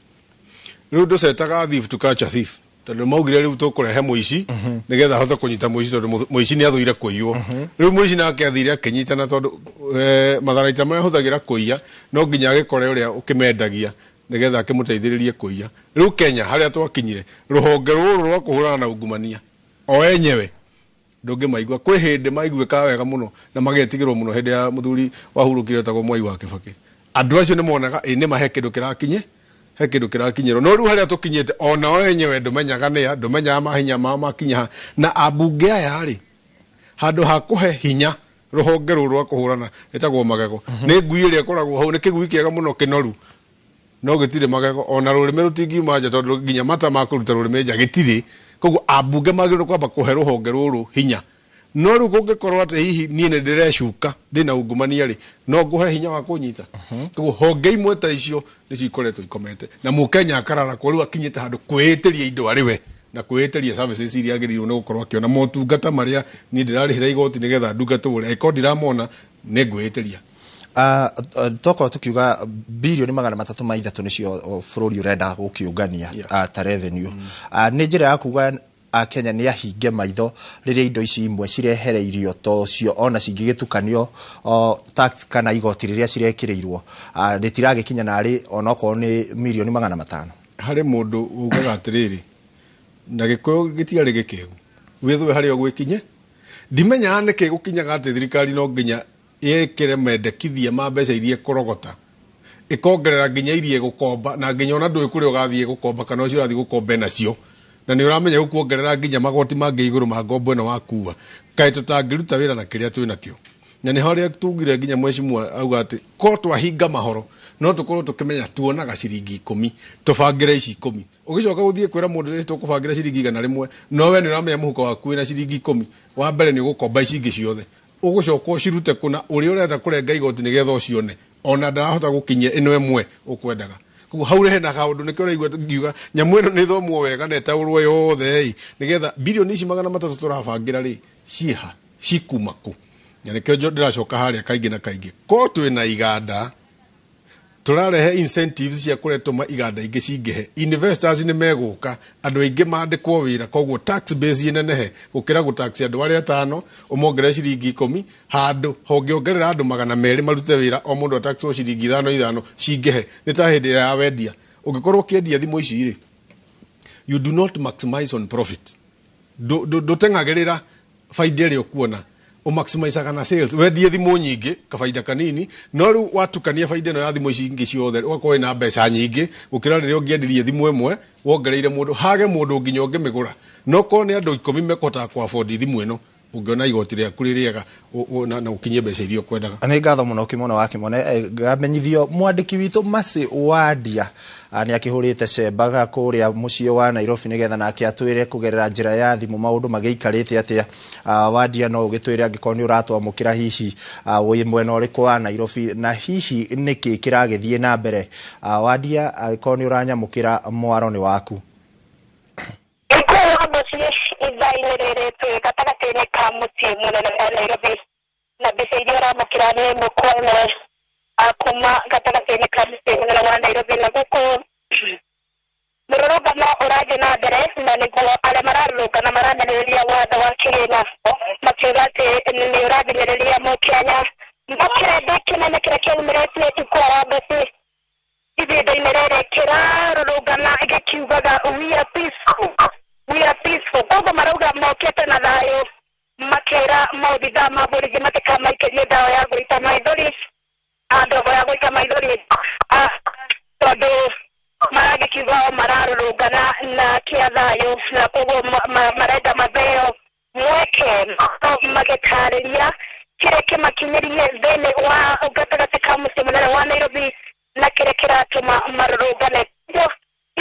Rĩu ndũcetaga thief to catch a thief, tondũ maugire rĩu tũkũrehe mũici nĩgetha ahote kũnyita mũici, tondũ mũici nĩ athũire kũiywo. Rĩu mũici nake athire akĩnyitana, tondũ matharaita marĩa ahũthagĩra kũiya no nginya agĩkore ũrĩa ũkĩmendagia nĩgetha akĩmũteithĩrĩrie kũiya. Rĩu Kenya harĩa twakinyire, rũhonge rũrũ rwa kũhũrana na ungumania o enyewe ndũngĩmaigua. Kwĩ hĩndĩ maiguĩkaga wega mũno na magetigĩrwo mũno, hĩndĩ ya mũthuri wahurũkire wetagwo Mwai wa Kĩbakĩ. Andũ acio nĩ monaga ĩ nĩma he kĩndũ kĩrakinye, he kĩndũ kĩrakinyĩrwo. No rĩu harĩa tũkinyĩte, onao enyewe ndũmenyaga nĩa, ndũmenyaga mahinya mao makinya ha. Na ambunge aya rĩ, handũ ha kũhe hinya rũhonge rũrũ rwa kũhũrana, ĩtagwo magego, nĩ ngui ĩrĩa ĩkoragwo hau, nĩ kĩgui kĩega mũno kĩnoru, no gĩtirĩ magego, ona rũrĩmĩ rũtingiuma nja, tondũ nginya mata ma kũruta rũrĩmĩ nja gĩtirĩ. Koguo ambunge magĩrĩirwo kwamba kũhe rũhonge rũrũ hinya. No rĩu kũngĩkorwo atĩ hihi niĩ nĩ ndĩrecuka ndĩna ungumania rĩ, no ngũhe hinya wa kũnyita. Koguo honge imwe ta icio nĩcio ikoretwo ikomete, na mũkenya akararakwo rĩu akinyĩte handũ kwĩĩtĩria indo arĩ we na kwĩĩtĩria services iria agĩrĩirwo nĩ gũkorwo akĩona, motungata marĩa niĩ ndĩrarĩhĩra igoti nĩgetha ndungatwo ũrĩa, angĩkorwo ndiramona nĩ ngwĩĩtĩria. Tokorwo tukiuga birioni 303 nĩcio bũrũri ũrenda gũkĩũngania ta revenue, nĩ njĩra ya kuga Akenya nĩ ahinge maitho rĩrĩa indo ici imwe cirehereirio to cio ona cingĩgĩtukanio tax kana igoti rĩrĩa cirekĩrĩirwo rĩtiragĩkinya narĩ onokorwo nĩ mirioni 500. Harĩ mũndũ ugaga atĩrĩrĩ, na Gĩkũyũ gĩtiarĩ gĩkĩgu, wĩthwe harĩa ũgwĩkinye. Ndimenyaga nĩkĩ gũkinyaga atĩ thirikari no nginya ĩkĩre mendekithia ma mbeca iria ĩkũrogota, ĩkongerera nginya iria ĩgũkomba, na nginya ona ndũĩ kũrĩa ũgathiĩ gũkomba kana ũcio ũrathiĩ gũkomba nacio, na nĩ ũramenya gũkuongerera nginya magoti mangĩ igũrũ ma ngombo ĩno wakua. Kaĩ tũtangĩruta wĩra na kĩrĩa twĩ nakĩo? Na nĩ harĩa tugire nginya mheshimiwa auga atĩ ko twahinga mahoro no tũkorwo tũkĩmenya tuonaga ciringi 10, tũbangĩre ici 10. Ũgĩcoka gũthiĩ kwĩra mũndũ rĩ tũkũbangĩra ciringi 100, no we nĩ ũramenya mũhuko waku wĩna ciringi 10, wa mbere nĩ ũgũkomba ici ingĩ ciothe, ũgũcoka ũcirute kũna ũrĩa ũrenda kũrenga igoti nĩgetha ũcione, ona ndarahota gũkinyia ĩno ĩmwe ũkwendaga. Koguo hau hena kaũndũ nĩkĩo ũraigua ngiuga nyamũ ĩno nĩ ĩthomwo wega na ĩtaũrwo yothe ĩ, nĩgetha birioni ici 300 tũrabangĩra rĩ ciĩha, cikuma kũ? Na nĩkĩo ndĩracoka harĩa kaingĩ na kaingĩ, ko twĩna iganda tũrarehe incentives cia kũretũma iganda ingĩ cingĩhe, investors nĩ megũka, andũ aingĩ mandĩkwo wĩra, koguo tax base ĩnenehe gũkĩra gũtax andũ arĩa 5 ũmongerere ciringi 10, handũ hongĩongerera andũ 200 marute wĩra, o mũndũ ataxwo ciringi 5 5 cingĩhe. Nĩ ta hĩndĩ ya wendia, ũngĩkorwo ũkĩendia thimũ ici rĩ, You do not maximize on profit. Ndũteng'agĩrĩra baida ĩrĩa ũkuona, ũmaximizaga na sales. Wendie thimũ nyingĩ kabaida kanini, no rĩu watukania baida ĩno ya thimũ ici ingĩ ciothe, ũgakorwo wĩna mbeca nyingĩ gũkĩra rĩrĩa ũngĩendirie thimũ ĩmwe wongereire mũndũ hage mũndũ nginya ũngĩmĩgũra. No korwo nĩ andũ 10 mekũhotaga kũ afford thimũ ĩno, ũngĩona igoti rĩaku rĩ rĩega na ũkinyie mbeca iria ũkwendaga. Nĩ ngatho mũno Kĩmone wa Kĩmone. Ngamenyithio mwandĩki witũ Mercy Wandia nĩ akĩhũrĩte cembaga kũrĩa mũciĩ wa Nairobi nĩgetha nake atwĩre kũgerera njĩra ya thimũ maũndũ magĩikarĩte atĩa. Wandia, no ũgĩtwĩre angĩkorwo nĩ ũratwamũkĩra, hihi wĩ mwena ũrĩkũ wa Nairobi na hihi nĩkĩ kĩragĩthiĩ na mbere? Wandia, angĩkorwo nĩ ũranyamũkĩra, mwaro nĩ waku. Ithaa-inĩ rĩrĩ twĩ gatagatĩ-inĩ ka mũciĩ mũnene wa Nairobi, na mbica iria ũramũkĩra nĩ ĩmwe kwa ĩmwe kuma gatagatĩ-inĩ ka mũciĩ mũnene wa Nairobi. Na gũkũ mũrũrũngano ũrathiĩ na mbere, na nĩguo arĩa mararũrũngana maramenereria watho wa kĩgĩna, makiuga atĩ nĩ ũrahinyĩrĩria mũkenya. No kĩrendĩ kĩnene kĩrĩa kĩaumĩrĩtie Ikua wa Mboci ihinda-inĩ rĩrĩ kĩrarũrũngana gĩkiugaga, "We are peaceful, we are peaceful." Koguo marauga mokĩte na thayũ, makĩra maobithaa ma borithi matikamaikĩrie ndawa ya gũita maithori, ndogo ya gũita maithori, tondũ maragĩkiuga o mararũrũngana na kĩa thayũ, na koguo marenda matheo mweke magĩtarĩria kĩrĩa kĩmakinyĩrie thĩinĩ wa gatagatĩ ka mũciĩ mũnene wa Nairobi na kĩrĩa kĩratũma marũrũngane.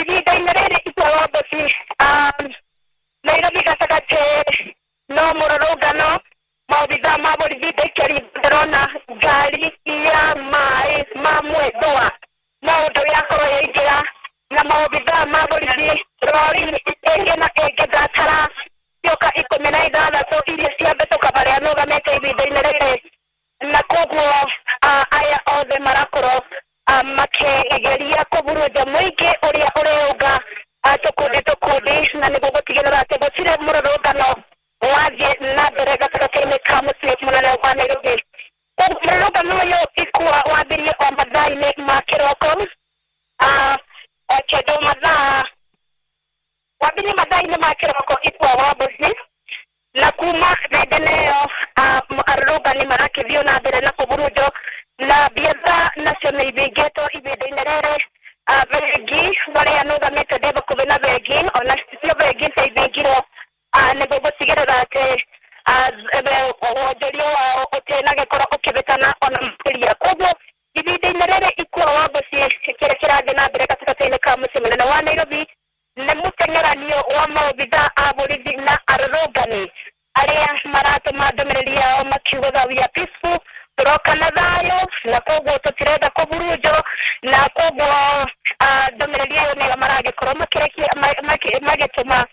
Ihinda-inĩ rĩrĩ Ikua wa Mboci, Nairobi gatagatĩ no mũrũrũngano. Maobithaa ma borithi, ndaikari ndĩrona ngari ya maĩ ma mwendwa maũndũ yakorwo yaingĩra, na maobithaa ma borithi rori ĩngĩ na ĩngĩ ndatara cioka 16 iria ciambĩtũka marĩa nũgamĩte ihinda-inĩ rĩrĩ. Na koguo aya othe marakorwo makĩgeria kũburunja mũingĩ ũrĩa ũreũnga tũkundi tũkundi, na nĩguo gũtigĩrĩra atĩ gũtirĩ mũrũrũngano wathiĩ na mbere gatagatĩ-inĩ ka mũciĩ mũnene wa Nairobi. Mũrũrũngano ũyũ Ikua wambirie o mathaa-inĩ ma kĩroko kĩndũ mathaa, wambirie mathaa-inĩ ma kĩroko Ikua wa Mboci, na kuma hĩndĩ ĩyo arũrũngani marakĩthiĩ na mbere na kũburunjwo, na biacara nacio nĩ ibingĩtwo ihinda-inĩ rĩrĩ. Bengi marĩa nũgamĩte ndĩ hakuhĩ na bengi, ona cio bengi nĩ ibingirwo nĩguo gũtigĩrĩra atĩ wonjoria wao ũtinagĩkorwo ũkĩhĩtana ona makĩria. Koguo ihinda-inĩ rĩrĩ Ikua wa Mboci, kĩrĩa kĩrathiĩ na mbere gatagatĩ-inĩ ka mũciĩ mũnene wa Nairobi nĩ mũteng'eranio wa maobithaa a borithi na arũrũngani arĩa maratũma ndũmĩrĩri yao makiugaga, "We are peaceful, tũroka na thayũ, na koguo tũtirenda kũburunjwo." Na koguo ndũmĩrĩri ĩyo nĩyo maragĩkorwo makĩrekia magĩtũma,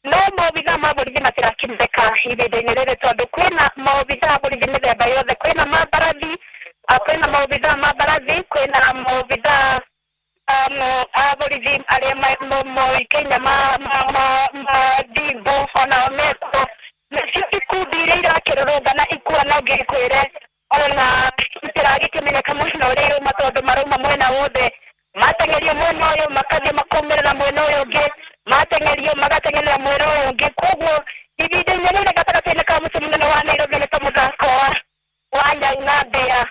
no maobithaa ma borithi matirakĩmeka ihinda-inĩ rĩrĩ, tondũ kwĩna maobithaa a borithi mĩthemba yothe. Kwĩna ma mbarathi, kwĩna maobithaa ma mbarathi, kwĩna maobithaa a borithi arĩa moĩkaine ma ndimbo, onao mekuo. Nacio ikundi iria irakĩrũrũngana Ikua, no ngĩkwĩre ona itiragĩkĩmenyeka mũno ũrĩa irauma, tondũ marauma mwena wothe. Mateng'erio mwena ũyũ makathiĩ makaumĩrĩra mwena ũyũ ũngĩ, mateng'erio magateng'erera mwena ũyũ ũngĩ. Koguo ihinda-inĩ rĩrĩ gatagatĩ-inĩ ka mũciĩ mũnene wa Nairobi nĩ ta mũthako wa nyau na mbĩa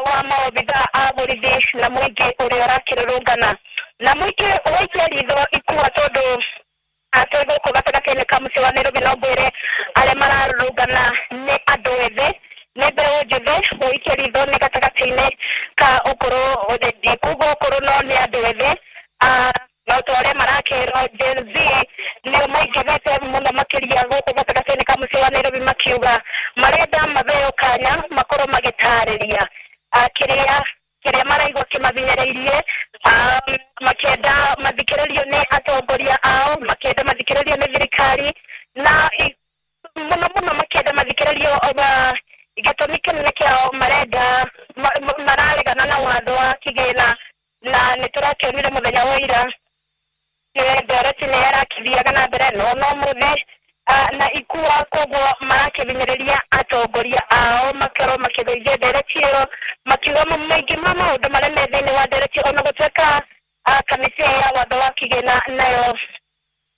wa maobithaa a borithi na mũingĩ ũrĩa ũrakĩrũrũngana. Na mũingĩ waikia ritho Ikua, tondũ atĩ gũkũ gatagatĩ-inĩ ka mũciĩ wa Nairobi, no ngwĩre arĩa mararũrũngana nĩ andũ ethĩ, nĩ mbeũ njĩthĩ. Ũikie ritho nĩ gatagatĩ-inĩ ka ũkũrũ, ndikuga ũkũrũ, no nĩ andũ ethĩ, no ta ũrĩa marakĩrwo Gen Z, nĩo maingĩhĩte mũno makĩria gũkũ gatagatĩ-inĩ ka mũciĩ wa Nairobi, makiuga marenda matheo kanya makorwo magĩtarĩria kĩrĩa maraigua kĩmahinyĩrĩirie, makĩenda mathikĩrĩrio nĩ atongoria ao, makĩenda mathikĩrĩrio nĩ thirikari, na mũno mũno makĩenda mathikĩrĩrio. Gĩtũmi kĩnene kĩao, marenda mararegana na watho wa kĩgĩna, na nĩ tũrakĩonire mũthenya wa ira ndereti nĩ yarakĩthiaga na mbere no mũthĩ na Ikua. Koguo marakĩhinyĩrĩria atongoria ao makorwo makĩgũithia ndereti ĩyo, makiuga maingĩ ma maũndũ marĩa me thĩinĩ wa ndereti, ona gũtuĩka kamĩtĩ ya watho wa kĩgĩna nayo.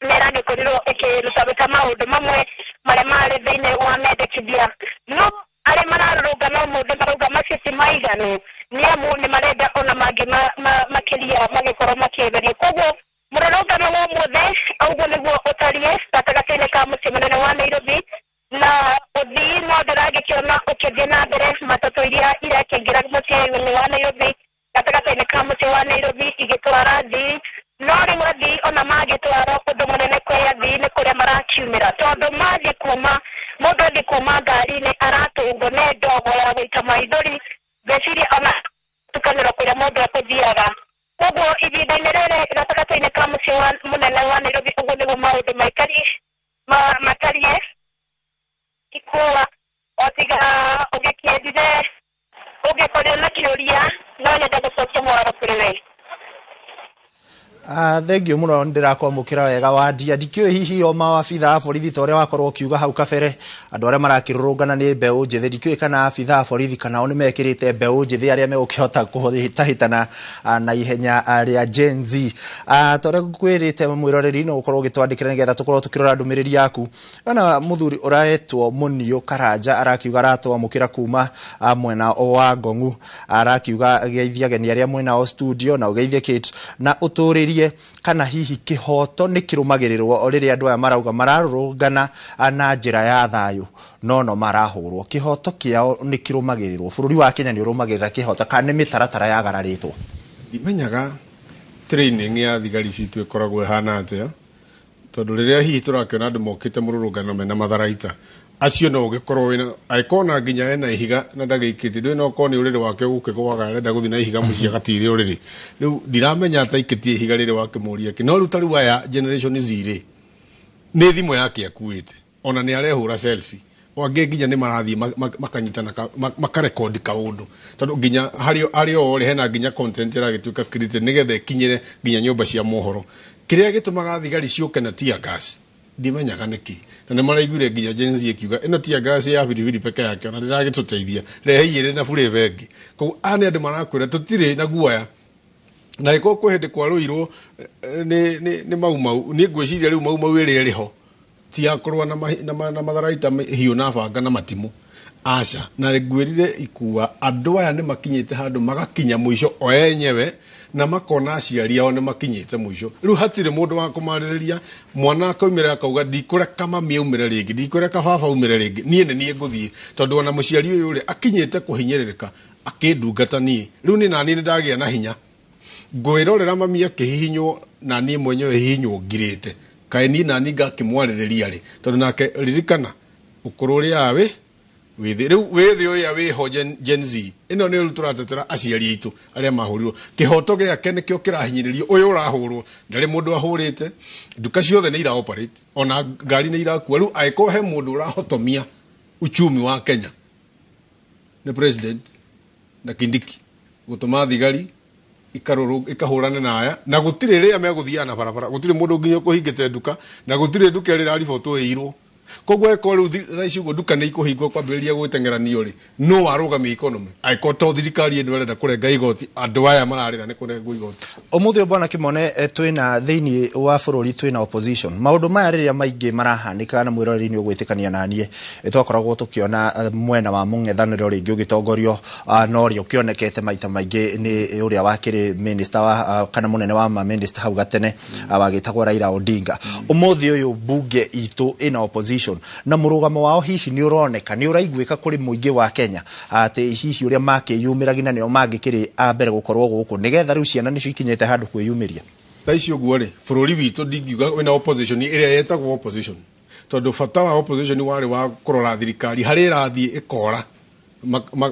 nĩ ĩragĩkorirwo ĩkĩrutaruta maũndũ mamwe marĩa marĩ thĩinĩ wa mendekithia. No arĩa mararũrũngana ũmũthĩ marauga macio ti maiganu, nĩ amu nĩ marenda ona mangĩ makĩria magĩkorwo makĩeherio. Koguo mũrũrũngano wa ũmũthĩ ũguo nĩguo ũtariĩ gatagatĩ-inĩ ka mũciĩ mũnene wa Nairobi, na ũthii no ndĩragĩkĩona ũkĩthiĩ na mbere matatũ iria irakĩingĩra mũciĩ-inĩ wa Nairobi, gatagatĩ-inĩ ka mũciĩ wa Nairobi igĩtwara athii. No rĩu athii ona mangĩtwarwo ũndũ mũnene kwĩ athii nĩ kũrĩa marakiumĩra, tondũ mathiĩ kuma mũndũ athiĩ kuma ngari-inĩ aratũngwo nĩ ndogo ya gũita maithori, ngwĩciria ona tukanĩrwo kũrĩa mũndũ ekũthiaga. Koguo ihinda-inĩ rĩrĩ gatagatĩ-inĩ ka mũciĩ wa mũnene wa Nairobi ũguo nĩguo maũndũ matariĩ. Ikua o tiga ũgĩkĩendire ũngĩkorwo na kĩũria no nyende gũcokia mwaro kũrĩ we. Thengiũ mũno, ndĩrakwamũkĩra wega Wandia. Ndikĩũĩ hihi o mawabitha a borithi ta ũrĩa wakorwo ũkiuga hau kabere andũ arĩa marakĩrũrũngana nĩ mbeũ njĩthĩ, ndikĩũĩ kana abitha a borithi kana o nĩmekĩrĩte mbeũ njĩthĩ arĩa megũkĩhota kũhĩtahĩtana na ihenya rĩa Gen Z. Ta ũrĩa ngwĩrĩte mwĩroreri no ũkorwo ũgĩtwandĩkĩra nĩgetha tũkorwo tũkĩrora ndũmĩrĩri yaku. Ndĩrona mũthuri ũretwo Mũniũ Karanja arakiuga aratwamũkĩra kuma mwena wa Ngong'u, arakiuga geithia ageni arĩa mwena o studio na ũgeithie Kate na ũtũrĩrie kana hihi kĩhoto nĩ kĩrũmagĩrĩrwo o rĩrĩa andũ aya marauga mararũrũngana na njĩra ya thayũ no marahũrwo. Kĩhoto kĩao nĩ kĩrũmagĩrĩrwo? Bũrũri wa Kenya nĩ ũrũmagĩrĩra kĩhoto kana nĩ mĩtaratara yagararĩtwo? Ndimenyaga training ya thigari citũ ĩkoragwo ĩhana atĩa, tondũ rĩrĩa hihi tũrakĩona andũ mokĩte mũrũrũngano mena matharaita acio no ũgĩkorwo wĩna angĩkorwo na nginya ena ihiga na ndagĩikĩtie ndũĩ no korwo nĩ ũrĩrĩ wake ũgũkĩgwaga arenda gũthiĩ na ihiga mũciĩ agatire ũrĩrĩ. Rĩu ndiramenya ataikĩtie ihiga rĩrĩ wakĩmũria kĩ. No rĩu ta rĩu aya Generation Z rĩ, nĩ thimũ yake akuĩte ona nĩ arehũra selfie, angĩ nginya nĩ marathiĩ makanyitana makarekondi kaũndũ, tondũ nginya harĩ o rĩ hena nginya content ĩragĩtuĩka created nĩgetha ĩkinyĩre nginya nyũmba cia mohoro. Kĩrĩa gĩtũmaga thigari ciũke na tear gas ndimenyaga nĩkĩ, na nĩ maraiguire nginya Gen Z ĩkiuga ĩno tear gas ya biribiri peke yake ona ndĩragĩtũteithia, rehei ĩrĩ na flavor ĩngĩ. Koguo aya nĩ andũ marakwĩra tũtirĩ na guoya, na ĩkorwo kwĩ hĩndĩ kwarũirwo nĩ Mau Mau, niĩ ngwĩciria rĩu Mau Mau ĩrĩa ĩrĩ ho ti ya kũrũa na matharaita hiũ na banga na matimũ, aca. Na ngwĩrire ikua andũ aya nĩ makinyĩte handũ magakinya mũico o enyewe na makona aciari ao nĩ makinyĩte mũico. Rĩu hatirĩ mũndũ wa kũmarĩrĩria. Mwana akaumĩra akauga ndikũreka mami aumĩre rĩngĩ, ndikũreka baba aumĩre rĩngĩ, niĩ nĩ niĩ ngũthiĩ, tondũ ona mũciari ũyũ rĩ akinyĩte kũhinyĩrĩrĩka akĩndungata niĩ. Rĩu niĩ naniĩ nĩ ndagĩa na hinya ngwĩrorera mami akĩhihinywo na niĩ mwenyewe hihinywo ngirĩte, kaĩ niĩ nani ngakĩmwarĩrĩria rĩ, tondũ nake ririkana ũkũrũ ũrĩa wĩ wĩthĩ rĩu wĩthĩ ũrĩa wĩho Gen Z ĩno nĩ rĩu tũratetera aciari aitũ arĩa mahũrirwo. Kĩhoto gĩake nĩkĩo kĩrahinyĩrĩrio, ũyũ ũrahũrwo ndarĩ mũndũ ahũrĩte, nduka ciothe nĩ ira operate ona ngari nĩ irakua. Rĩu angĩkorwo he mũndũ ũrahotomia uchumi wa Kenya nĩ president na Kindiki gũtũma thigari ikahũrana na aya, na gũtirĩ rĩa megũthiaga na barabara, gũtirĩ mũndũ nginya ũkũhingĩte nduka, na gũtirĩ nduka ĩrĩa ĩraribotwo ĩirwo. Koguo ĩkorwo rĩu thaa ici ũguo nduka nĩ ikũhingwo kwambĩrĩria gwĩteng'eranio rĩ, no warũgamia economy? Angĩkorwo to thirikari ĩno ĩrenda kũrenga igoti, andũ aya mararĩra nĩ kũrengwo igoti. Ũmũthĩ bwana Kĩmone, twĩna thĩinĩ wa bũrũri twĩna opposition. Maũndũ maya rĩrĩa maingĩ marahanĩka na mwĩroreri nĩ ũgwĩtĩkania na niĩ, twakoragwo tũkĩona mwena wa mũng'ethanĩro rĩngĩ ũgĩtongorio na ũrĩa ũkĩonekete maita maingĩ nĩ ũrĩa wakĩrĩ minister wa kana mũnene wa ma-minister hau gatene wagĩtagwo Raila Odinga. Ũmũthĩ ũyũ bunge itũ ĩna opposition na mũrũgamo wao hihi nĩ ũroneka, nĩ ũraiguĩka kũrĩ mũingĩ wa Kenya atĩ hihi ũrĩa makĩyumĩragia na nĩo mangĩkĩrĩ a mbere gũkorwo gũkũ nĩgetha rĩu ciana nĩcio ikinyĩte handũ kwĩyumĩria? Thaa ici ũguo rĩ, bũrũri witũ ndingiuga wĩna opposition ĩrĩa yetagwo opposition, tondũ bata wa opposition warĩ wa kũrora thirikari harĩa ĩrathiĩ ĩkora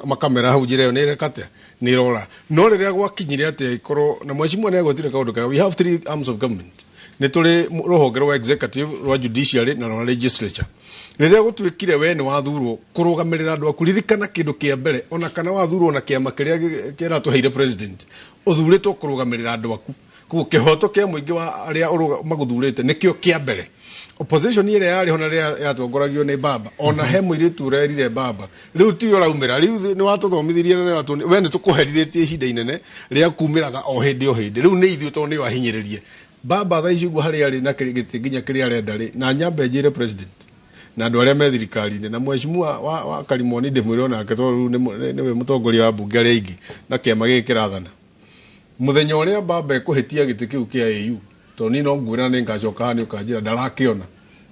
makamera hau njĩra ĩyo nĩ ĩreka atĩa, nĩ ĩrora. No rĩrĩa gwakinyire atĩ ĩkorwo na mheshimiwa nĩ agwetire kaũndũ kega, we have three arms of government, nĩ tũrĩ rũhonge rwa executive, rwa judiciary na rwa legislature. Rĩrĩa gũtuĩkire we nĩ wathurwo kũrũgamĩrĩra andũ aku, ririkana kĩndũ kĩa mbere, ona kana wathurwo na kĩama kĩrĩa kĩratũheire president, ũthurĩtwo kũrũgamĩrĩra andũ aku. Koguo kĩhoto kĩa mũingĩ wa arĩa magũthurĩte nĩkĩo kĩa mbere. Opposition ĩrĩa yarĩ ho na rĩrĩa yatongoragio nĩ baba, ona he mũirĩtu ũrerire baba rĩu tiwe ũraumĩra, rĩu nĩ watũthomithirie na we nĩ tũkũherithĩtie ihinda inene rĩa kumĩraga o hĩndĩ o hĩndĩ, rĩu nĩ ithuĩ tondũ nĩ wahinyĩrĩrie. Baba thaa ici ũguo harĩa arĩ na gĩtĩ nginya kĩrĩa arenda rĩ, na nyambe njĩre president na andũ arĩa me thirikari-inĩ na mheshimiwa wa Karimoni ndĩmwĩre onake tondũ rĩu nĩwe mũtongoria wa mbunge arĩa aingĩ na kĩama gĩkĩ kĩrathana. Mũthenya ũrĩa baba ekũhĩtia gĩtĩ kĩu kĩa AU, tondũ niĩ no ngwĩra nĩ ngacoka haha nĩ ũkanjĩra ndarakĩona.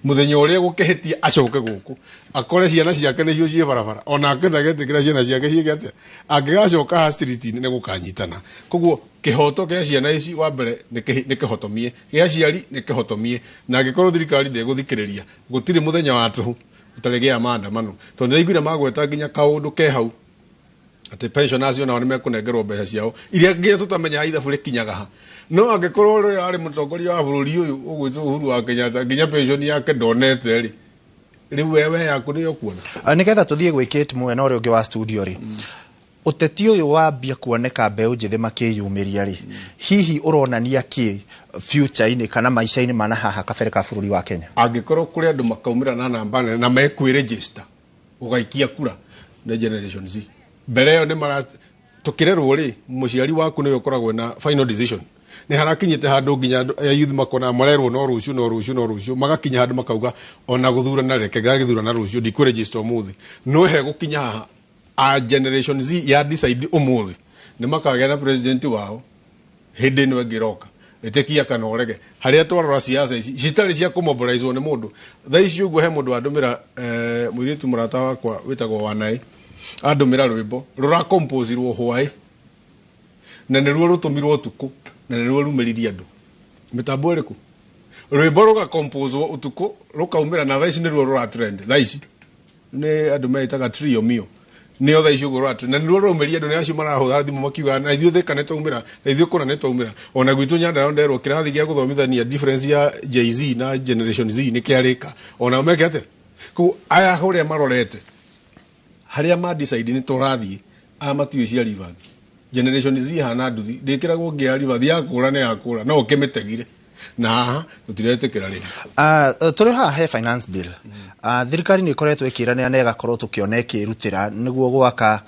Mũthenya ũrĩa gũkĩhĩtia acoke gũkũ akore ciana ciake nĩcio ciĩ barabara, onake ndagetĩkĩra ciana ciake ciĩke atĩa, angĩgacoka haha street-inĩ nĩ gũkanyitana. Koguo kĩhoto kĩa ciana ici wa mbere nĩ kĩhotomie, gĩa aciari nĩ kĩhotomie, na angĩkorwo thirikari ndĩgũthikĩrĩria gũtirĩ mũthenya wa tũhũ ũtarĩ gĩa maandamano, tondũ ndĩraiguire magweta nginya kaũndũ ke hau atĩ pensioners onao nĩ mekũnengerwo mbeca ciao iria nginya tũtamenyaga ithabu rĩkinyaga ha. No angĩkorwo ũrĩa arĩ mũtongoria wa bũrũri ũyũ ũgwĩtwo Uhuru wa Kenyatta nginya pension yake ndonete rĩ, rĩu wewe yaku nĩyo kuona. Nĩgetha tũthiĩ gwĩ Kate mwena ũrĩa ũngĩ wa studio rĩ, ũteti ũyũ wambia kuoneka mbeũ njĩthĩ makĩyumĩria rĩ, hihi ũronania kĩ future-inĩ kana maica-inĩ ma na haha kabere ka bũrũri wa Kenya? Angĩkorwo kũrĩ andũ makaumĩra na namba nene na mekwĩregister ũgaikia kura nĩ Generation Z. Mbere ĩyo nĩ mara tũkĩrerwo rĩ, mũciari waku nĩwe ũkoragwo na final decision. Nĩ harakinyĩte handũ nginya andũ a youth makona marerwo no rũciũ, no rũciũ, no rũciũ, magakinya handũ makauga ona gũthurana reke ngagĩthurana rũciũ, ndikwĩregister ũmũthĩ. No he gũkinya haha a Generation Z ya decide ũmũthĩ nĩ makagĩa na president wao hĩndĩ ĩno ĩngĩ ĩroka. Ĩtĩkia kana ũrege. Harĩa twarora siasa ici citarĩ cia kũmobilizwo nĩ mũndũ. Thaa ici ũguo he mũndũ andũmĩra, mũirĩtu mũrata wakwa wĩtagwo Wanaĩ, andũmĩra rwĩmbo rũrakomposerwo hwaĩ na nĩruo rũtũmirwo ũtukũ na nĩruo rumĩririe andũ. Mĩtambo ĩrĩkũ? Rwĩmbo rũgakomposwo ũtukũ rũkaumĩra na thaa ici nĩruo rũratrend. Thaa ici nĩ andũ meĩtaga Trio Mio, nĩo thaa ici ũguo rũratrend na nĩruo rũraumĩria andũ. Nĩ acio marahũra thimũ makiuga na ithuĩ Thika nĩtwaumĩra, na ithuĩ kũna nĩtwaumĩra. Ona gwitũ Nyandarua nderwo kĩrathi gĩa gũthomithania difference ya Jay-Z na Generation Z nĩ kĩarĩka, onao meke atĩa? Koguo aya ũrĩa marorete harĩa ma decide nĩ tũrathiĩ, aya matiũĩ cia ribathi. Generation Z hana nduthi ndĩkĩragwo ngĩa ribathi, yakũra nĩ yakũra, no ũkĩmĩtegire na haha tũtiretĩkĩra rĩngĩ. Tũrĩ haha he finance bill. Thirikari nĩ ĩkoretwo ĩkĩranĩra na ĩgakorwo tũkĩona ĩkĩrutĩra nĩguo gwaka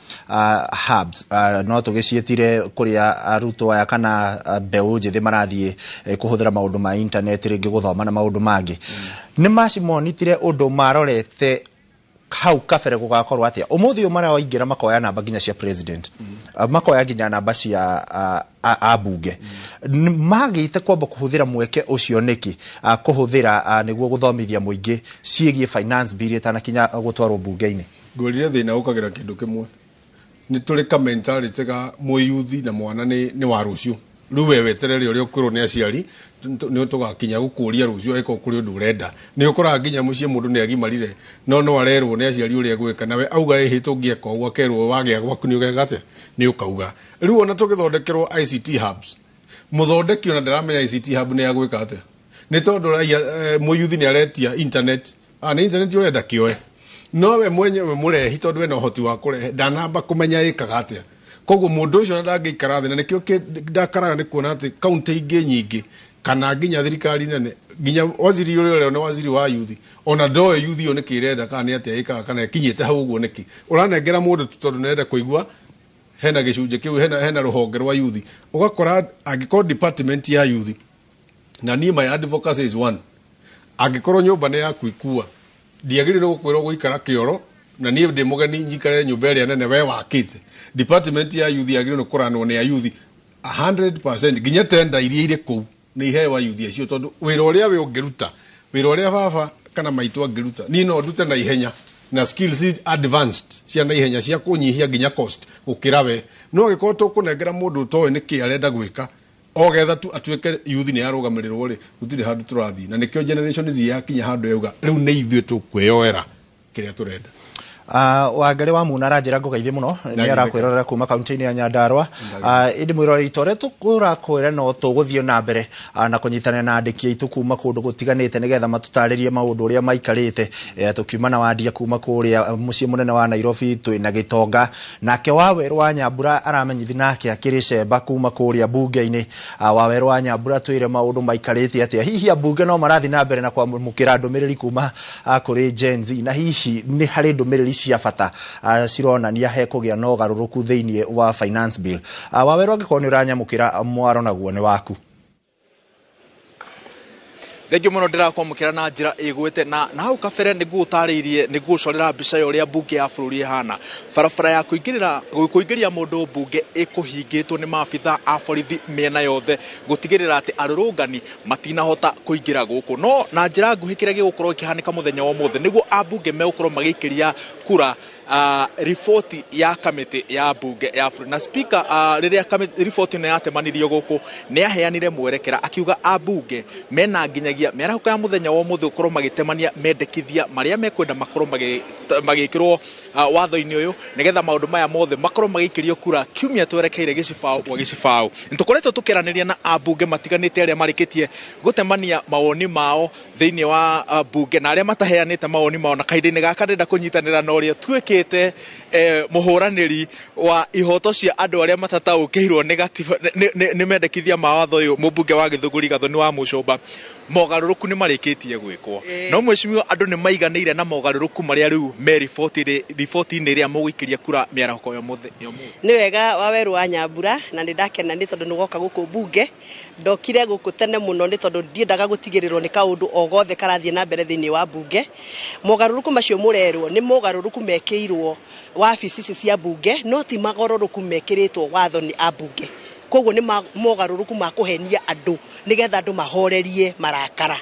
hubs, no tũgĩciĩtire kũrĩa arutwo aya kana mbeũ njĩthĩ marathiĩ kũhũthĩra maũndũ ma internet rĩngĩ gũthoma na maũndũ mangĩ. Nĩ macimonitire ũndũ marorete hau kabere gũgakorwo atĩa. Ũmũthĩ ũyũ maraingĩra makoya namba nginya cia president, makoya nginya namba cia ambunge. Magĩte kwamba kũhũthĩra mweke ũcio nĩkĩ kũhũthĩra nĩguo gũthomithia mũingĩ ciĩgiĩ finance bill ĩtanakinya gũtwarwo mbunge-inĩ? Ngwĩrire thĩna ũkagĩra kĩndũ kĩmwe, nĩ tũrĩ ka mentality ga mũyuthi na mwana nĩ wa rũciũ. Rĩu we weterere ũrĩa ũkwĩrwo nĩ aciari nĩ tũgakinya gũkũria rũciũ angĩkorwo kũrĩ ũndũ ũrenda. Nĩ ũkoraga nginya mũciĩ mũndũ nĩ agimarire no arerwo nĩ aciari ũrĩa egwĩka, nawe auga ĩhĩ tũngĩeka ũguo akerwo wagĩa gwaku nĩ ũgeka atĩa, nĩ ũkauga. Rĩu ona tũgĩthondekerwo ICT hubs, mũthondeki ona ndaramenya ICT hub nĩ ya gwĩka atĩa, nĩ tondũ raia mũyuthi nĩ aretia internet, nĩ internet ũrenda kĩoe, no we mwenyewe mũrehi tondũ ena ũhoti wa kũrehe ndanamba kũmenya ĩkaga atĩa. Koguo mũndũ ũcio ona ndangĩikara thĩ, na nĩkĩo ndakaraga nĩ kuona atĩ kaunti ingĩ nyingĩ kana nginya thirikari nene nginya waziri ũrĩa ũrĩa nĩ waziri wa yuthi ona ndoĩ yuthi ĩyo nĩkĩ ĩrenda kana nĩ atĩa ĩkaga kana ĩkinyĩte hau ũguo nĩkĩ. Ũranengera mũndũ tondũ nĩarenda kũigua hena gĩcunjĩ kĩu, hena rũhonge rwa yuthi, ũgakora angĩkorwo department ya yuthi, na niĩ my advocacy is one, angĩkorwo nyũmba nĩ yaku ikua ndiagĩrĩirwo gũkwĩrwo gũikara kĩoro na niĩ ndĩ mũgeni nyikare nyũmba ĩrĩa nene we wakĩte. Department ya yuthi yagĩrĩirwo nĩ kũranwo nĩ ayuthi 100%, nginya tenda iria irĩ kũu nĩ iheo ayuthi acio, tondũ wĩra ũrĩa we ũngĩruta, wĩra ũrĩa baba kana maitũ angĩruta, niĩ no ndute na ihenya na skills advanced cia na ihenya cia kũnyihia nginya cost gũkĩra we. No angĩkorwo tũkũnengera mũndũ ũtoĩ nĩkĩ arenda gwĩka ogetha tu atuĩke yuthi nĩ arũgamĩrĩrwo rĩ, gũtirĩ handũ tũrathiĩ. Na nĩkĩo Generation Z yakinya handũ yauga rĩu nĩ ithuĩ tũkwĩyoera kĩrĩa tũrenda. Wangari wa Muna aranjĩra ngũgeithie mũno, nĩ arakwĩrorera kuma kaunti-inĩ ya Nyandarua. Ĩndĩ mwĩroreri ta ũrĩa tũrakwĩra no tũgũthiĩ na mbere na kũnyitanĩra na andĩki aitũ kuma kũndũ gũtiganĩte nĩgetha matũtarĩrie maũndũ ũrĩa maikarĩte. Tũkiuma na Wandia kuma kũrĩa mũciĩ mũnene wa Nairobi, twĩna Gĩtonga nake Wawerũ wa Nyambura aramenyithi nake akĩrĩ cemba kuma kũrĩa mbunge-inĩ. Wawerũ wa Nyambura twĩre maũndũ maikarĩte atĩa, hihi ambunge no marathiĩ na mbere na kwamũkĩra ndũmĩrĩri kuma kũrĩ Gen Z, na hihi nĩ harĩ ndũmĩrĩri cia bata cironania he kũgĩa na ũgarũrũku thĩinĩ wa finance bill. Wawerũ angĩkorwo nĩ ũranyamũkĩra mwaro naguo nĩ waku. Thengio muno ndirakwamukira na njira igwete na hau kabere niguo utariirie niguo ucorera mbica ya uria mbunge ya bururi ihana. Barabara ya kuingĩria mundu mbunge ikuhingĩtwo nĩ maabitha a borithi mĩena yothe gutigĩrĩra atĩ arũrũngani matinahota kũingĩra gũkũ. No na njĩra nguhĩ kĩrĩa gĩgũkorwo gĩkĩhanĩka mũthenya wa ũmũthĩ nĩguo ambunge megũkorwo magĩikĩria kura riboti ya kamĩtĩ ya mbunge ya bũrũri. Na speaker rĩrĩa riboti ĩno yatemanirio gũkũ nĩ aheanire mwerekera akiuga ambunge mena nginyagia mĩarahũko ya mũthenya wa ũmũthĩ gũkorwo magĩtemania mendekithia marĩa mekwenda makorwo magĩkĩrwo watho-inĩ ũyũ nĩgetha maũndũ maya mothe makorwo magĩikĩrio kura kiumia twerekeire gĩcibaũ gwa gĩcibaũ. Nĩtũkoretwo tũkĩaranĩria na ambunge matiganĩte arĩa marĩkĩtie gũtemania mawoni mao thĩinĩ wa mbunge na arĩa mataheanĩte mawoni mao, na kahinda-inĩ gaka ndĩrenda kũnyitanĩra na ũrĩa tuĩkĩte mũhũranĩri wa ihoto cia andũ arĩa matataũkĩirwo nĩ mendekithia ma watho ũyũ, mũmbunge wa Gĩthũngũri Gathoni wa Mũcũmba. Mogarũrũku nĩ marĩkĩtie gwĩkwo, no mheshimiwa andũ nĩ maiganĩire na mogarũrũku marĩa rĩu me riboti-inĩ ĩrĩa mũgũikĩria kura mĩarahũko ya ũmũthĩ. Nĩ wega wa Weru wa Nyambura, na nĩ ndakena nĩ tondũ nĩ woka gũkũ mbunge. Ndokire gũkũ tene mũno nĩ tondũ ndiendaga gũtigĩrĩrwo nĩ kaũndũ o gothe karathiĩ na mbere thĩinĩ wa mbunge. Mogarũrũku macio mũrerwo nĩ mogarũrũku mekĩirwo wabici ici cia mbunge, no ti mogarũrũku mekĩrĩtwo watho nĩ ambunge. Koguo nĩ mogarũrũku ma kũhenia andũ nĩgetha andũ mahorerie marakara.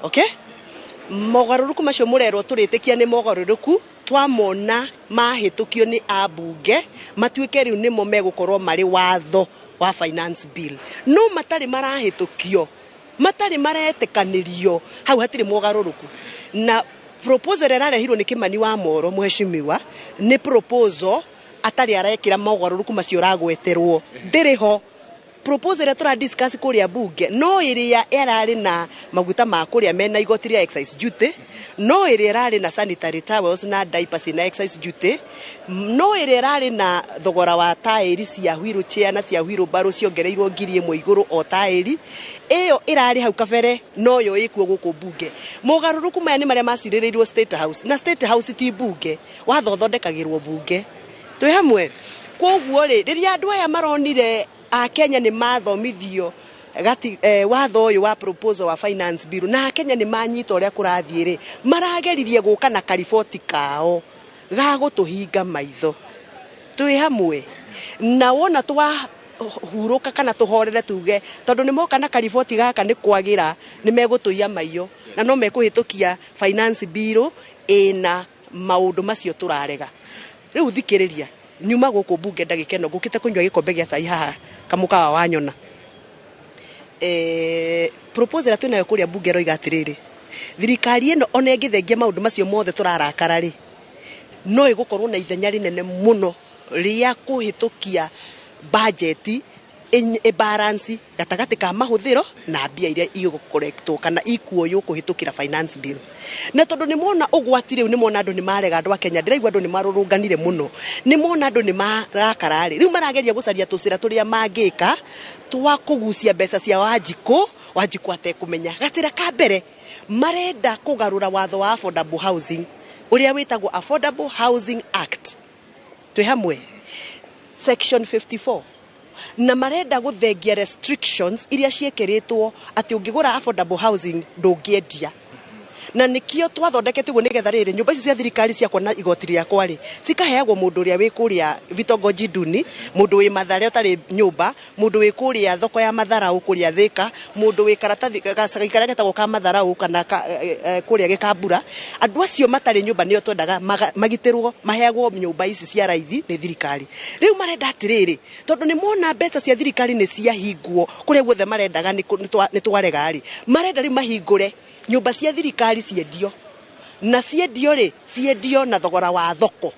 Okay? Mogarũrũku macio mũrerwo tũrĩtĩkia nĩ mogarũrũku twamona mahĩtũkio nĩ ambunge matuĩke rĩu nĩmo megũkorwo marĩ watho wa finance bill. No matarĩ marahĩtũkio, matarĩ maretĩkanĩrio, hau hatirĩ mogarũrũku. Na proposal ĩrarehirwo nĩ Kĩmani wa Moro mheshimiwa nĩ proposal atarĩ arekĩra mogarũrũku macio ũragweterwo, ndĩrĩ ho. Proposal ĩrĩa tũra discuss kũrĩa mbunge no ĩrĩa ĩrarĩ na maguta ma kũrĩa mena igoti rĩa excise duty, no ĩrĩa ĩrarĩ na sanitary towels na diapers na excise duty, no ĩrĩa ĩrarĩ na thogora wa taĩri cia wheelchair na cia wheelbarrow ciongereirwo 1,000 igũrũ o taĩri ĩyo ĩrarĩ hau kabere, noyo ĩkuo gũkũ mbunge. Mogarũrũku maya nĩ marĩa macirĩrĩirwo State House, na State House ti mbunge, watho ũthondekagĩrwo mbunge. Twĩ hamwe. Koguo rĩ, rĩrĩa andũ aya maronire Akenya nĩ mathomithio gati watho ũyũ wa proposal wa finance bill, na Akenya nĩ manyita ũrĩa kũrathiĩ rĩ, marageririe gũka na kariboti kao ga gũtũhinga maitho. Twĩ hamwe. Na wona twahurũka kana tũhorere tuge tondũ nĩ moka na kariboti gaka nĩ kwagĩra, nĩ megũtũiya maiyo na no mekũhĩtũkia finance bill ĩna maũndũ macio tũrarega. Rĩu thikĩrĩria, nyuma gũkũ mbunge ndagĩka ĩno ngũkĩte kũnyua gĩkombe gĩa cai haha kamũkawa wa nyona. Proposal ĩrĩa twĩnayo kũrĩa mbunge ĩroiga atĩrĩrĩ, thirikari ĩno ona ĩngĩthengia maũndũ macio mothe tũrarakara rĩ, no ĩgũkorwo na ithenya rĩnene mũno rĩa kũhĩtũkia bajeti ĩbalance gatagatĩ ka mahũthĩro na mbia iria igũkorektwo kana ikuoywo kũhĩtũkĩra finance bill. Na tondũ nĩ mona ũgwati rĩu, nĩ mona andũ nĩ marega, andũ a Kenya ndĩraigua andũ nĩ marũrũnganire mũno, nĩ mona andũ nĩ marakara rĩ, rĩu marageria gũcaria tũcĩra tũrĩa mangĩka twa kũgucia mbeca cia Wanjikũ, Wanjikũ atekũmenya. Gacĩra ka mbere marenda kũgarũra watho wa affordable housing ũrĩa wĩtagwo Affordable Housing Act. Twĩ hamwe. Section 54. Na marenda gũthengia restrictions iria ciĩkĩrĩtwo atĩ ũngĩgũra affordable housing ndũngĩendia. Na nĩkĩo twathondekete ũguo nĩgetha rĩrĩ nyũmba ici cia thirikari ciakwa na igoti rĩakwa rĩ cikaheagwo mũndũ ũrĩa wĩ kũrĩa vitongoji duni, mũndũ wĩ Mathare ũtarĩ nyũmba, mũndũ wĩ kũrĩa thoko ya Matharau kũrĩa Thĩka, mũndũ wĩ karatathi gacagi karĩa getagwo ka Matharau kana kũrĩa Gĩkambura. Andũ acio matarĩ nyũmba nĩo twendaga magitĩrwo, maheagwo nyũmba ici cia raithi nĩ thirikari. Rĩu marenda atĩrĩrĩ, tondũ nĩ mona mbeca cia thirikari nĩ ciahingwo kũrĩa guothe marendaga nĩ twarega rĩ, marenda rĩu mahingũre nyũmba cia thirikari ciendio, na ciendio rĩ ciendio na thogora wa thoko.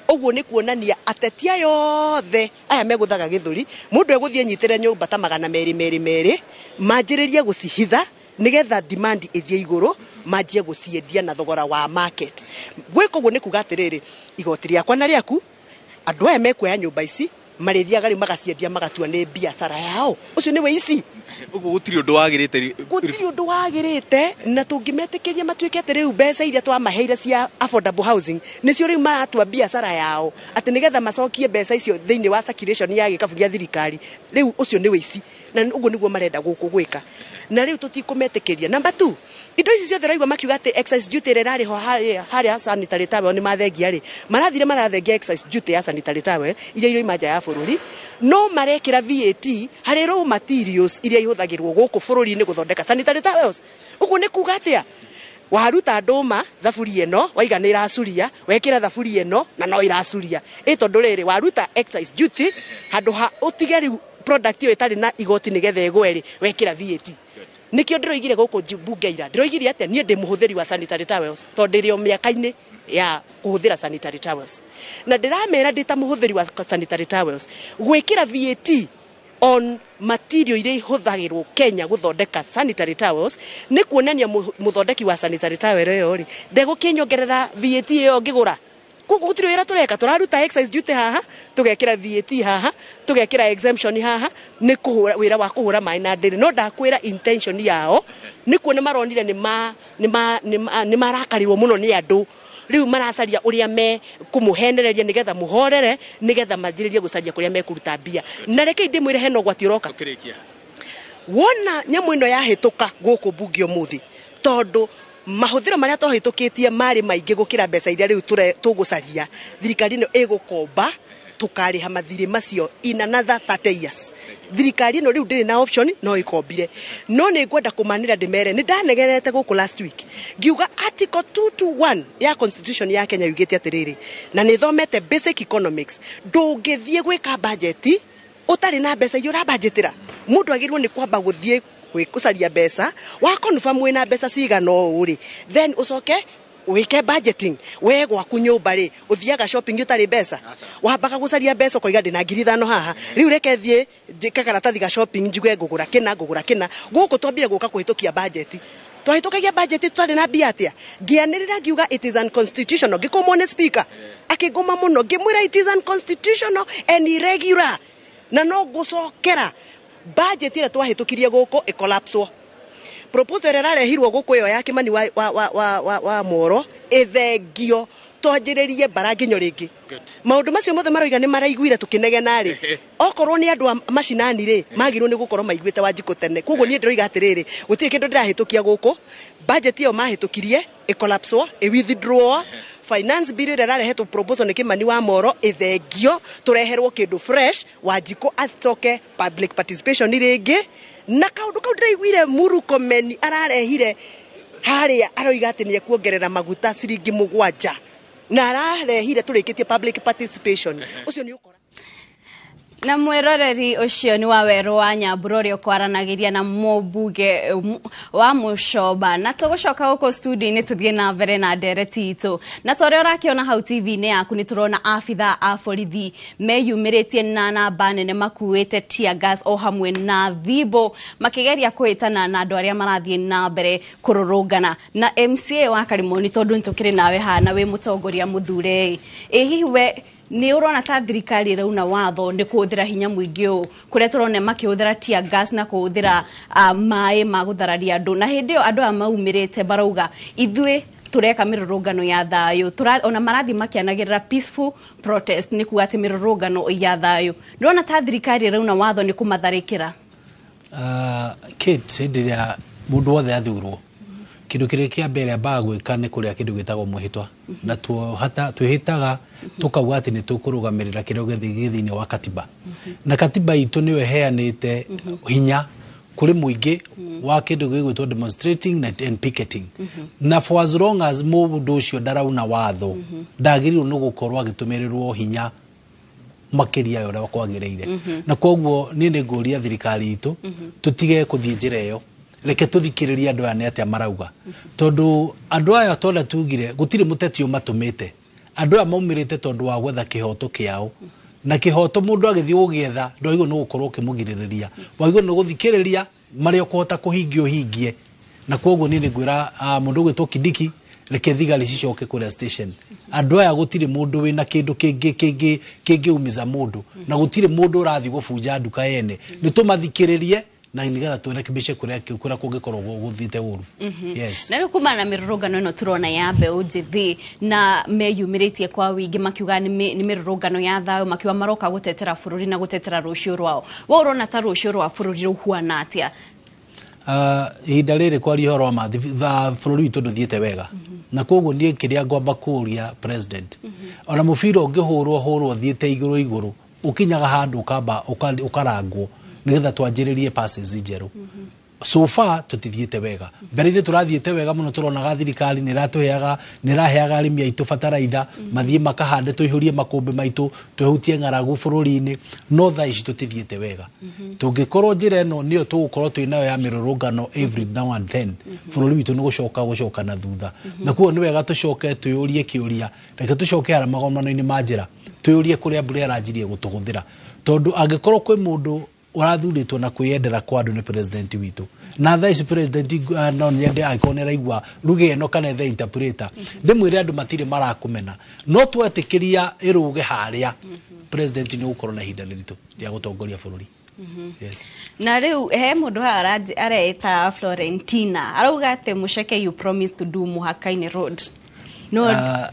Ũguo nĩ kuonania ateti aya othe aya megũthaga gĩthũri, mũndũ egũthiĩ anyitĩre nyũmba ta 200 200 manjĩrĩrie gũcihitha nĩgetha demand ĩthiĩ igũrũ, manjie gũciendia na thogora wa market. Gwĩka ũguo nĩ kuga atĩrĩrĩ, igoti rĩakwa na rĩaku, andũ aya mekuoya nyũmba ici marĩthiaga rĩu magaciendia magatua nĩ biacara yao. Ũcio nĩ wĩici. Ũguo gũtirĩ ũndũ wagĩrĩte. Gũtirĩ ũndũ wagĩrĩte, na tũngĩmetĩkĩria matuĩke atĩ rĩu mbeca iria twamaheire cia affordable housing nĩcio rĩu maratua biacara yao, atĩ nĩgetha macokie mbeca icio thĩinĩ wa circulation ya gĩkabu gĩa thirikari, rĩu ũcio nĩ wĩici, na ũguo nĩguo marenda gũkũ gwĩka, na rĩu tũtikũmetĩkĩria. Number 2, indo ici ciothe ũraigua makiuga atĩ excise duty ĩrĩa ĩrarĩ ho harĩa sanitary towel nĩ mathengia rĩ, marathire marathengia excise duty ya sanitary towel iria iroima nja ya bũrũri, no marekĩra VAT harĩ raw materials iria ihũthagĩrwo gũkũ bũrũri-inĩ gũthondeka sanitary towels. Ũguo nĩ kuga atĩa? Waruta ndũma thaburia ĩno, waiga nĩ ĩracuria, wekĩra thaburia ĩno na no ĩracuria. Ĩ tondũ rĩrĩ, waruta excise duty handũ ha ũtige rĩu product ĩyo ĩtarĩ na igoti nĩgetha ĩgwe rĩ, wekĩra VAT. Nĩkĩo ndĩroigire gũkũ mbunge ira, ndĩroigire atĩa niĩ ndĩ mũhũthĩri wa sanitary towels, tondũ ndĩrĩ o mĩaka-inĩ ya kũhũthĩra sanitary towels, na ndĩramera ndĩ ta mũhũthĩri wa sanitary towels, gwĩkĩra VAT on material iria ihũthagĩrwo Kenya gũthondeka sanitary towels nĩ kuonania mũthondeki wa sanitary towel ĩyo rĩ ndegũkĩnyongerera VAT ĩyo ngĩgũra. Koguo gũtirĩ wĩra tũreka, tũraruta excise duty haha, tũgekĩra VAT haha, tũgekĩra exemption haha, nĩ kũhũra wĩra wa kũhũra maĩ na ndĩrĩ. No ndakwĩra intention yao nĩ kuona maronire nĩ marakarirwo mũno nĩ andũ, rĩu maracaria ũrĩa me kũmũhenereria nĩgetha mũhorere, nĩgetha manjĩrĩrie gũcaria kũrĩa mekũruta mbia. Na rekei ndĩmwĩre hena ũgwati ũroka. Wona nyamũ ĩno yahĩtũka gũkũ mbunge ũmũthĩ, tondũ mahũthĩro marĩa twahĩtũkĩtie marĩ maingĩ gũkĩra mbeca iria rĩu tũgũcaria, thirikari ĩno ĩgũkomba tũkarĩha mathirĩ macio in another 30 years. Thirikari ĩno rĩu ndĩrĩ na option, no ĩkombire. No nĩ ngwenda kũmanĩra ndĩmere, nĩ ndanegenete gũkũ last week ngiuga article 221 ya constitution ya Kenya yugĩte atĩrĩrĩ, na nĩ thomete basic economics, ndũngĩthiĩ gwĩka bajeti ũtarĩ na mbeca iria ũrabanjetĩra. Mũndũ agĩrĩirwo nĩ kwamba gũthiĩ gũcaria mbeca, wa confirm wĩna mbeca cigana ũũ rĩ, then ũcoke wĩke budgeting. We gwaku nyũmba rĩ, ũthiaga shopping ũtarĩ mbeca, wambaga gũcaria mbeca ũkoiga ndĩna 5,000 haha, rĩu reke thiĩ njĩke karatathi ga shopping njuge ngũgũra kĩna ngũgũra kĩna. Gũkũ twambire gũka kũhĩtũkia budget, twahĩtũkagia budget tũtarĩ na mbia atĩa? Ngĩanĩrĩra ngiuga it is unconstitutional, ngĩkũmwo nĩ speaker akĩngũma mũno, ngĩmwĩra it is unconstitutional and irregular, na no ngũcokera budget ĩrĩa twahĩtũkirie gũkũ ĩcollapswo. Proposal ĩrĩa ĩrarehirwo gũkũ ĩyo ya Kimani wa Moro ĩthengio, twanjĩrĩrie mbara nginyo rĩngĩ. Maũndũ macio mothe maroiga nĩ maraiguire tũkĩnegena rĩ, okorwo nĩ andũ a macinani rĩ, magĩrĩirwo nĩ gũkorwo maiguĩte Wanjikũ tene. Koguo niĩ ndĩroiga atĩrĩrĩ, gũtirĩ kĩndũ ndĩrahĩtũkia gũkũ, budget ĩyo mahĩtũkirie ĩcollapswo, ĩ withdraw, finance bill ĩrĩa ĩrarehetwo proposal nĩ Kimani wa Moro ĩthengio, tũreherwo kĩndũ fresh, Wanjikũ acoke public participation rĩngĩ. Na kaũndũ kau ndĩraiguire Murkomen ararehire harĩa aroiga atĩ nĩ ekuongerera maguta ciringi 7, na ararehire tũrĩkĩtie public participation. Ũcio nĩ ũkora. Na mwĩroreri ũcio nĩ wa werũ wa Nyambura ũrĩa ũkwaranagĩria na mũmbunge wa Mũcoba. Na tũgũcoka gũkũ studio-inĩ tũthiĩ na mbere na ndereti itũ, na ta ũrĩa ũrakĩona hau TV-inĩ yaku nĩ tũrona abitha a borithi meyumĩrĩtie na namba nene makuĩte tear gas o hamwe na thimbo makĩgeria kwĩtana na andũ arĩa marathiĩ na mbere kũrũrũngana. Na MCA wa Karimoni, tondũ nĩ tũkĩrĩ nawe haha na wĩ mũtongoria mũthure, ĩ hihi we nĩ ũrona ta thirikari ĩrauna watho nĩ kũhũthĩra hinya mũingĩ ũũ, kũrĩa tũrona makĩhũthĩra tear gas na kũhũthĩra maĩ ma gũthararia andũ, na hĩndĩ ĩyo andũ aya maumĩrĩte barauga ithuĩ tũreka mĩrũrũngano ya thayũ, ona marathiĩ makĩanagĩrĩra peaceful protest, nĩ kuga atĩ mĩrũrũngano ya thayũ. Ndĩrona ta thirikari ĩrauna watho nĩ kũmatharĩkĩra? Kate, hĩndĩ ĩrĩa mũndũ wothe athurwo, kĩndũ kĩrĩa kĩa mbere ambaga gwĩka nĩ kũrĩa kĩndũ gĩtagwo mwĩhĩtwa, na twĩhĩtaga tũkauga atĩ nĩ tũkũrũgamĩrĩra kĩrĩa gĩothe gĩ thĩinĩ wa katiba, na katiba itũ nĩyo ĩheanĩte hinya kũrĩ mũingĩ wa kĩndũ gĩgwĩtwo demonstrating and picketing, na for as long as mũndũ ũcio ndarauna watho, ndagĩrĩirwo nĩ gũkorwo agĩtũmĩrĩrwo hinya makĩria ya ũrĩa kwagĩrĩire. Na koguo niĩ nĩ ngũria thirikari itũ tũtige kũthiĩ njĩra ĩyo, reke tũthikĩrĩrie andũ aya nĩ atĩa marauga, tondũ andũ aya tondũ tugire gũtirĩ mũteti ũmatũmĩte, andũ aya maumĩrĩte tondũ wa gwetha kĩhoto kĩao, na kĩhoto mũndũ agĩthiĩ gũgĩetha ndwagĩrĩirwo nĩ gũkorwo ũkĩmũgirĩrĩria, wagĩrĩirwo nĩ gũthikĩrĩria marĩa ũkũhota kũhingia ũhingie. Na koguo niĩ nĩ ngwĩra mũndũ ũgwĩtwo Kindiki, reke thigari cicoke kũrĩa station. Andũ aya gũtirĩ mũndũ wĩna kĩndũ kĩngĩumiza mũndũ, na gũtirĩ mũndũ ũrathiĩ gũbunja nduka yene. Nĩ tũmathikĩrĩrie Na nĩgetha tũrekebishe kũrĩa kũrĩa kũngĩkorwo gũthiĩte ũru. Yes. Na rĩu kumana na mĩrũrũngano ĩno tũrona ya mbeũ njĩthĩ na meyumĩrĩtie kwa wĩingĩ makiuga nĩ mĩrũrũngano ya thayũ, makiuga maroka gũtetera bũrũri na gũtetera rũciũ rwao, we ũrona ta rũciũ rwa bũrũri rũhuana atĩa? Ihinda rĩrĩ kwaria ũhoro wa ma, bũrũri witũ ndũthiĩte wega, na koguo niĩ kĩrĩa ngwamba kũũria president, ona mũbira ũngĩhũrwo hũrwo ũthiĩte igũrũ igũrũ, ũkinyaga handũ ũkamba ũkarangwo nĩgetha twanjĩrĩrie passes njerũ. So far tutithiĩte wega. Mbere-inĩ tũrathiĩte wega mũno, tũronaga thirikari nĩ ĩratũheaga, nĩ ĩraheaga arĩmi aitũ bataraitha, mathiĩ makahande, tũihũrie makũmbĩ maitũ, twehutie ng'aragu bũrũri-inĩ, no thaa ici tũtithiĩte wega. Tũngĩkorwo njĩra ĩno nĩyo tũgũkorwo twĩ nayo ya mĩrũrũngano every now and then, bũrũri witũ nĩ gũcoka na thutha. Na koguo nĩ wega tũcoke twĩyũrie kĩũria, reke tũcoke harĩa magomano-inĩ ma njĩra, twĩyũrie kũrĩa mbura ĩranjirie gũtũgũthĩra, tondũ angĩkorwo kwĩ mũndũ ũrathurĩtwo na kwĩyendera kwa andũ nĩ president witũ. Na thaa ici president, no nyende angĩkorwo nĩ araigua ruga ĩno kana ethe interpreter, ndĩmwĩre andũ matirĩ marakũmena, no twetĩkĩria ĩrũge harĩa, president nĩ ũgũkorwo na ihinda rĩritũ rĩa gũtongoria bũrũri. Yes. Na rĩu he mũndũ haha areĩta Florentina, arauga atĩ Mũceke, you promise to do Mũhaka-inĩ road, no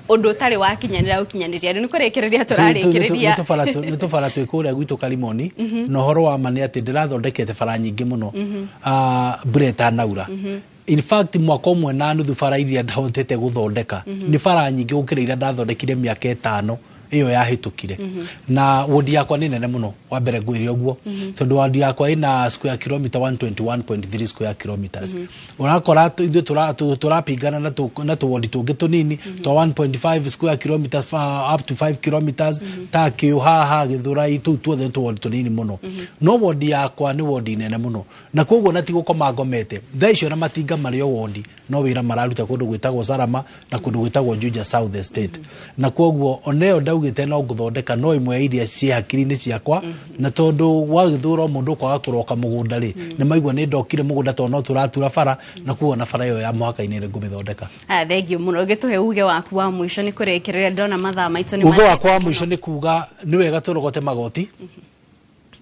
ũndũ ũtarĩ wakinyanĩra gũkinyanĩria. Rĩu nĩ kũrĩkĩrĩria tũrarĩkĩrĩria. Nĩ tũbara twĩ kũrĩa gwitũ Karimoni, na ũhoro wa ma nĩ atĩ ndĩrathondekete bara nyingĩ mũno mbura ĩtanaura. In fact, mwaka ũmwe na nuthu bara iria ndahotete gũthondeka nĩ bara nyingĩ gũkĩra iria ndathondekire mĩaka 5 ĩyo yahĩtũkire. Na wodi yakwa nĩ nene mũno, wa mbere ngwĩre ũguo, tondũ wodi yakwa ĩna square kilometer 121.3 square kilometers. Ũrakora ithuĩ tũrapingana na tũwodi tũngĩ tũnini twa 1.5 square kilometers up to 5 kilometers, ta Kĩũhaha, Gĩthũrai, tũu tuothe nĩ tũwodi tũnini mũno, no wodi yakwa nĩ wodi nene mũno, na koguo na ti gũkoma ngomete. Thaa icio na matinga marĩ o wodi no wĩra mararuta kũndũ gwĩtagwo Salama na kũndũ gwĩtagwo Juja South Estate, na koguo ona ĩyo ndaugĩte no ngũthondeka, no ĩmwe ya iria ciĩ hakiri-inĩ ciakwa. Na tondũ gwagĩthũra mũndũ kwaga kũroka mũgũnda rĩ, nĩ maigua nĩ ndokire mũgũnda tondũ no tũratura bara, na koguo na bara ĩyo ya mũhaka-inĩ nĩ ngũmĩthondeka. Ah, thank you mũno. Ũgĩtũhe uge waku wa mũico, nĩ kũrĩkĩrĩria, ndona mathaa maitũ nĩ Uge wakwa wa mũico nĩ kuga nĩ wega tũrogote magoti,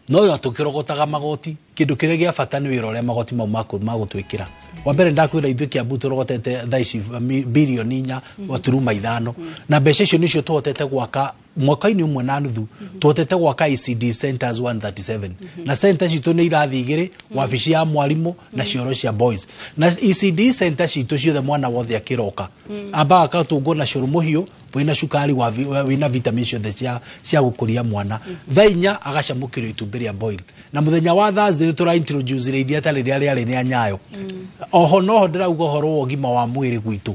no yo tũkĩrogotaga magoti, kĩndũ kĩrĩa gĩa bata nĩ wĩra ũrĩa magoti mau magũtwĩkĩra. Wa mbere ndakwĩra ithuĩ Kiambu tũrogotete thaa ici 4.5 birioni, na mbeca icio nĩcio tũhotete gwaka mwaka-inĩ ũmwe na nuthu. Tũhotete gwaka ECD centers 137, na center citũ nĩ irathi igĩrĩ, wabici ya mwarimũ na cioro cia boys. Na ECD center citũ ciothe, mwana wothe akĩroka ambaga akatũngwo na cũrũ mũhiũ wĩna cukari wĩna vitamin ciothe cia gũkũria mwana. Thaa 4 agacamũkĩrio itumbĩ rĩa boil, na mũthenya wa Thursday nĩ tũra introduce iria ta rĩrĩa rĩarĩ rĩa Nyayo. Oho noho ndĩrauga ũhoro wa ũgima wa mwĩrĩ gwitũ,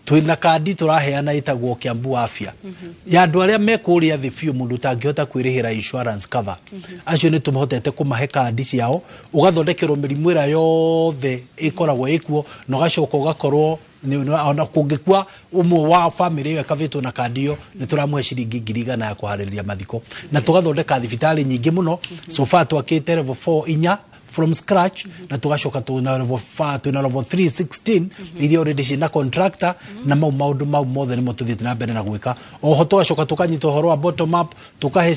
twĩna kandi tũraheana ĩtagwo Kiambu Afya ya andũ arĩa me kũrĩa thĩ biũ, mũndũ ũtangĩhota kwĩrĩhĩra insurance cover. Acio nĩ tũhotete kũmahe kandi ciao, ũgathondekerwo mĩrimũ ĩrĩa yothe ĩkoragwo ĩkuo, na ũgacoka ũgakorwo ona kũngĩkua ũmwe wa famĩlĩ ĩyo ĩkavĩtwo na kandi ĩyo, nĩ tũramũhe ciringi 100,000 ya kũharĩrĩria mathiko. Na tũgathondeka thibitarĩ nyingĩ mũno. So far twakĩte level 4 inya from scratch, na tugacoka twina level 5, twina level 3 16 iria already ciĩna contractor. Na mau maũndũ mau mothe nĩmo tũthiĩte na mbere na gwĩka. Oho tũgacoka tũkanyita ũhoro wa bottom up, tũkahe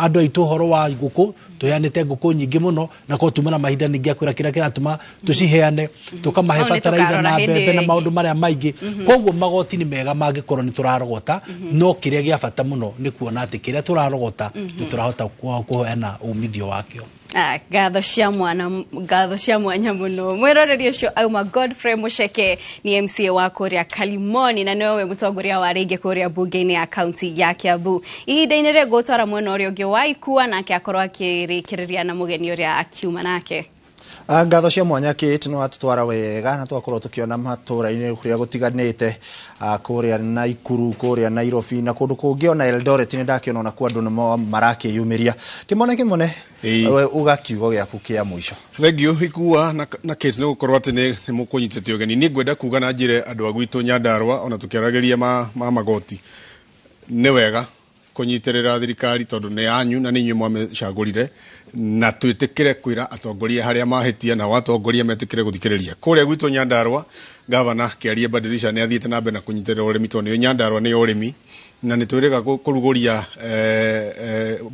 andũ aitũ ũhoro wa ngũkũ. Tũheanĩte ngũkũ nyingĩ mũno, na korwo tuma na mahinda ningĩ akwĩra kĩrĩa kĩratũma tũciheane, tũkamahe Mau nĩ bataraitha tũkarora na hĩndĩ mbembe na ĩyo maũndũ ĩngĩ. marĩa maingĩ. Koguo magoti nĩ mega mangĩkorwo nĩ tũrarogota, no kĩrĩa gĩa bata mũno nĩ kuona atĩ kĩrĩa tũrarogota nĩ tũrahota kũheana umithio wakĩo. Ah, ngatho cia mwana, ngatho cia mwanya muno mwiroreri ucio auma Godfrey Mucheke, ni MCA wa kuria Kalimoni na niwe mutongoria wa rĩngĩ kuria bunge-inĩ ya kaunti ya Kiambu. Ihinda-inĩ rĩ ngũtwara mwena ũrĩa ũngĩ wa Ikua, nake akorwo akĩrĩkĩrĩria na mũgeni ũrĩa akiuma nake. Ngatho cia mwanya Kate, nĩ watũtwara wega na twakorwo tũkĩona matũra-inĩ kũrĩa gũtiganĩte, kũrĩa Naikuru, kũrĩa Nairobi na kũndũ kũngĩ, ona Eldoret nĩ ndakĩona ona kuo andũ nĩmo marakĩyumĩria. Kĩmone, Kĩmone, we uga kiugo gĩaku kĩa mũico. Thank you Ikua na Kate nĩ gũkorwo atĩ nĩ mũkũnyitĩte ũgeni. Niĩ ngwenda kuga na njĩre andũ a gwitũ Nyandarũa, ona tũkĩaragĩria ma magoti, nĩ wega kũnyitĩrĩra thirikari tondũ nĩ yanyu na nĩ inyuĩ mwamĩcagũrire, na twĩtĩkĩre kwĩra atongoria harĩa mahĩtia, na atongoria metĩkĩre gũthikĩrĩria. Kũrĩa gwitũ Nyandarũa, gavana Kĩarie Badilisha nĩ athiĩte na mbere na kũnyitĩrĩra ũrĩmi tondũ nĩyo Nyandarũa nĩyo ũrĩmi. Na nĩ twĩrĩga kũrugũria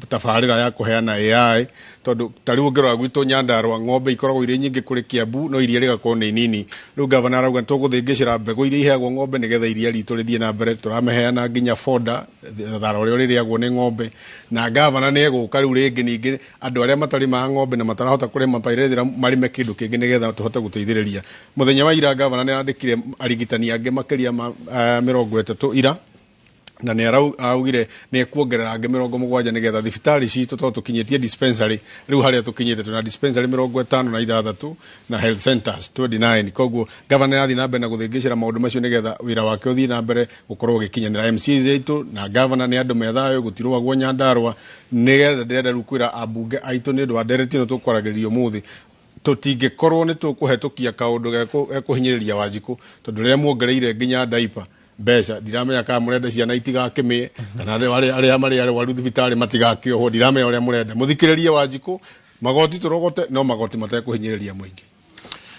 tabarĩra ya kũheana AI, tondũ ta rĩu ũngĩrora gwitũ Nyandarũa ng'ombe ikoragwo irĩ nyingĩ kũrĩ Kiambu, no iria rĩgakorwo nĩ inini. Rĩu gavana arauga tũgũthĩngĩcĩra mbegũ iria iheagwo ng'ombe nĩgetha iria ritũ rĩthiĩ na mbere. Tũramĩheana nginya foda, thara ũrĩa ũrĩrĩagwo nĩ ng'ombe. Na gavana nĩ egũka rĩu rĩngĩ ningĩ andũ arĩa matarĩmaga ng'ombe na matarahota kũrĩma pairethera marĩme kĩndũ kĩngĩ nĩgetha tũhote gũteithĩrĩria. Mũthenya wa ira gavana nĩ arandĩkire arigitani angĩ makĩria ma 30 ira, na nĩ araugire nĩ ekuongerera angĩ 70 nĩgetha thibitarĩ citũ, tondũ tũkinyĩtie dispensary rĩu harĩa tũkinyĩte tũna dispensary 56 na health centers 29. Koguo gavana nĩ arathiĩ na mbere na gũthĩngĩcĩra maũndũ macio nĩgetha wĩra wake ũthiĩ na mbere gũkorwo ũgĩkinyanĩra. MCAs aitũ na gavana nĩ andũ me thayũ, gũtirũagwo Nyandarũa. Nĩgetha ndĩrenda rĩu kwĩra ambunge aitũ nĩ ũndũ wa ndereti ĩno tũkwaragĩrĩria ũmũthĩ, tũtingĩkorwo nĩ tũkũhetũkia kaũndũ gekũhinyĩrĩria Wanjikũ, tondũ rĩrĩa muongereire nginya diaper mbeca, ndiramenya kana mũrenda ciana itigakĩmĩe kana arĩa marĩ arwaru thibitarĩ matigakĩohwo. Ndiramenya ũrĩa mũrenda. Mũthikĩrĩrie Wanjikũ, magoti tũrogote, no magoti matekũhinyĩrĩria mũingĩ.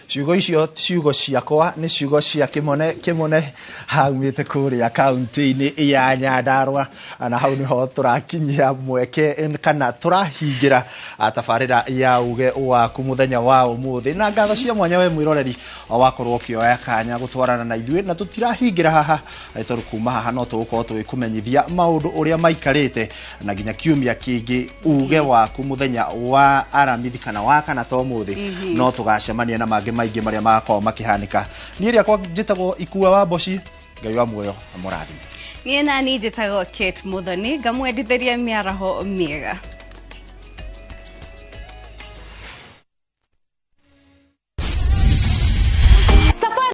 Ciugo icio ciugo ciakwa nĩ ciugo cia Kĩmone. Kĩmone haumĩte kũrĩa kaunti-inĩ ya Nyandarũa, na hau nĩho tũrakinyia mweke kana tũrahingĩra tabarĩra ya Uge Waku mũthenya wa ũmũthĩ, na ngatho cia mwanya we mwĩroreri wakorwo ũkĩoya kanya gũtwarana na ithuĩ. Na tũtirahingĩra haha, tondũ kuma haha no tũgũkorwo tũgĩkũmenyithia maũndũ ũrĩa maikarĩte, na nginya kiumia kĩngĩ Uge Waku mũthenya wa Aramithi kana wa kana to mũthĩ, no tũgacemania na mangĩ maingĩ marĩa magakorwo makĩhanĩka. Niĩ rĩakwa njĩtagwo Ikua wa Mboci. Ngai wa muoyo amũrathime. Niĩ nani njĩtagwo Kate Muthoni, ngamwendithĩria mĩaraho mĩega.